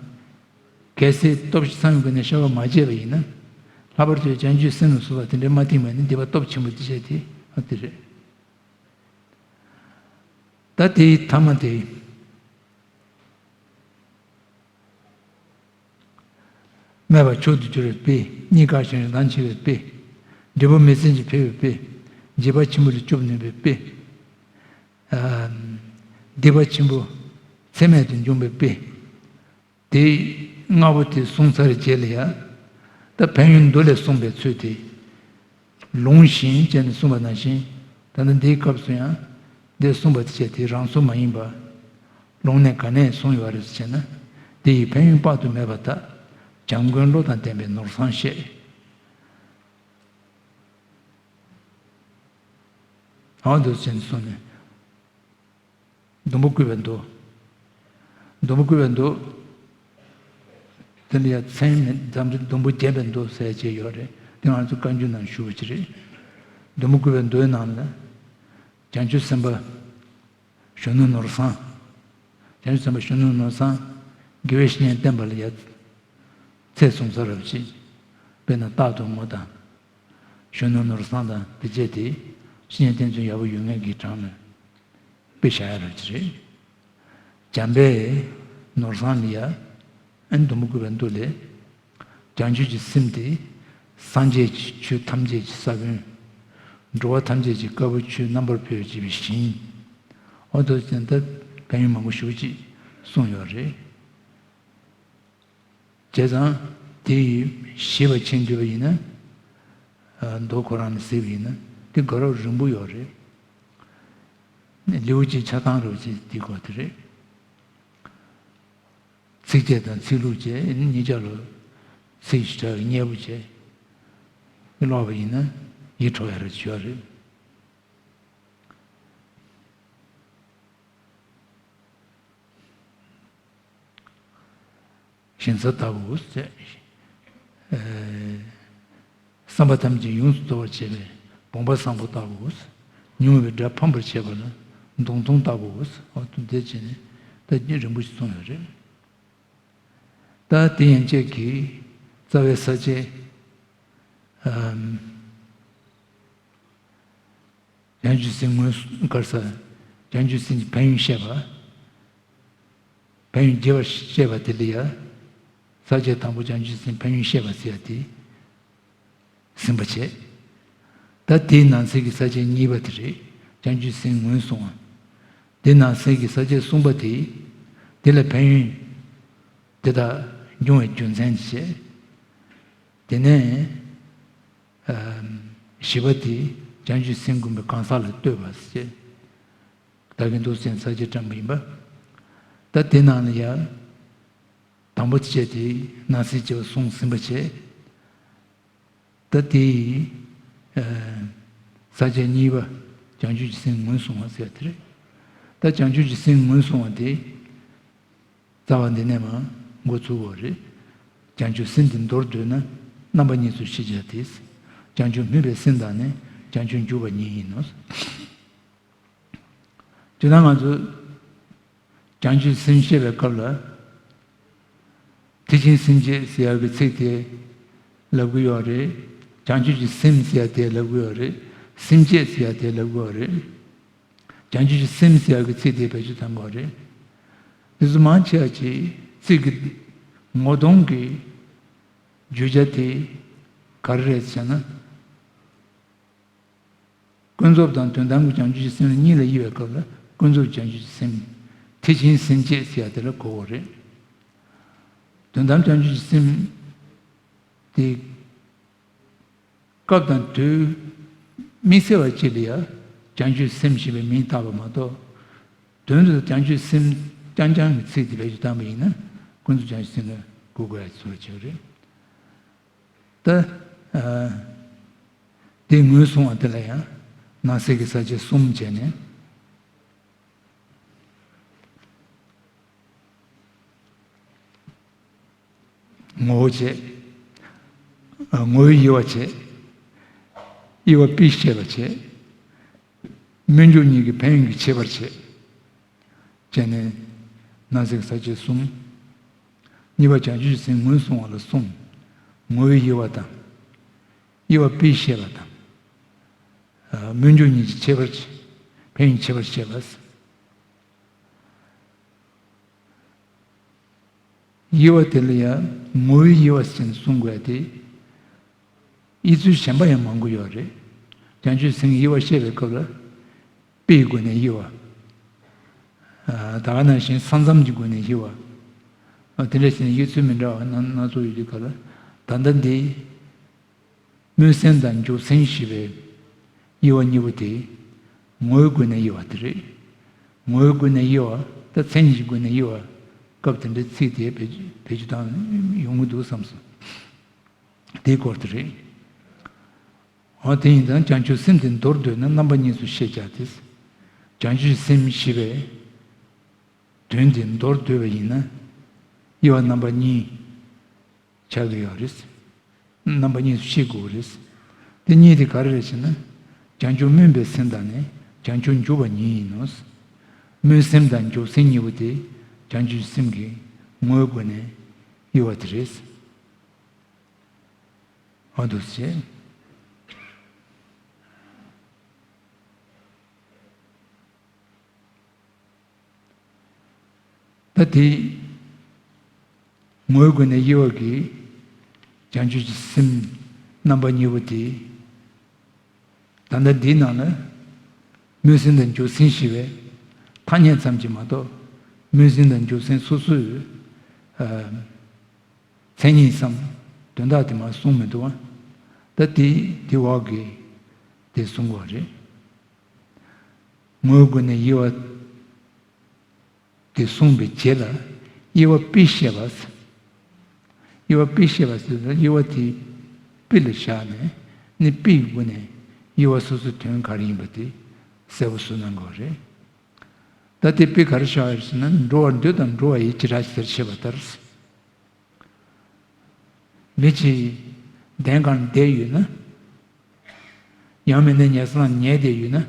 གལ་སྲིད་སྟོབས་བཞི་ཚང་བའི་སྒོ་ནས་བཤགས་པ་མ་བྱས་པ་ཡིན་ན། ལྷག་པར་དུ་བྱང་ཆུབ་སེམས་ལ་སོགས་པ་དེ་འདྲའི་མ་བསྟེན་པ་ནི་སྡིག་པ་སྟོབས་ཆེན་པོ་དེ་བྱས་ཏེ་ཨ་དེ་རེད། ད་དེའི་ཐ་མ་དེ། སྨད་པ་མཆོག་ཏུ་གྱུར་པའི་དཔེ། སྙིང་དཀར་ཞིང་རིན་ཐང་ཆེ་བའི་དཔེ། འབྲས་བུ་མི་ཟད་ཅིང་འཕེལ་བའི་དཔེ། འཇིགས་པ་ཆེན་པོ་ལས་སྐྱོབ་ནུས་པའི་དཔེ། ཨ། སྡིག་པ་ཆེན་པོ་ཚད་མེད་དུ་འཇོམས་པའི་དཔེ། དེ་ལྔ་པོ་དེ་གསུངས་ཚར་རྗེས་ལ་ཡང་ད་ཕན་ཡོན་མདོ་ལས་གསུངས་པའི་ཚུལ་དེ། ལུང་བཞིན་བྱས་ནས་གསུངས་པ་ནང་བཞིན། ད་ལྟ་འདིའི་སྐབས་སུ་ཡང་འདིར་གསུངས་པ་དེ་བྱས་ཏེ་རང་གསུངས་མ་ཡིན་པ། ལུང་ནས་ག་ནས་གསུངས་ཡོད་རེད་ཟེར་ན། འདི་ཡི་ཕན་ཡོན་དཔག་ཏུ་མེད་པ་དག། བྱམས་མགོན་བློ་དང་ལྡན་པས་ནོར་བཟང་བཤད། འོ་འདུག་ཅེས་གསུངས་ནས། སྡོང་པོ་བརྐོས་པའི་མདོ། སྡོང་པོ་བརྐོས་པའི་མདོ། དེ་ལ་ཡང་མཚན་མེད་འཛམ་གླིང་སྡོང་པོ་བརྒྱན་པའི་མདོ་ཟེར་བྱས་ཡོད་རེད། དེ་ང་ཚོ་བཀའ་འགྱུར་ནང་ཞུ་བ་ཅིག་རེད། སྡོང་པོ་བརྐོས་པའི་མདོའི་ནང་ལ། བྱང་ཆུབ་སེམས་དཔའ་གཞོན་ནུ་ནོར་བཟང་། བྱང་ཆུབ་སེམས་དཔའ་གཞོན་ནུ་ནོར་བཟང་། དགེ་བའི་བཤེས་གཉེན་བསྟེན་པ་ལ་ཡ། ཚད་བཟུང་ས་རབ་ཅིག་དཔེར་ན་རྟག་ཏུ་ངུ་དང་། གཞོན་ནུ་ནོར་བཟང་དང་དེ་བཅས་ཏེ། བཤེས་གཉེན་བསྟེན་ཚུལ་ཡག་པོ་ཡོད་མཁན་གྱི་གྲངས་ལ། དཔེ་བཞག་ཡ་རབ་ཅིག་རེད། བྱམས་པས་ནོར་བཟང་ལ་ཡ། ཨན་སྡོང་པོ་བརྐོས་པའི་མདོ་ལས། བྱང་ཆུབ་ཀྱི་སེམས་དེ། སངས་རྒྱས་ཀྱི་ཆོས་ཐམས་ཅད་ཀྱི་ས་བོན། འགྲོ་བ་ཐམས་ཅད་ཀྱི་དཀར་པོའི་ཆོས་རྣམ་པར་འཕེལ་བར་བྱེད་པའི་ཞིང་། འོ་དོ་ཅན་ད་ཕན་ཡོན་མང་པོ་ཞེ་པོ་ཅིག་གསུངས་ཡོད་རེད། བྱས་ཙང་དེ་ཡི་ཞེས་པ་མཁྱེན་དགོས་པ་ཡིན་ན། ཨ། མདོ་ཁོ་རང་ནས་གཟིགས་པ་ཡིན་ན་དེ་དགའ་རབ་རིང་པོ་ཡོད་རེད། ལེའུ་གཅིག་ཆ་ཚང་རུ་ཅིག་དེ་གོ་དེ་རེད། ཚིགས་བཅད་དང་ཚིག་ལྷུག་བཅས་གཉིས་ཆ་ལ་ཚིག་ཞིབ་ཕྲ་བའི་སྙད་པོ་བཅས་ཀློག་པ་ཡིན་ན་ཡིད་འཕྲོག་ཡ་རེ་ཡོད་རེད། ཞིང་ས་ལྟ་བུ་ཟེར། ཨེ། བསམ་པ་ཐམས་ཅད་ཡོངས་སུ་རྫོགས་པར་བྱེད་པའི་བུམ་པ་བཟང་པོ་ལྟ་བུ། ཉུང་བའི་དགྲ་ཕམ་པར་བྱེད་པ་ལ་མདུང་ཐུང་ལྟ་བུ། འོ་དེ་བྱས་ནས་ད་རིང་པོ་ཞིག་གསུངས་ཡོད་རེད། ད་དེ་ཡན་ཆད་ཀྱི་རྩ་བའི་ས་བཅད། ཨམ། བྱང་ཆུབ་སེམས་ངོས་སུ་དགར་ས། བྱང་ཆུབ་སེམས་ཀྱི་ཕན་ཡོན་བཤད་པ། ཕན་ཡོན་རྒྱས་པར་བཤད་པ་དེ་ལ་ཡ། ས་བཅད་དང་པོ་བྱང་ཆུབ་སེམས་ཕན་ཡོན་བཤད་པ་ཟེར་ཡ་དེ་ཟིན་པ་བྱས། ད་དེའི་ནང་གསེས་ཀྱི་ས་བཅད་གཉིས་པ་དེ་རེད། བྱང་ཆུབ་སེམས་ངོས་བཟུང་བ། དེ་ནང་གསེས་ཀྱི་ས་བཅད་གསུམ་པ་དེ། དེ་ལ་ཕན་ཡོན་དེ་དག་འབྱུང་བའི་རྒྱུ་མཚན་དེ་བཤད། དེ་ནས། ཨ། བཞི་པ་དེ་བྱང་ཆུབ་སེམས་བསྒོམ་པའི་གང་ཟག་ལ་ལྟོས་པ་ཟེར། ད་གིན་འདུག་སེ་ས་བཅད་བཀྲམ་པ་ཡིན་པ། ད་དེ་ནང་ལ་ཡ། དང་པོ་དེ་བྱས་ཏེ་ནང་གསེས་བྱས་པ་གསུངས་ཟིན་པ་བྱས། ད་དེ་ཡི། ཨ། ས་བཅད་གཉིས་པ་བྱང་ཆུབ་ཀྱི་སེམས་ངོས་བཟུང་བ་ཟེར་བ་དེ་རེད། ད་བྱང་ཆུབ་ཀྱི་སེམས་ངོས་བཟུང་བ་དེ། རྩ་བ་འདི་ནས་མར་འགོ་ཚུགས་པ་རེད། བྱང་ཆུབ་སེམས་འདི་མདོར་བསྡུས་ན་རྣམ་པ་གཉིས་སུ་ཕྱེ་བྱ་སྟེ། བྱང་ཆུབ་སྨོན་པའི་སེམས་དང་ནི་བྱང་ཆུབ་འཇུག་པ་ཉིད་ཡིན་ནོ། དེ་ན་ང་ཚོས་བྱང་ཆུབ་སེམས་བཤད་པའི་སྐབས་ལ། ཐེག་ཆེན་སེམས་བསྐྱེད་ཟེར་ཡག་གི་ཚིག་དེ་ལབ་ཀྱི་ཡོད་རེད། བྱང་ཆུབ་ཀྱི་སེམས་ཟེར་ཡག་དེ་ལབ་ཀྱི་ཡོད་རེད། སེམས་བསྐྱེད་ཟེར་ཡ་དེ་ལབ་དགོས་རེད། བྱང་ཆུབ་ཀྱི་སེམས་ཟེར་ཡ་གི་ཚིག་དེ་བེད་སྤྱོད་གཏང་དགོས་རེད། དེ་ཚོ་མང་ཆེ་བ་ཅིག་ཚིག་གི་ངོ་གདོང་གི་བརྗོད་བྱ་དེ་ག་རེ་རེད་ཟེར་ན། ཀུན་རྫོབ་དང་དོན་དམ་གྱི་བྱང་ཆུབ་ཀྱི་སེམས་གཉིས་ལ་དབྱེ་བའི་སྐབས་ལ་ཀུན་རྫོབ་བྱང་ཆུབ་ཀྱི་སེམས། དེ་བཞིན་སེམས་བསྐྱེད་ཟེར་ཡ་དེ་ལ་གོ་དགོས་རེད། དོན་དམ་བྱང་ཆུབ་ཀྱི་སེམས་དེ། སྐབས་དང་དུས་དམིགས་བསལ་བ་ཅིག་ལ་ཡང་བྱང་ཆུབ་སེམས་ཞེས་པའི་མིང་བཏགས་པ་མ་གཏོགས། དོན་དུ་བྱང་ཆུབ་སེམས་རྐྱང་རྐྱང་གི་ཚིག་དེ་བེད་སྤྱོད་བཏང་པ་ཡིན་ན་ཀུན་རྫོབ་བྱང་ཆུབ་སེམས་ལ་གོ་དགོས་ཡ་ཚོད་ཆེ་བ་རེད། ད། ཨ། དེ་ངོས་བཟུང་བ་དེ་ལ་ཡང་ནང་གསེས་ཀྱི་ས་བཅད་གསུམ་བྱས་ནས། ངོ་བོ་བྱས། ངོ་བོའི་དབྱེ་བ་བྱས། དབྱེ་བ་དཔེས་བཤད་པ་བྱས། སྨོན་འཇུག་གཉིས་ཀྱི་ཕན་ཡོན་གྱི་ཁྱད་པར་བྱས། བྱས་ནས་ནང་གསེས་ས་བཅད་གསུམ། གཉིས་པ་བྱང་ཆུབ་སེམས་ངོས་བཟུང་བ་ལ་གསུམ། ངོ་བོའི་དབྱེ་བ་དང་། དབྱེ་བ་དཔེས་བཤད་པ་དང་། སྨོན་འཇུག་གཉིས་ཀྱི་ཁྱད་པར། ཕན་ཡོན་ཁྱད་པར་བཤད་པ། དབྱེ་བ་དེ་ལ་ཡང་ངོ་བོའི་དབྱེ་བ་ཟེར་ནས་གསུང་དགོས་ཏེ། དབྱེ་ཚུལ་གཞན་པ་ཡང་མང་པོ་ཡོད་རེད། བྱང་ཆུབ་སེམས་ཀྱི་དབྱེ་བ་བཤད་པའི་སྐབས་ལ། དཔེའི་སྒོ་ནས་དབྱེ་བ། ད་ག་ནང་བཞིན་ས་མཚམས་ཀྱི་སྒོ་ནས་དབྱེ་བ། དེ་འདྲ་བྱས་ནས་དབྱེ་ཚུལ་མི་འདྲ་བ་སྣ་སྣ་ཚོགས་ཡོད་དུས་སྐབས་ལ། ད་ལྟ་འདི། སྨོན་སེམས་དང་འཇུག་སེམས་ཞེས་པའི་དབྱེ་བ་གཉིས་པོ་དེ་ངོ་བོའི་སྒོ་ནས་དབྱེ་བ་དེ་རེད། ངོ་བོའི་སྒོ་ནས་དབྱེ་བ་དང་མཚན་ཉིད་ཀྱི་སྒོ་ནས་དབྱེ་བ། སྐབས་དེ་འདྲའི་ཚིག་དེ་བེད་བེད་སྤྱོད་བཏང་ཡོང་གི་འདུག་བསམ་སོང་། དེའི་སྐོར་དེ་རེད། འོ་དེ་ཡིན་ཙང་བྱང་ཆུབ་སེམས་དེ་མདོར་བསྡུས་ན་རྣམ་པ་གཉིས་སུ་ཤེས་བྱ་སྟེ། བྱང་ཆུབ་སེམས་ཞེས་པའི་དོན་དེ་མདོར་བསྡུས་པ་ཡིན་ན། དབྱེ་བ་རྣམ་པ་གཉིས་ཆགས་ཀྱི་ཡོད་རེད། རྣམ་པ་གཉིས་སུ་ཤེས་དགོས་རེད། དེ་གཉིས་དེ་ག་རེ་རེད་ཟེར་ན། བྱང་ཆུབ་སྨོན་པའི་སེམས་དང་ནི་བྱང་ཆུབ་འཇུག་པ་གཉིས་ཡིན་ནོ། སྨོན་སེམས་དང་འཇུག་སེམས་གཉིས་པོ་དེ་བྱང་ཆུབ་སེམས་ཀྱི་ངོ་བོའི་སྒོ་ནས་དབྱེ་བ་དེ་རེད། འོ་འདུག་སེ། ད་དེ། ངོ་བོའི་སྒོ་ནས་དབྱེ་བ་གི་བྱང་ཆུབ་ཀྱི་སེམས་རྣམ་པ་གཉིས་པོ་དེ། ད་ལྟ་འདིའི་ནང་ལ་སྨོན་སེམས་དང་འཇུག་སེམས་ཞེས་པའི་ཐ་སྙད་ཙམ་གྱིས་མ་གཏོགས། སྨོན་སེམས་དང་འཇུག་སེམས་སོ་སོའི་ཨ་མཚན་ཉིད་སམ་དོན་དག་དེ་མར་གསུངས་མི་འདུག་བ། ད་དེ་དེ་འོག་གི་དེ་གསུང་དགོས་རེད། ངོ་བོའི་སྒོ་ནས་དབྱེ་བ་དེ་གསུངས་པའི་རྗེས་ལ་དབྱེ་བ་དཔེས་བཤད་པ། དབྱེ་བ་དཔེས་བཤད་པ་ཟེར་ན་དབྱེ་བ་དེ་དཔེ་ལ་བཞག་ནས་ནི་དཔེ་ཡི་སྒོ་ནས་དབྱེ་བ་སོ་སོའི་དོན་ག་རེ་ཡིན་པ་དེ་གསལ་པོ་བཟོ་གནང་དགོས་རེད། ད་དེ་དཔེ་ག་རེ་བཞག་ཡོད་ཟེར་ན། འགྲོ་བར་འདོད་དང་འགྲོ་བ་ཡི་བྱེ་བྲག་ཟེར་བཤད་པ་ལྟར། མི་གཅིག་གདན་སྒང་བསྡད་ཡོད་ན། ཡང་མིན་ན་ཉལ་ས་ལ་ཉལ་བསྡད་ཡོད་ན།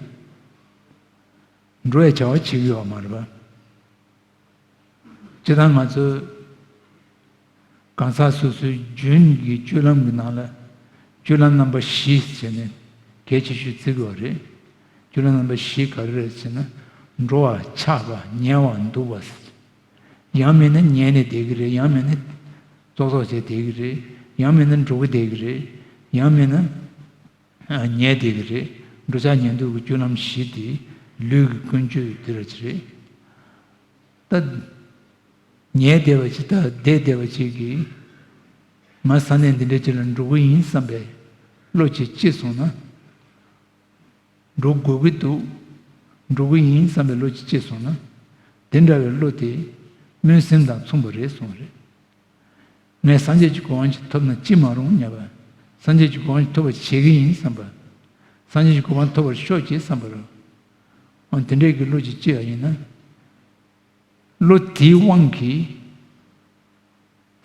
འགྲོ་བའི་བྱ་བ་བྱེད་ཀྱི་ཡོད་མ་རེད་པ། སྤྱིར་བཏང་ང་ཚོས་གང་ཟག་སོ་སོའི་རྒྱུན་གྱི་སྤྱོད་ལམ་གྱི་ནང་ལ་སྤྱོད་ལམ་རྣམ་པ་བཞི་བྱས་ནས་གལ་ཆེ་ཤོས་བརྩི་དགོས་པ་རེད། སྤྱོད་ལམ་རྣམ་པ་བཞི་ག་རེ་རེད་ཟེར་ན། འགྲོ་བ་འཆག་པ་ཉལ་བ་འདུག་པ། ཡང་མིན་ན་ཉལ་ནས་བསྡད་ཀྱི་རེད། ཡང་མིན་ན་ཙོག་ཙོག་བྱས་བསྡད་ཀྱི་རེད། ཡང་མིན་ན་འགྲོ་གི་བསྡད་ཀྱི་རེད། ཡང་མིན་ན་ཉལ་བསྡད་ཀྱི་རེད། འགྲོ་འཆག་ཉལ་འདུག་གི་སྤྱོད་ལམ་བཞི་དེ་ལུས་ཀྱི་ཀུན་སྤྱོད་དེ་ར་ཅི་རེད། ད་ཉལ་བསྡད་པ་ཅིག་དང་བསྡད་བསྡད་པ་ཅིག་གིས་ང་ས་གནས་འདི་འདྲ་ཅིག་ལ་འགྲོ་གི་ཡིན་བསམ་པའི་བློ་ཅིག་སྐྱེས་སོང་ན། འགྲོ་དགོས་ཀྱི་འདུག་འགྲོ་གི་ཡིན་བསམ་པའི་བློ་ཅིག་སྐྱེས་སོང་ན། དེ་འདྲ་བའི་བློ་དེ་སྨོན་སེམས་དང་མཚུངས་པ་རེད་གསུངས་པ་རེད། ངས་སངས་རྒྱས་ཀྱི་གོ་འཕང་ཅིག་ཐོབ་ན་ཅི་མ་རུང་སྙམ་པ། སངས་རྒྱས་ཀྱི་གོ་འཕང་ཅིག་ཐོབ་པར་བྱེད་ཀྱི་ཡིན་བསམ་པ། སངས་རྒྱས་ཀྱི་གོ་འཕང་ཐོབ་པར་ཤོག་ཅེས་བསམ་པ་རེད། འོ་དེ་འདྲའི་གི་བློ་ཅིག་སྐྱེ་བ་ཡིན་ན། བློ་དེའི་དབང་གིས་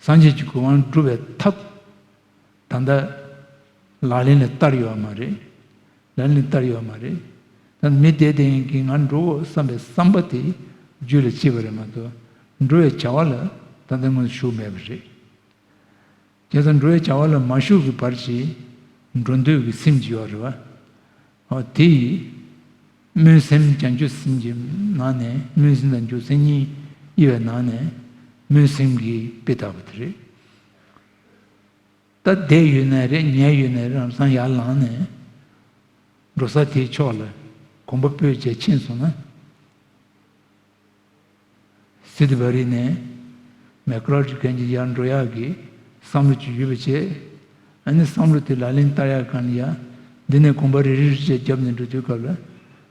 སངས་རྒྱས་ཀྱི་གོ་འཕང་སྒྲུབ་པའི་ཐབས་ད་ལྟ་ལག་ལེན་ལ་བསྟར་ཡོད་མ་རེད། ལག་ལེན་ལ་བསྟར་ཡོད་མ་རེད། ད་མི་དེ་དེ་ཡིན་གྱི་ང་འགྲོ་འོ་བསམ་པའི་བསམ་པ་དེ་རྒྱུད་ལ་སྐྱེས་པ་རེད་མ་གཏོགས། འགྲོ་བའི་བྱ་བ་ལ་ད་ལྟ་དངོས་སུ་ཞུགས་མེད་པ་རེད། བྱས་ཙང་འགྲོ་བའི་བྱ་བ་ལ་མ་ཞུགས་ཀྱི་བར་གྱི་འགྲོ་འདོད་ཀྱི་སེམས་ཀྱི་ཡོད་རེད་བ། ཨོ་དེ་ཡིས་སྨོན་སེམས་བྱང་ཆུབ་སེམས་ཀྱི་ནང་ནས་སྨོན་སེམས་དང་འཇུག་སེམས་གཉིས་དབྱེ་བའི་ནང་ནས་སྨོན་སེམས་ཀྱི་དཔེ་ལྟ་བུ་དེ་རེད། ད་བསྡད་ཡོད་ནའི་རེད། ཉལ་ཡོད་ནའི་རེད། ལམ་སང་ཡར་ལངས་ནས་འགྲོ་ས་དེའི་ཕྱོགས་ལ་གོམ་པ་སྤོས་བྱས་ཕྱིན་སོང་ན། སི་ཏུ་བ་རི་ནས་མེག་ལོར་གྱི་གན་གྱི་ཡར་འགྲོ་ཡག་གི་བསམ་བློ་ཅིག་ཡོད་པ་བྱས། ཨ་ནི་བསམ་བློ་དེ་ལག་ལེན་བསྟར་ཡག་གང་ལ་ཡ། འདི་ནས་གོམ་པ་རེ་རེ་རེ་བྱས་བརྒྱབ་ནས་འགྲོ་དུས་སྐབས་ལ་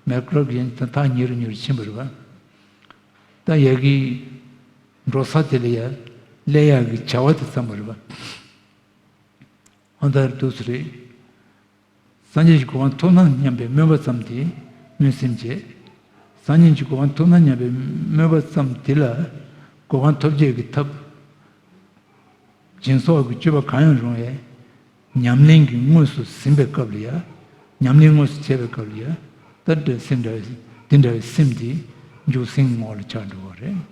མེག་ལོར་གྱི་གན་གྱི་ཐག་ཉེ་རུ་ཉེ་རུ་ཕྱིན་པ་རེད་པ། ད་ཡ་གི་འགྲོ་ས་དེ་ལ་ཡ་སླེབས་ཡག་གི་བྱ་བ་དེ་བརྩམས་པ་རེད་པ། ཨོ་ད་འདུག་སེ་རེད། སངས་རྒྱས་ཀྱི་གོ་འཕང་ཐོབ་ན་སྙམ་པའི་སྨོན་པ་ཙམ་དེ་སྨོན་སེམས་བྱས། སངས་རྒྱས་ཀྱི་གོ་འཕང་ཐོབ་ན་སྙམ་པའི་སྨོན་པ་ཙམ་དེ་ལ་གོ་འཕང་ཐོབ་བྱེད་ཀྱི་ཐབས། སྦྱིན་སོགས་ཀྱི་སྤྱོད་པ་གང་ཡང་རུང་བའི་ཉམས་ལེན་གྱིས་དངོས་སུ་ཟིན་པའི་སྐབས་ལ་ཡ། ཉམས་ལེན་དངོས་སུ་བྱས་པའི་སྐབས་ལ་ཡ། ད་འདྲ་སེམས་འདྲ་བའི་འདི་འདྲ་བའི་སེམས་དེ་འཇུག་སེམས་ངོ་ལ་ཆགས་འགྲོ་བ་རེད།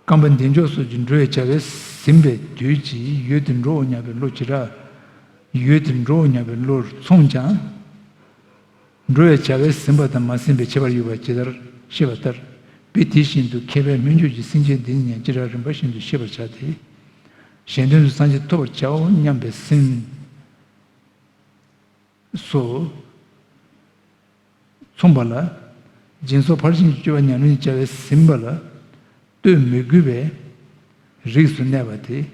རྐང་པ་འདི་འཇོག་སོགས་ཀྱི་འགྲོ་བའི་བྱ་བས་ཟིན་པའི་དུས་ཀྱི་ཡུལ་དེ་འགྲོའོ་སྙམ་པའི་བློ་ཇི་ལྟར་ཡུལ་དེ་འགྲོའོ་སྙམ་པའི་བློར་མཚུངས་ཀྱང་། འགྲོ་བའི་བྱ་བས་ཟིན་པ་དང་མ་ཟིན་པའི་ཁྱད་པར་ཡོད་པ་ཇི་ལྟར་ཤེས་པ་ལྟར། དཔེ་དེ་བཞིན་དུ་མཁས་པས་སྨོན་འཇུག་གི་སེམས་ཅན་འདི་ཉིད་ཀྱང་ཇི་ལྟར་རིམ་པ་བཞིན་དུ་ཤེས་པར་བྱ་སྟེ། གཞན་དོན་དུ་སངས་རྒྱས་ཐོབ་པར་བྱའོ་སྙམ་པའི་སེམས། སོ། མཚུངས་པ་ལ། སྦྱིན་སོགས་ཕར་ཕྱིན་གྱི་སྤྱོད་པ་ཉམས་ལེན་བྱ་བས་ཟིན་པ་ལ་ལྟོས་མི་དགོས་པའི་རིགས་སུ་གནས་པ་དེ།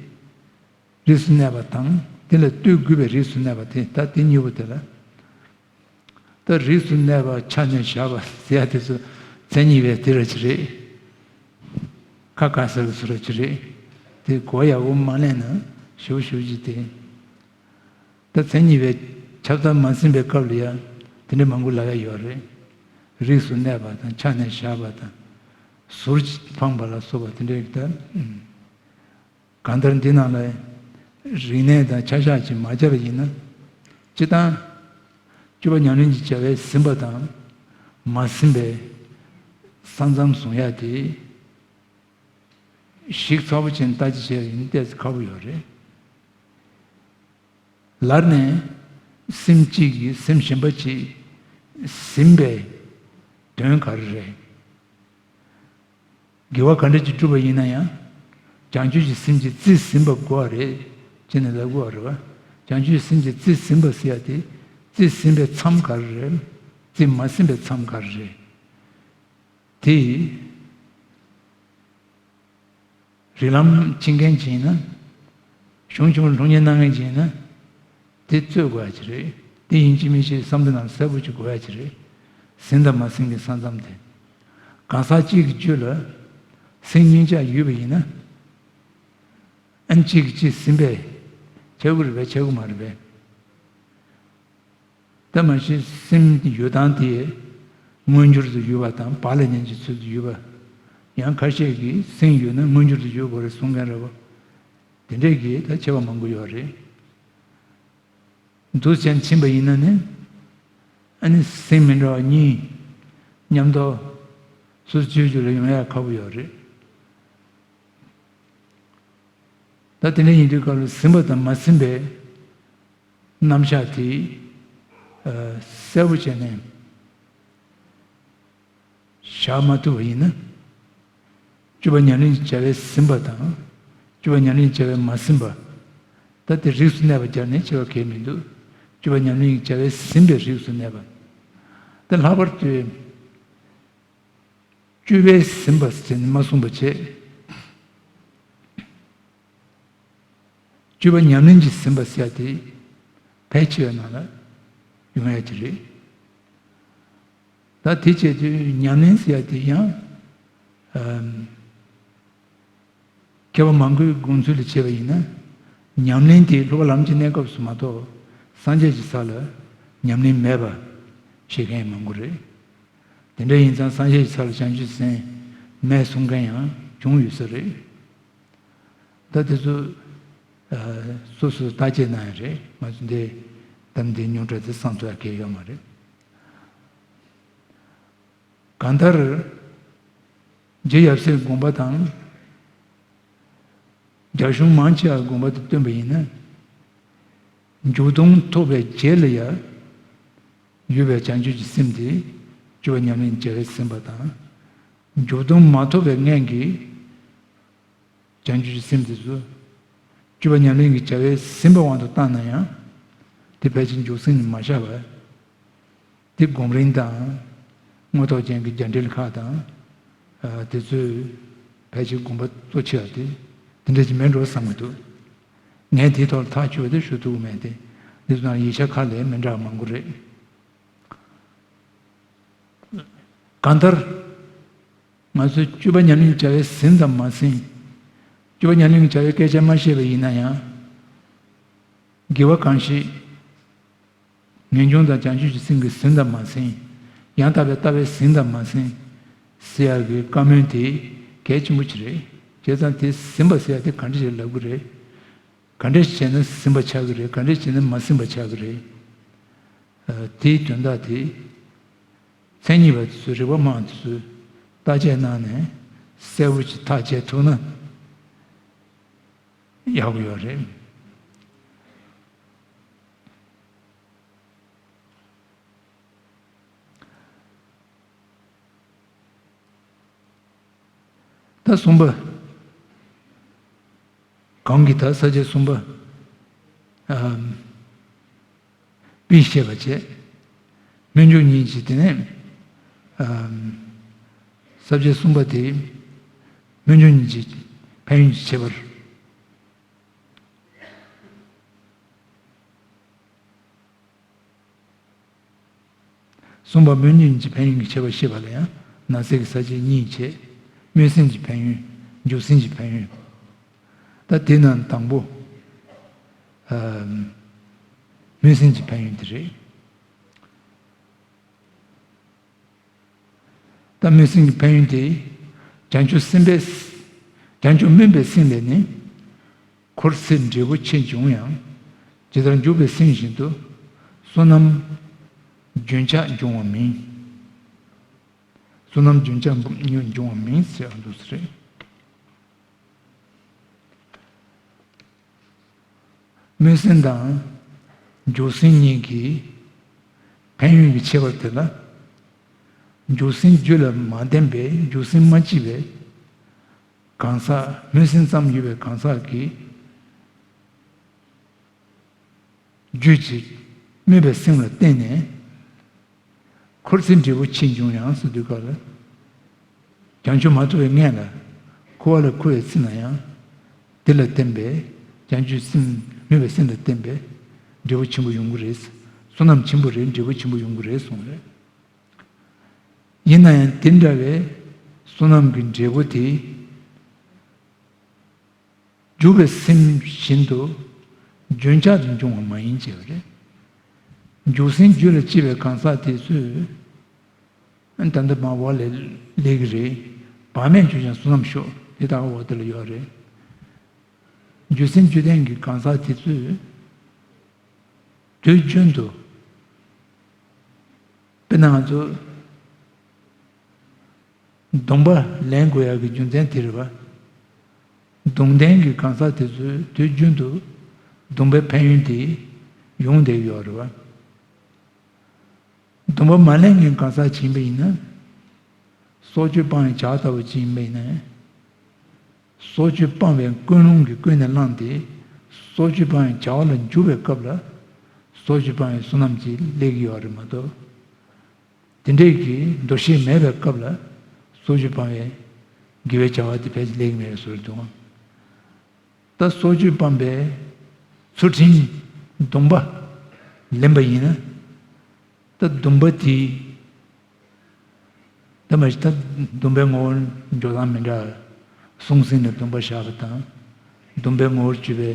རིགས་སུ་གནས་པ་དང་དེ་ལ་ལྟོས་དགོས་པའི་རིགས་སུ་གནས་པ་དེ། ད་དེ་གཉིས་པོ་དེ་ལ། ད་རིགས་སུ་གནས་པ་ཆ་ནས་བཞག་པ་ཟེར་ཡ་དེ་ཚོ་མཚན་ཉིད་པའི་དེ་ར་ཅི་རེད། ཁ་ཁ་ཟེར་བ་སུ་ར་ཅི་རེད། དེ་གོ་ཡག་པོ་མ་ལེན་ན་ཞུ་ཞུ་ཅི་དེ། ད་མཚན་ཉིད་པའི་ཁྱབ་མཚར་མ་ཟིན་པའི་སྐབས་ལ་ཡང་དེ་འདྲའི་མང་པོ་ལབ་ཡ་ཡོད་རེད། རིགས་སུ་གནས་པ་དང་ཆ་ནས་བཞག་པ་དང་། ཟུར་འཕངས་པ་ལ་སོགས་པ་དེ་འདྲའི་ད། གང་ལྟར་འདི་ནང་ལ་རིགས་གནས་དང་ཆ་བཞག་ཅིག་མ་བྱས་པ་ཡིན་ན། སྤྱིར་བཏང་། སྤྱོད་པ་ཉམས་ལེན་གྱི་བྱ་བས་ཟིན་པ་དང་མ་ཟིན་པའི་ས་མཚམས་བཟུང་ཡ་དེ། ཞིབ་ཚགས་པོ་བྱས་ནས་ལྟ་ཅི་བྱས་ཡིན་ཏོག་ཙམ་ཁག་པོ་ཡོད་རེད། ལར་ནས་སེམས་གཅིག་གིས་སེམས་གཞན་པ་གཅིག་ཟིན་པའི་དོན་ག་རེ་རེད། དགེ་བ་ག་འདྲ་ཅིག་བསྒྲུབས་པ་ཡིན་ན་ཡང་། བྱང་ཆུབ་ཀྱི་སེམས་ཀྱི་རྩིས་ཟིན་པ་དགོས་པ་རེད་ཅེས་ནས་ལབ་དགོས་པ་རེད་བ། བྱང་ཆུབ་ཀྱི་སེམས་ཀྱི་རྩིས་ཟིན་པ་ཟེར་ཡ་དེ། རྩིས་ཟིན་པའི་མཚམས་ག་རེ་རེད། རྩིས་མ་ཟིན་པའི་མཚམས་ག་རེ་རེད། དེ། རིགས་ལམ་ཕྱིན་མཁན་ཅིག་ཡིན་ན། གཞུང་ཆེན་པོ་སློབ་གཉེར་གནང་མཁན་ཅིག་ཡིན་ན། དེ་རྩོད་དགོས་ཡ་ཅིག་རེད། དེ་ཡིན་གཅིག་མིན་གཅིག་བསམ་བློ་ནང་གསལ་པོ་ཅིག་དགོས་ཡ་ཅིག་རེད། ཟིན་དང་མ་ཟིན་གྱི་ས་མཚམས་དེ། གང་ཟག་གཅིག་གི་རྒྱུད་ལ་སེམས་གཉིས་ཆ་ཡོད་པ་ཡིན་ན། ཨ་ནི་གཅིག་གིས་གཅིག་ཟིན་པས་ཁྱབ་ཀྱི་རེད་པས་ཁྱབ་ཀྱི་མ་རེད་པས། ད་མ་གཞི་སེམས་ཡོད་སྟངས་དེ་མངོན་གྱུར་དུ་ཡོད་པ་དང་བག་ལ་ཉལ་གྱི་ཚུལ་དུ་ཡོད་པ། ཡང་ཁ་ཤས་ཀྱིས་སེམས་ཡོད་ན་མངོན་གྱུར་དུ་ཡོད་དགོས་རེད་གསུང་མཁན་རེད་བ། དེ་འདྲས་ཀྱི་ད་ཁྱད་པར་མང་པོ་ཡོད་རེད། འདུ་བྱེད་ཕྱིན་པ་ཡིན་ན་ནི། ཨ་ནི་སེམས་མི་འདྲ་བ་གཉིས་མཉམ་དུ་སོ་སོའི་རྒྱུད་ལ་ཡོང་ཡ་ཁག་པོ་ཡོད་རེད། ད་དེ་འདྲ་ཡིན་དུས་སྐབས་ལ་ཟིན་པ་དང་མ་ཟིན་པའི་རྣམ་གཞག་དེ་གསལ་པོ་བྱས་ནས་བཞག་མ་ཐུབ་པ་ཡིན་ན། སྤྱོད་པ་ཉམས་ལེན་བྱ་བས་ཟིན་པ་དང་། སྤྱོད་པ་ཉམས་ལེན་བྱ་བས་མ་ཟིན་པ། ད་དེ་རིགས་སུ་གནས་པ་སྦྱར་ནས་བྱ་བ་གལ་མི་འདུག་སྤྱོད་པ་ཉམས་ལེན་བྱ་བས་ཟིན་པའི་རིགས་སུ་གནས་པ། ད་ལྷག་པར་དུ། སྤྱོད་པས་ཟིན་པ་ཟེར་ནས་མ་གསུངས་པ་བྱས། སྤྱོད་པ་ཉམས་ལེན་གྱིས་ཟིན་པ་ཟེར་ཡ་དེ་ཕལ་ཆེ་བའི་ནང་ལ་ཡོང་ཡ་ཅིག་རེད། ད་དེ་བྱས་དུས་ཉམས་ལེན་ཟེར་ཡ་དེ་ཡང་། ཨམ། མཁས་པ་མང་པོའི་དགོངས་ཚུལ་ལ་བྱས་པ་ཡིན་ན། ཉམས་ལེན་དེ་སློབ་པ་ལམ་གྱི་གནས་སྐབས་སུ་མ་གཏོགས་སངས་རྒྱས་ཀྱི་ས་ལ་ཉམས་ལེན་མེད་པ་བཤད་མཁན་མང་པོ་རེད། དེ་འདྲ་ཡིན་ཙང་སངས་རྒྱས་ཀྱི་ས་ལ་བྱང་ཆུབ་སེམས་མེད་གསུང་མཁན་ཡང་བྱུང་ཡོད་ས་རེད། ད་དེ་ཚོ་ཨ་སོ་སོས་བརྟག་དཔྱད་གནང་ཡ་རེད། ང་ཚོ་འདི་གཏམ་འདི་རྙོག་དྲ་དེ་སང་ཚོ་ཡ་གལ་ཡོད་མ་རེད། གང་ལྟར། རྗེ་ཡབ་སྲས་དགོངས་པ་དང་། རྒྱ་གཞུང་མང་ཆེ་བ་དགོངས་པ་དེ་བསྟན་པ་ཡིན་ན། འཇུག་ལྡོག་ཐོབ་པའི་རྗེས་ལ་ཡང་ཡོད་པའི་བྱང་ཆུབ་ཀྱི་སེམས་དེ་སྤྱོད་པ་ཉམས་ལེན་བྱ་བས་ཟིན་པ་དང་། འཇུག་ལྡོག་མ་ཐོབ་པའི་སྔོན་གྱི་བྱང་ཆུབ་ཀྱི་སེམས་དེ་ཚོ་སྤྱོད་པ་ཉམས་ལེན་གྱི་བྱ་བས་ཟིན་པའི་དབང་དུ་བཏང་ན་ཡང་། དེ་ཕལ་ཆེར་འཇུག་ཟིན་ནི་མ་བཞག་པར། དེ་སྒོམ་རིམ་དང་། མངོན་རྟོགས་ཅན་གྱི་རྒྱ་འགྲེལ་ཁག་དང་། ཨ། དེ་ཚོས་ཕལ་ཆེར་དགོངས་པ་གཙོ་ཆེ་བ་དེ་དེ་འདྲ་ཅིག་མིན་འགྲོ་བསམ་གྱི་འདུག། ངས་དེའི་ཐོག་ལ་ཐག་ཆོད་པ་དེ་ཞུ་ཐུབ་ཀྱི་མེད་དེ། འདི་ཚོ་ནང་ཡིག་ཆ་ཁག་ལས་མི་འདྲ་བ་མང་པོ་རེད། གང་ལྟར། ང་ཚོས་སྤྱོད་པ་ཉམས་ལེན་བྱ་བས་ཟིན་དང་མ་ཟིན། སྤྱོད་པ་ཉམས་ལེན་བྱ་བའི་སྐད་ཆ་མ་བཤད་པ་ཡིན་ན་ཡང་། དགེ་བ་གང་ཞིག་ངེས་འབྱུང་དང་བྱང་ཆུབ་ཀྱི་སེམས་ཀྱིས་ཟིན་དང་མ་ཟིན། ཡང་དག་པའི་ལྟ་བས་ཟིན་དང་མ་ཟིན། ཟེར་ཡག་གི་བཀའ་མོལ་དེ་གལ་ཆེན་པོ་ཅིག་རེད། བྱས་ཙང་དེ་ཟིན་པ་ཟེར་ཡག་དེ་ག་འདྲ་ཞིག་ལབ་དགོས་རེད། ག་འདྲ་བྱས་ན་ཟིན་པ་ཆགས་ཀྱི་རེད། ག་འདྲ་བྱས་ན་མ་ཟིན་པ་ཆགས་ཀྱི་རེད། ཨ། དེའི་དོན་དག་དེ། མཚན་ཉིད་པ་དེ་ཚོས། རིག་པ་མང་དེ་ཚོས་བརྟག་དཔྱད་གནང་ནས་གསལ་པོ་ཅིག་ཐག་བཅད་ཐུབ་ན་ཡག་པོ་ཡོད་རེད། ད་གསུམ་པ། གང་གིས་ད་ས་བཅད་གསུམ་པ། ཨམ། པའི་བཤད་པ་བྱས། སྨོན་འཇུག་གཉིས་ཀྱི་དེ་ནས། ཨམ། ས་བཅད་གསུམ་པ་དེ། སྨོན་འཇུག་གཉིས་ཀྱི་ཕན་ཡོན་གྱི་ཁྱད་པར། གསུམ་པ། སྨོན་འཇུག་གཉིས་ཀྱི་ཕན་ཡོན་གྱི་ཁྱད་པར་བཤད་པ་ལ་ཡང་ནང་གསེས་ཀྱི་ས་བཅད་གཉིས་བྱས། སྨོན་སེམས་ཀྱི་ཕན་ཡོན། འཇུག་སེམས་ཀྱི་ཕན་ཡོན། ད་དེ་ནང་དང་པོ། ཨ། སྨོན་སེམས་ཀྱི་ཕན་ཡོན་དེ་རེད། ད་སྨོན་སེམས་ཀྱི་ཕན་ཡོན་དེ། བྱང་ཆུབ་སེམས་དཔའི། བྱང་ཆུབ་སྨོན་པའི་སེམས་ལས་ནི། འཁོར་ཚེ་འབྲས་བུ་ཆེ་འབྱུང་ཡང་། ཇི་ལྟར་འཇུག་པའི་སེམས་བཞིན་དུ། བསོད་ནམས་རྒྱུན་ཆགས་འབྱུང་བ་མིན། བསོད་ནམས་རྒྱུན་ཆགས་འབྱུང་བ་མིན་ཟེར་བ་འདུག་ཟེར། སྨོན་སེམས་དང་འཇུག་སེམས་གཉིས་ཀྱི་ཕན་ཡོན་གྱི་ཁྱད་པར་དེ་ལ། འཇུག་སེམས་རྒྱུད་ལ་མ་ལྡན་པའི། འཇུག་སེམས་མ་སྐྱེས་པའི་གང་ཟག་སྨོན་སེམས་ཙམ་ཡོད་པའི་གང་ཟག་གིས། རྒྱུད་ཀྱི་སྨོན་པའི་སེམས་ལ་བརྟེན་ནས། འཁོར་ཚེ་འབྲས་བུ་ཆེ་འབྱུང་ཡང་ཟེར་དུས་སྐབས་ལ། བྱང་ཆུབ་མ་ཐོབ་པའི་སྔོན་ལ་འཁོར་བ་ལ་འཁོར་བའི་ཚེ་ན་ཡང་། དེ་ལ་བརྟེན་པའི་བྱང་ཆུབ་སེམས། སྨོན་པའི་སེམས་ལ་བརྟེན་པའི་འབྲས་བུ་ཆེན་པོ་ཡོང་གི་རེད། བསོད་ནམས་ཆེན་པོ་རེད། འབྲས་བུ་ཆེན་པོ་ཡོང་གི་རེད་གསུངས་རེད། ཡིན་ན་ཡང་དེ་འདྲ་བའི་བསོད་ནམས་ཀྱི་འབྲས་བུ་དེ། འཇུག་པའི་སེམས་བཞིན་དུ་རྒྱུན་ཆགས་སུ་འབྱུང་བ་མ་ཡིན་ཅེས་པ་རེད། འཇུག་སེམས་རྒྱུད་ལ་སྐྱེས་པའི་གང་ཟག་དེ་ཚོས། ཨ། ད་ལྟ་མར་འོག་ལ་སླེབས་ཀྱི་རེད། བག་མེད་འགྱུར་ཀྱང་བསོད་ནམས་ཤོག། དེ་ལྟ་བ་འོག་དེ་ལ་ཡོད་རེད། འཇུག་སེམས་རྒྱུད་ལྡན་གྱི་གང་ཟག་དེ་ཚོས། དུས་རྒྱུན་དུ། དཔེར་ན་ང་ཚོ་སྡོམ་པ་ལེན་དགོས་ཡག་གི་རྒྱུ་མཚན་དེ་རེད་པ། སྡོམ་ལྡན་གྱི་གང་ཟག་དེ་ཚོས་དུས་རྒྱུན་དུ་སྡོམ་པའི་ཕན་ཡོན་དེ་ཡོང་བསྡད་ཡོད་རེད་པ། སྡོམ་པ་མ་ལེན་མཁན་གང་ཟག་ཅིག་ཡིན་པ་ཡིན་ན། སྲོག་གཅོད་སྤང་བའི་བྱ་བ་ལྟ་བུ་ཅིག་ཡིན་པ་ཡིན་ན། སྲོག་གཅོད་སྤང་བའི་ཀུན་སློང་གིས་ཀུན་ནས་བསླངས་ཏེ། སྲོག་གཅོད་སྤང་བའི་བྱ་བ་ལ་འཇུག་པའི་སྐབས་ལ། སྲོག་གཅོད་སྤང་བའི་བསོད་ནམས་ཅིག་སླེབས་ཀྱི་ཡོད་རེད་མ་གཏོགས། དེ་འདྲའི་གི་འདུ་ཤེས་མེད་པའི་སྐབས་ལ། སྲོག་གཅོད་སྤང་བའི་དགེ་བའི་བྱ་བ་དེ་ཕལ་ཆེར་སླེབས་ཀྱི་མེད་པའི་བཟོ་འདུག། ད་སྲོག་གཅོད་སྤང་བའི་ཚུལ་ཁྲིམས་སྡོམ་པ་ལེན་པ་ཡིན་ན། ད་སྡོམ་པ་དེ། ད་མ་གཞི་ད་སྡོམ་པའི་ངོ་བོ་འཇོག་སྟངས་མི་འདྲ། གསུང་ཟིན་ནས་སྡོམ་པ་བཞག་པ་དང་། སྡོམ་པའི་ངོ་བོར་གྱུར་པའི་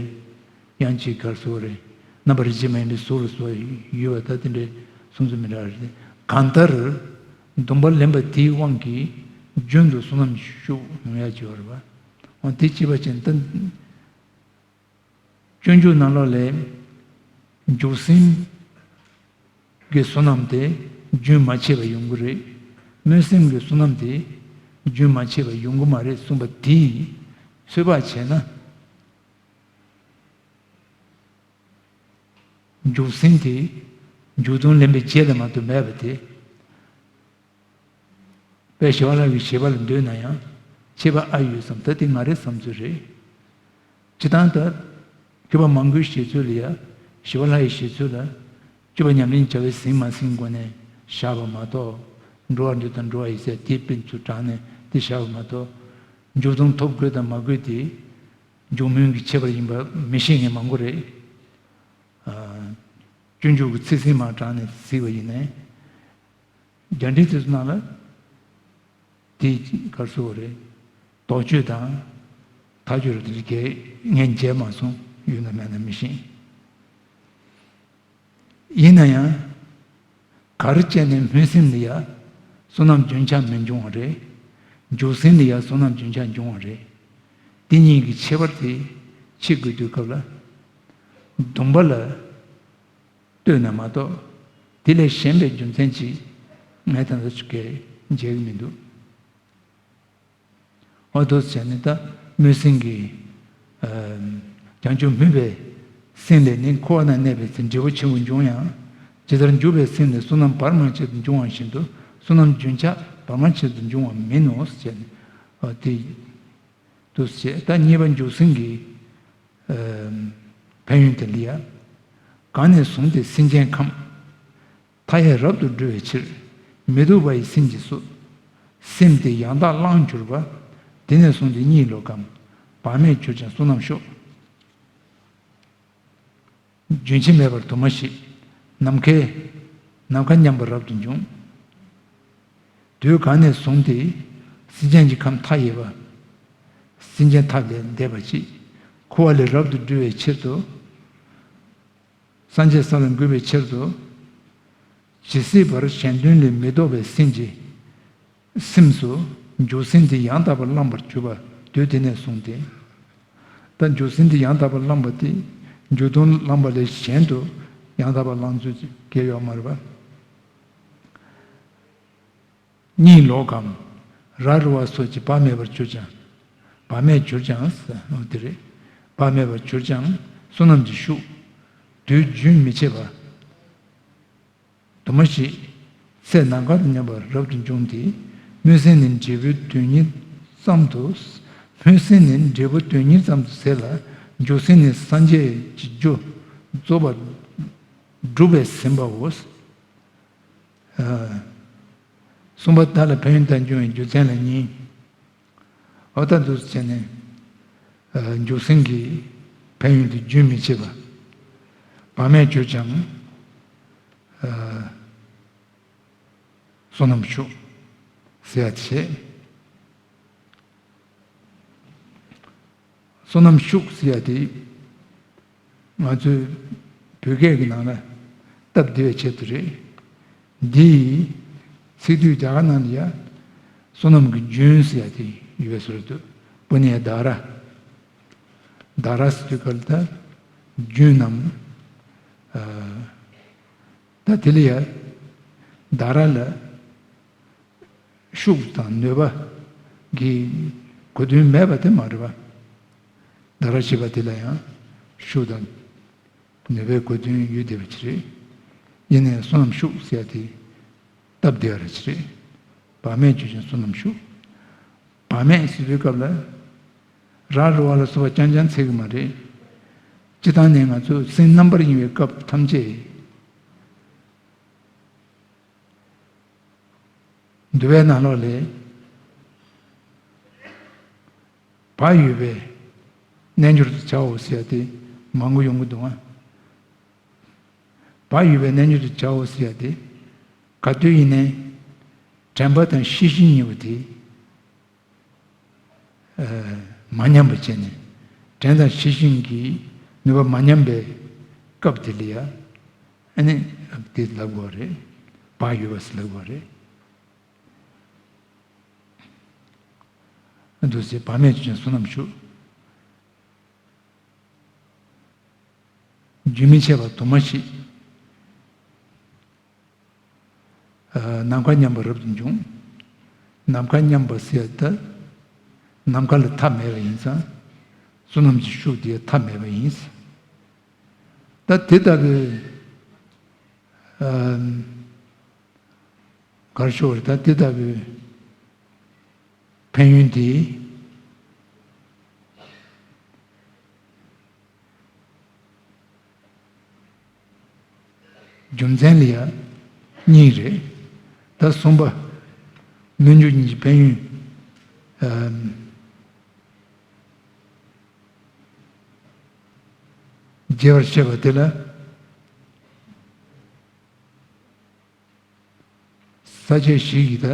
དབྱངས་ཅན་གྱི་གར་སོགས་རེད། རྣམ་པར་རིག་བྱེད་མ་ཡིན་པའི་གཟུགས་ལ་སོགས་ཡོད་པ་ད་དེ་འདྲའི་གསུང་ཚུལ་མི་འདྲ་རེད། གང་ལྟར་སྡོམ་པ་ལེན་པ་དེའི་དབང་གིས་རྒྱུན་དུ་བསོད་ནམས་ཤུགས་ཡོང་ཡ་ཅིག་ཡོད་རེད་པ། འོ་དེ་བྱས་པ་ཅན་ད། སྤྱོད་འཇུག་ནང་ལོགས་ལས། འཇུག་སེམས་ཀྱི་བསོད་ནམས་དེ་རྒྱུན་མ་ཆད་པར་ཡོང་གི་རེད། སྨོན་སེམས་ཀྱི་བསོད་ནམས་དེ་རྒྱུན་མ་ཆད་པར་ཡོང་གི་མ་རེད་གསུངས་པ་དེས་ཚོད་དཔག་བྱས་ན། འཇུག་ཟིན་དེ་མཇུག་སྡོམ་ལེན་པའི་རྗེས་ལ་མ་གཏོགས་མེད་པ་དེ། དཔལ་ཞི་བ་ལྷ་གི་བཞེད་པ་ལ་འདོད་ན་ཡང་ཁྱད་པར་ཨ་ཡོད་བསམ། ད་དེ་ང་རའི་བསམ་ཚུལ་རེད། སྤྱིར་བཏང་ད་མཁས་པ་མང་པོའི་བཞེད་ཚུལ་ལ་ཡ། ཞི་བ་ལྷ་ཡི་བཞེད་ཚུལ་ལ། སྤྱོད་པ་ཉམས་ལེན་བྱ་བའི་ཟིན་མ་ཟིན་སྒོ་ནས་བཞག་པ་མ་གཏོགས། འགྲོ་བར་འདོད་དང་འགྲོ་བ་ཡི་ཟེར་དེ་ཕན་ཚུན་དྲངས་ནས་དེ་བཞག་པ་མ་གཏོགས། མཇུག་སྡོམ་ཐོབ་དགོས་དང་མ་དགོས་དེ། མཇུག་སྨོན་གྱི་ཁྱད་པར་ཡིན་པ་མི་ཤེས་མཁན་མང་པོ་རེད། ཨ། སྤྱོད་འཇུག་གི་ཚིག་ཟིན་མ་དྲངས་ནས་གཟིགས་པ་ཡིན་ནའི། རྒྱ་འགྲེལ་དེ་ཚོ་ནང་ལ། དེ་གར་སོ་བ་རེད། དོགས་གཅོད་དང་། ཐག་གཅོད་རེད་དེ་གས་ངས་མཇལ་མ་སོང་། ཡོད་ན་མེད་ན་མི་ཤེས། ཡིན་ན་ཡང་། གར་བྱས་ནས་སྨོན་ཟིན་ལ་ཡ། བསོད་ནམས་རྒྱུན་ཆགས་མི་འབྱུང་བ་རེད། མཇུག་ཟིན་ལ་ཡ་བསོད་ནམས་རྒྱུན་ཆགས་འབྱུང་བ་རེད། དེ་གཉིས་ཀྱི་ཁྱད་པར་དེ་ཕྱེ་དགོས་དུས་སྐབས་ལ། སྡོམ་པ་ལ། ལྟོས་ན་མ་གཏོགས། དེ་ལས་གཞན་པའི་རྒྱུ་མཚན་ཅིག་ངས་ད་ལྟ་ཅིག་གས་མཇལ་གྱི་མི་འདུག་འོ་དོ་བྱས་ནས་ད་སྨོན་ཟིན་གྱི། ཨ། བྱང་ཆུབ་སྨོན་པའི་སེམས་ལས་ནི་འཁོར་བ་ན་གནས་པའི་ཚེ་འབྲས་བུ་ཆེན་པོ་འབྱུང་ཡང་། ཇི་ལྟར་འཇུག་པའི་སེམས་ལས་བསོད་ནམས་བར་མ་ཆད་དུ་འབྱུང་བ་བཞིན་དུ་བསོད་ནམས་རྒྱུན་ཆགས་བར་མ་ཆད་དུ་འབྱུང་བ་མིན་ནོ་ཞེས་ནས། ཨ། དེ། དུ་བྱས། ད་གཉིས་པ་མཇུག་ཟིན་གྱི། ཨ། ཕན་ཡོན་དེ་ལ་ཡ། གང་ནས་བཟུང་སྟེ་སེམས་ཅན་ཁམས། མཐའ་ཡས་རབ་ཏུ་སྒྲོལ་བའི་ཕྱིར། མི་སྡུག་པ་ཡི་སེམས་ཀྱིས་སུ། སེམས་དེ་ཡང་དག་བླངས་གྱུར་པ། དེ་ནས་བཟུང་སྟེ་གཉིད་ལོག་གམ། བག་མེད་གྱུར་ཀྱང་བསོད་ནམས་ཤོག་རྒྱུན་ཆད་མེད་པར་དུ་མ་ཞིག་ནམ་མཁའི། ནམ་མཁའ་མཉམ་པ་རབ་ཏུ་འབྱུང་། དུས་གང་ནས་བཟུང་སྟེ། སེམས་ཅན་གྱི་ཁམས་མཐའ་ཡས་པ། སེམས་ཅན་ཐབས་ལས་འདས་པ་ཅིག་འཁོར་བ་ལས་རབ་ཏུ་སྒྲོལ་བའི་ཕྱིར་དུ། སངས་རྒྱས་ས་ལ་འགོད་པའི་ཕྱིར་དུ། ཇི་སྲིད་བར་གཞན་དོན་ལས་མི་ལྡོག་པའི་སེམས་ཀྱི། སེམས་སུ་མཇུག་ཟིན་དེ་ཡང་དག་པར་བླངས་པར་གྱུར་པ་དུས་དེ་ནས་བཟུང་སྟེ། ད་མཇུག་ཟིན་དེ་ཡང་དག་པར་བླངས་པ་དེ། མཇུག་སྡོམ་བླངས་པ་ལས་གཞན་དུ་ཡང་དག་པར་བླང་ཚུལ་གལ་ཡོད་མ་རེད་པ། གཉིད་ལོག་གམ། ར་རུ་བ་སོགས་ཀྱིས་བག་མེད་པར་གྱུར་ཀྱང་། བག་མེད་གྱུར་ཀྱང་། འོ་དེ་རེད། བག་མེད་པར་གྱུར་ཀྱང་བསོད་ནམས་ཀྱི་ཤུགས། དུས་རྒྱུན་མི་འཆད་པ། དུ་མ་ཞིག་ཚེ་ནམ་མཁའ་དང་མཉམ་པར་རབ་ཏུ་འབྱུང་སྟེ། སྨོན་ཟིན་ནི་འབྲས་བུའི་དོན་གཉེར་ཙམ་དུ། སྨོན་ཟིན་ནི་འབྲས་བུ་དོན་གཉེར་ཙམ་དུ་ཟད་ལ། མཇུག་ཟིན་ནི་སངས་རྒྱས་ཀྱི་རྒྱུ་རྫོགས་པ་སྒྲུབ་པས་ཟིན་པའོ། ཨ། གསུམ་པ་བདག་ལ་ཕན་ཡོན་དང་འབྱུང་བའི་རྒྱུ་མཚན་ལ་གཉིས། འོ་ད་འདུག་བྱས་ནས། ཨ། མཇུག་ཟིན་གྱི་ཕན་ཡོན་དེ་རྒྱུན་མི་འཆད་པ། བག་མེད་གྱུར་ཀྱང་། ཨ། བསོད་ནམས་ཤུགས་ཟེར་ཡ་བྱས། བསོད་ནམས་ཤུགས་ཟེར་ཡ་དེ། ང་ཚོའི་བོད་སྐད་ཀྱི་ནང་ལ་སྟབས་བདེ་བའི་ཆེད་དུ་རེད། འདི་ཡི་ཚིག་སྡུད་རྒྱ་གར་ནང་ལ་ཡ། བསོད་ནམས་ཀྱི་རྒྱུན་ཟེར་ཡ་དེ་ཡོད་པའི་བཟོ་འདྲ་འདུག་པུ་ཎྱ་དྷ་ར། དྷ་ར་ཟེར་དུས་སྐབས་ལ་ད་རྒྱུན་ནམ། ཨ། ད་དེ་ལ་ཡ། དྷ་ར་ལ། ཤུགས་དང་ནུས་པ་གི་གོ་དོན་མེད་པ་དེ་མ་རེད་པ། དྷ་ར་ཞེས་པ་དེ་ལ་ཡང་ཤུགས་དང་ནུས་པའི་གོ་དོན་ཡོད་བསྡད་པ་ཅིག་རེད། ཡིན་ནའི་བསོད་ནམས་ཤུགས་ཟེར་ཡ་དེ་སྟབས་བདེ་བ་རེ་ཅིག་རེད། བག་མེད་གྱུར་ཀྱང་བསོད་ནམས་ཤུགས། བག་མེད་ཟེར་བའི་སྐབས་ལ། ར་རུ་བ་ལ་སོགས་པ་རྐྱང་རྐྱང་ཚད་ཀྱི་མ་རེད། སྤྱིར་བཏང་ནས་ང་ཚོ་སེམས་རྣམ་པར་གཡེང་བའི་སྐབས་ཐམས་ཅད། འདུལ་བའི་ནང་ལོགས་ལས། བག་ཡོད་པའི་རྣལ་འབྱོར་དུ་བྱའོ་ཟེར་ཡ་དེ་མང་པོ་ཡོང་གི་འདུག་ཨ། བག་ཡོད་པའི་རྣལ་འབྱོར་དུ་བྱའོ་ཟེར་ཡ་དེ། ག་དུས་ཡིན་ནའི། དྲན་པ་དང་ཤེས་བཞིན་གཉིས་པོ་དེ། ཨ། མ་ཉམས་པ་བྱས་ནས། དྲན་དང་ཤེས་བཞིན་གྱི་ནུས་པ་མ་ཉམས་པའི་སྐབས་དེ་ལ་ཡ། ཨ་ནི། དེ་ལབ་དགོས་རེད། བག་ཡོད་པ་ཟེར་ལབ་དགོས་རེད། འདུག་སེ་བག་མེད་ཀྱི་བསོད་ནམས་ཤུགས། རྒྱུན་མི་འཆད་པ་དུ་མ་ཞིག་ནམ་མཁའ་མཉམ་པ་རབ་ཏུ་འབྱུང་། ནམ་མཁའ་མཉམ་པ་ཟེར་ཡ་ད། ནམ་མཁའ་ལ་མཐའ་མེད་པ་ཡིན་ཙང་། བསོད་ནམས་ཀྱི་ཤུགས་དེ་མཐའ་མེད་པ་ཡིན། ད་དེ་ལྟ་བུའི་ཨ་གར་ཤོར་བ་རེད། ད་དེ་ལྟ་བུའི་ཕན་ཡོན་དེ། རྒྱུ་མཚན་ལ་ཡང་གཉིས་རེད། ད་གསུམ་པ། སྨོན་འཇུག་གཉིས་ཀྱི་ཕན་ཡོན། ཨ་རྒྱས་པར་བཤད་པ་དེ་ལ། ས་བཅད་བཞི་ཡི་ད་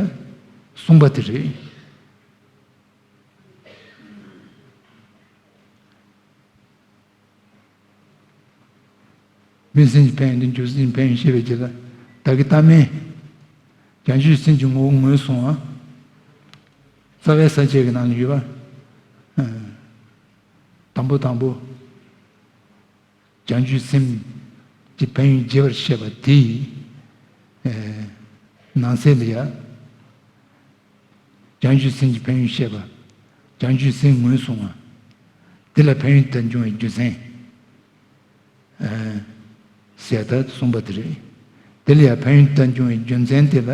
གསུམ་པ་དེ་རེད། སྨིན་སེམས་ཀྱི་ཕན་ཡོན་དང་འཇུག་སེམས་ཀྱི་ཕན་ཡོན་བཤད་པའི་རྗེས་ལ། བདག་གི་ལྟ་མིན་བྱང་ཆུབ་སེམས་ཀྱི་ངོ་བོ་ངོས་བཟུང་བ། རྩ་བའི་ས་བཅད་ཀྱི་ནང་ལ་ཡོད་པ། དང་པོ་དང་པོ། བྱང་ཆུབ་སེམས་ཀྱི་ཕན་ཡོན་རྒྱས་པར་བཤད་པ་དེ་ཡི་ནང་གསེས་ལ་ཡང་། བྱང་ཆུབ་སེམས་ཀྱི་ཕན་ཡོན་བཤད་པ། བྱང་ཆུབ་སེམས་ངོས་བཟུང་བ། དེ་ལ་ཕན་ཡོན་དེ་འབྱུང་བའི་རྒྱུ་མཚན། ཟེར་ད་གསུངས་པ་དེ་རེད། དེ་ལ་ཡང་ཕན་ཡོན་དེ་འབྱུང་བའི་རྒྱུ་མཚན་དེ་ལ།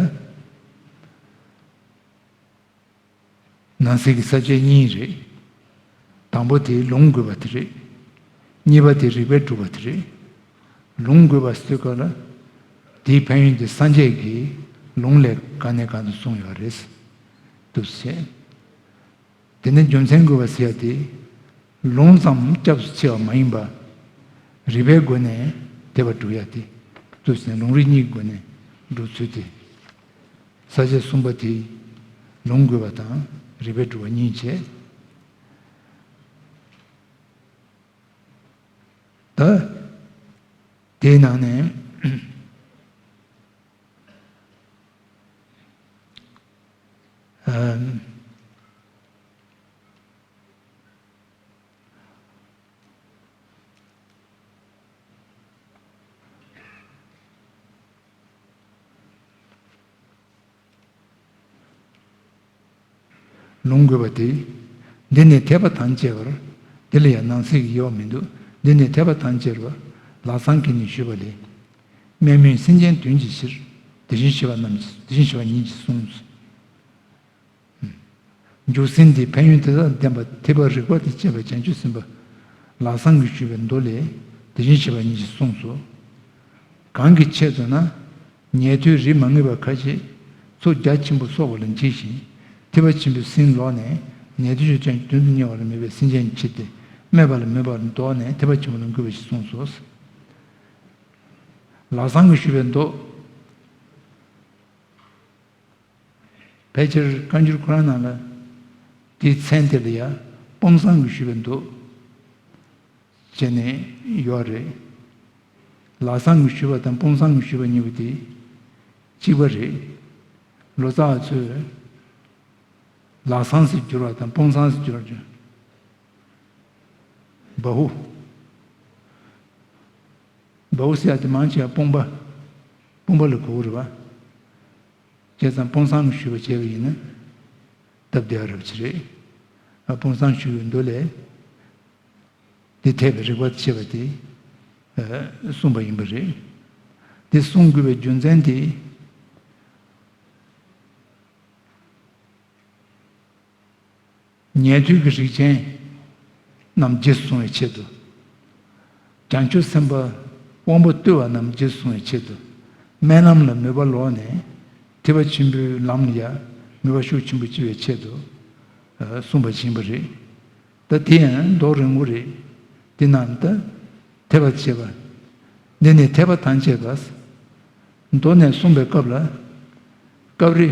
ནང་གསེས་ཀྱི་ས་བཅད་གཉིས་རེད། དང་པོ་དེ་ལུང་དགོས་པ་དེ་རེད། གཉིས་པ་དེ་རིགས་པས་སྒྲུབ་པ་དེ་རེད། ལུང་དགོས་པ་ཟེར་དུས་སྐབས་ལ། དེའི་ཕན་ཡོན་དེ་སངས་རྒྱས་ཀྱིས་ལུང་ལས་གང་ནས་གང་དུ་གསུངས་ཡོད་རེད། འདུག་སེ། དེ་ནི་རྒྱུ་མཚན་དགོས་པ་ཟེར་ཡ་དེ། ལུང་ཙམ་སྐྱབས་སུ་མཆི་བ་མ་ཡིན་པ། རིགས་པའི་སྒོ་ནས་དེ་བ་སྒྲུབ་ཡ་དེ། འདུག་སེ་ལུང་རིགས་གཉིས་ཀྱི་སྒོ་ནས་སྒྲུབ་ཚུལ་དེ། ས་བཅད་གསུམ་པ་དེ། ལུང་དགོས་པ་དང་རིགས་པས་སྒྲུབ་པ་གཉིས་བྱས། ད། དེའི་ནང་ནས། ཨམ། ལུང་དགོས་པ་དེ། འདི་ནི་འཐད་པ་དང་བཅས་པར། འདི་ལ་ཡང་ནང་གསེས་ཀྱི་དབྱེ་བ་མི་འདུག་འདི་ནི་འཐད་པ་དང་བཅས་པར། ལམ་སེང་གིས་ནི་ཞུས་པ་ལས། དམན་མོས་སེམས་ཅན་དོན་གྱི་ཕྱིར། དེ་བཞིན་གཤེགས་པ་རྣམས་ཀྱིས། དེ་བཞིན་གཤེགས་པ་ཉིད་ཀྱིས་གསུངས་སོ། འཇུག་སེམས་དེ་ཕན་ཡོན་དེ་དག་ལྡན་པ་ཐེག་པ་རིགས་པ་དང་བཅས་པའི་བྱང་ཆུབ་སེམས་དཔའ་ལམ་སེང་གིས་ཞུས་པའི་མདོ་ལས། དེ་བཞིན་གཤེགས་པ་ཉིད་ཀྱིས་གསུངས་སོ། གང་གི་ཆེད་དུ་ན། ཉན་ཐོས་རིགས་མ་ངེས་པ་ཁ་ཅིག་ཚོགས་རྒྱ་ཆེན་པོ་གསོག་པ་ལ་འཇིགས་ཤིང་། ཐེག་པ་ཆེན་པོའི་སེམས་ལོག་ནས། ཉན་ཐོས་ཆོས་ཅན་གྱི་དོན་དུ་གཉེར་བ་ལ་མོས་པའི་སེམས་ཅན་གྱི་ཆེད་དུ། སྨད་པ་ལ་མོས་པ་ལ་ལྡོག་ནས་ཐེག་པ་ཆེན་པོ་ལ་འགོད་པ་ཞིག་གསུངས་སོ། ལམ་སེང་གིས་ཞུས་པའི་མདོ། ཕལ་ཆེར་བཀའ་འགྱུར་ཁོ་རང་ནང་ལ། དེའི་མཚན་དེ་ལ་ཡང་དཔང་བཟང་གིས་ཞུས་པའི་མདོ། བྱས་ནས་ཡོད་རེད། ལམ་སེང་གིས་ཞུས་པ་དང་དཔང་བཟང་གིས་ཞུས་པ་གཉིས་པོ་དེ་གཅིག་པ་རེད། ལོ་ཙཱ་བ་ཚོས་ལམ་སེང་ཟེར་བསྒྱུར་བ་དང་དཔང་བཟང་ཟེར་བསྒྱུར་བ་བྱུང་། བ་ཧུ། བ་ཧུ་ཟེར་ཡ་དེ་མང་ཆེ་བ་དཔུང་པ། དཔུང་པ་ལ་གོ་གི་རེད་བ། བྱས་ཙང་དཔང་བཟང་གིས་ཞུས་པ་བྱས་པ་ཡིན་ན། སྟབས་བདེ་བ་རབ་ཆེ་རེད། ཨ་དཔང་བཟང་ཞུས་པའི་མདོ་ལས། དེ་འཐད་པའི་རིགས་པ་བྱས་པ་དེ། ཨ་གསུངས་པ་ཡིན་པ་རེད། དེ་གསུང་དགོས་པའི་རྒྱུ་མཚན་དེ། ཉན་ཐོས་ཀྱི་རིགས་ཅན་རྣམས་རྗེས་སུ་བཟུང་བའི་ཆེད་དུ། བྱང་ཆུབ་སེམས་དཔའ་དབང་པོ་རྟུལ་བ་རྣམས་རྗེས་སུ་བཟུང་བའི་ཆེད་དུ། སྨོན་ལམ་ལ་མོས་པ་ལོག་ནས་ཐེག་པ་ཆེན་པོའི་ལམ་ལ་ཡང་མོས་པ་ཤུགས་ཆེན་པོ་སྐྱེ་བའི་ཆེད་དུ། ཨ་གསུངས་པ་ཡིན་པ་རེད། ད་དེ་ཡང་མདོ་རིང་པོ་རེད། དེ་རྣམས་ད་འཐད་པ་བྱེད་པ། འདི་ནི་འཐད་པ་དང་བཅས་པ། མདོ་ནས་གསུངས་པའི་སྐབས་ལ། སྐབས་རེ།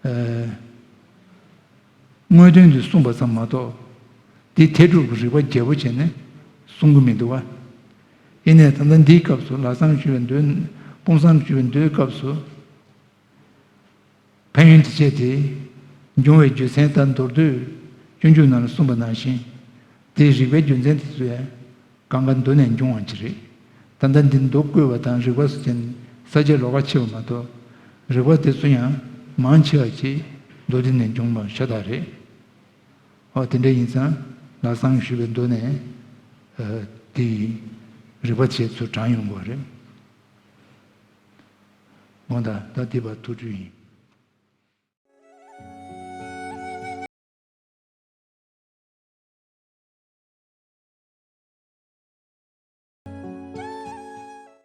ཨ་དངོས་དོན་དུ་གསུངས་པ་ཙམ་མ་གཏོགས། དེ་འཐད་སྒྲུབ་ཀྱི་རིགས་པ་རྒྱས་པོ་བྱས་ནས་གསུང་གི་མི་འདུག་བ། ཡིན་ནའི་ད་ལྟ་འདིའི་སྐབས་སུ་ལམ་སེང་ཞུས་པའི་མདོའི། དཔང་བཟང་ཞུས་པའི་མདོའི་སྐབས་སུ། ཕན་ཡོན་དེ་བཅས་དེ་འབྱུང་བའི་རྒྱུ་མཚན་དང་མདོར་བསྡུས་སྤྱོད་འཇུག་ནང་ལ་གསུངས་པ་ནང་བཞིན། དེའི་རིགས་པའི་རྒྱུ་མཚན་དེ་ཚོ་ཡང་གང་ག་མདོ་ནས་འབྱུང་བ་ཅིག་རེད། ད་ལྟ་འདི་མདོ་བཀོད་པ་དང་རིགས་པ་སོགས་ཀྱི་ས་བཅད་ལོགས་ཀ་ཕྱེ་བ་མ་གཏོགས། རིགས་པ་དེ་ཚོ་ཡང་མང་ཆེ་བ་ཅིག་མདོ་འདི་ནས་འབྱུང་བ་ཤ་སྟག་རེད། འོ་དེ་འདྲ་ཡིན་ཙང་ལམ་སེང་ཞུས་པའི་མདོ་ནས། ཨ་དེ་ཡི་ རིག་པ་བྱེད་ཚུལ་དྲངས་ཡོང་དགོས་རེད། འོ་ད་ད་འདི་བར་ཐུགས་རྒྱུ་ཡིན།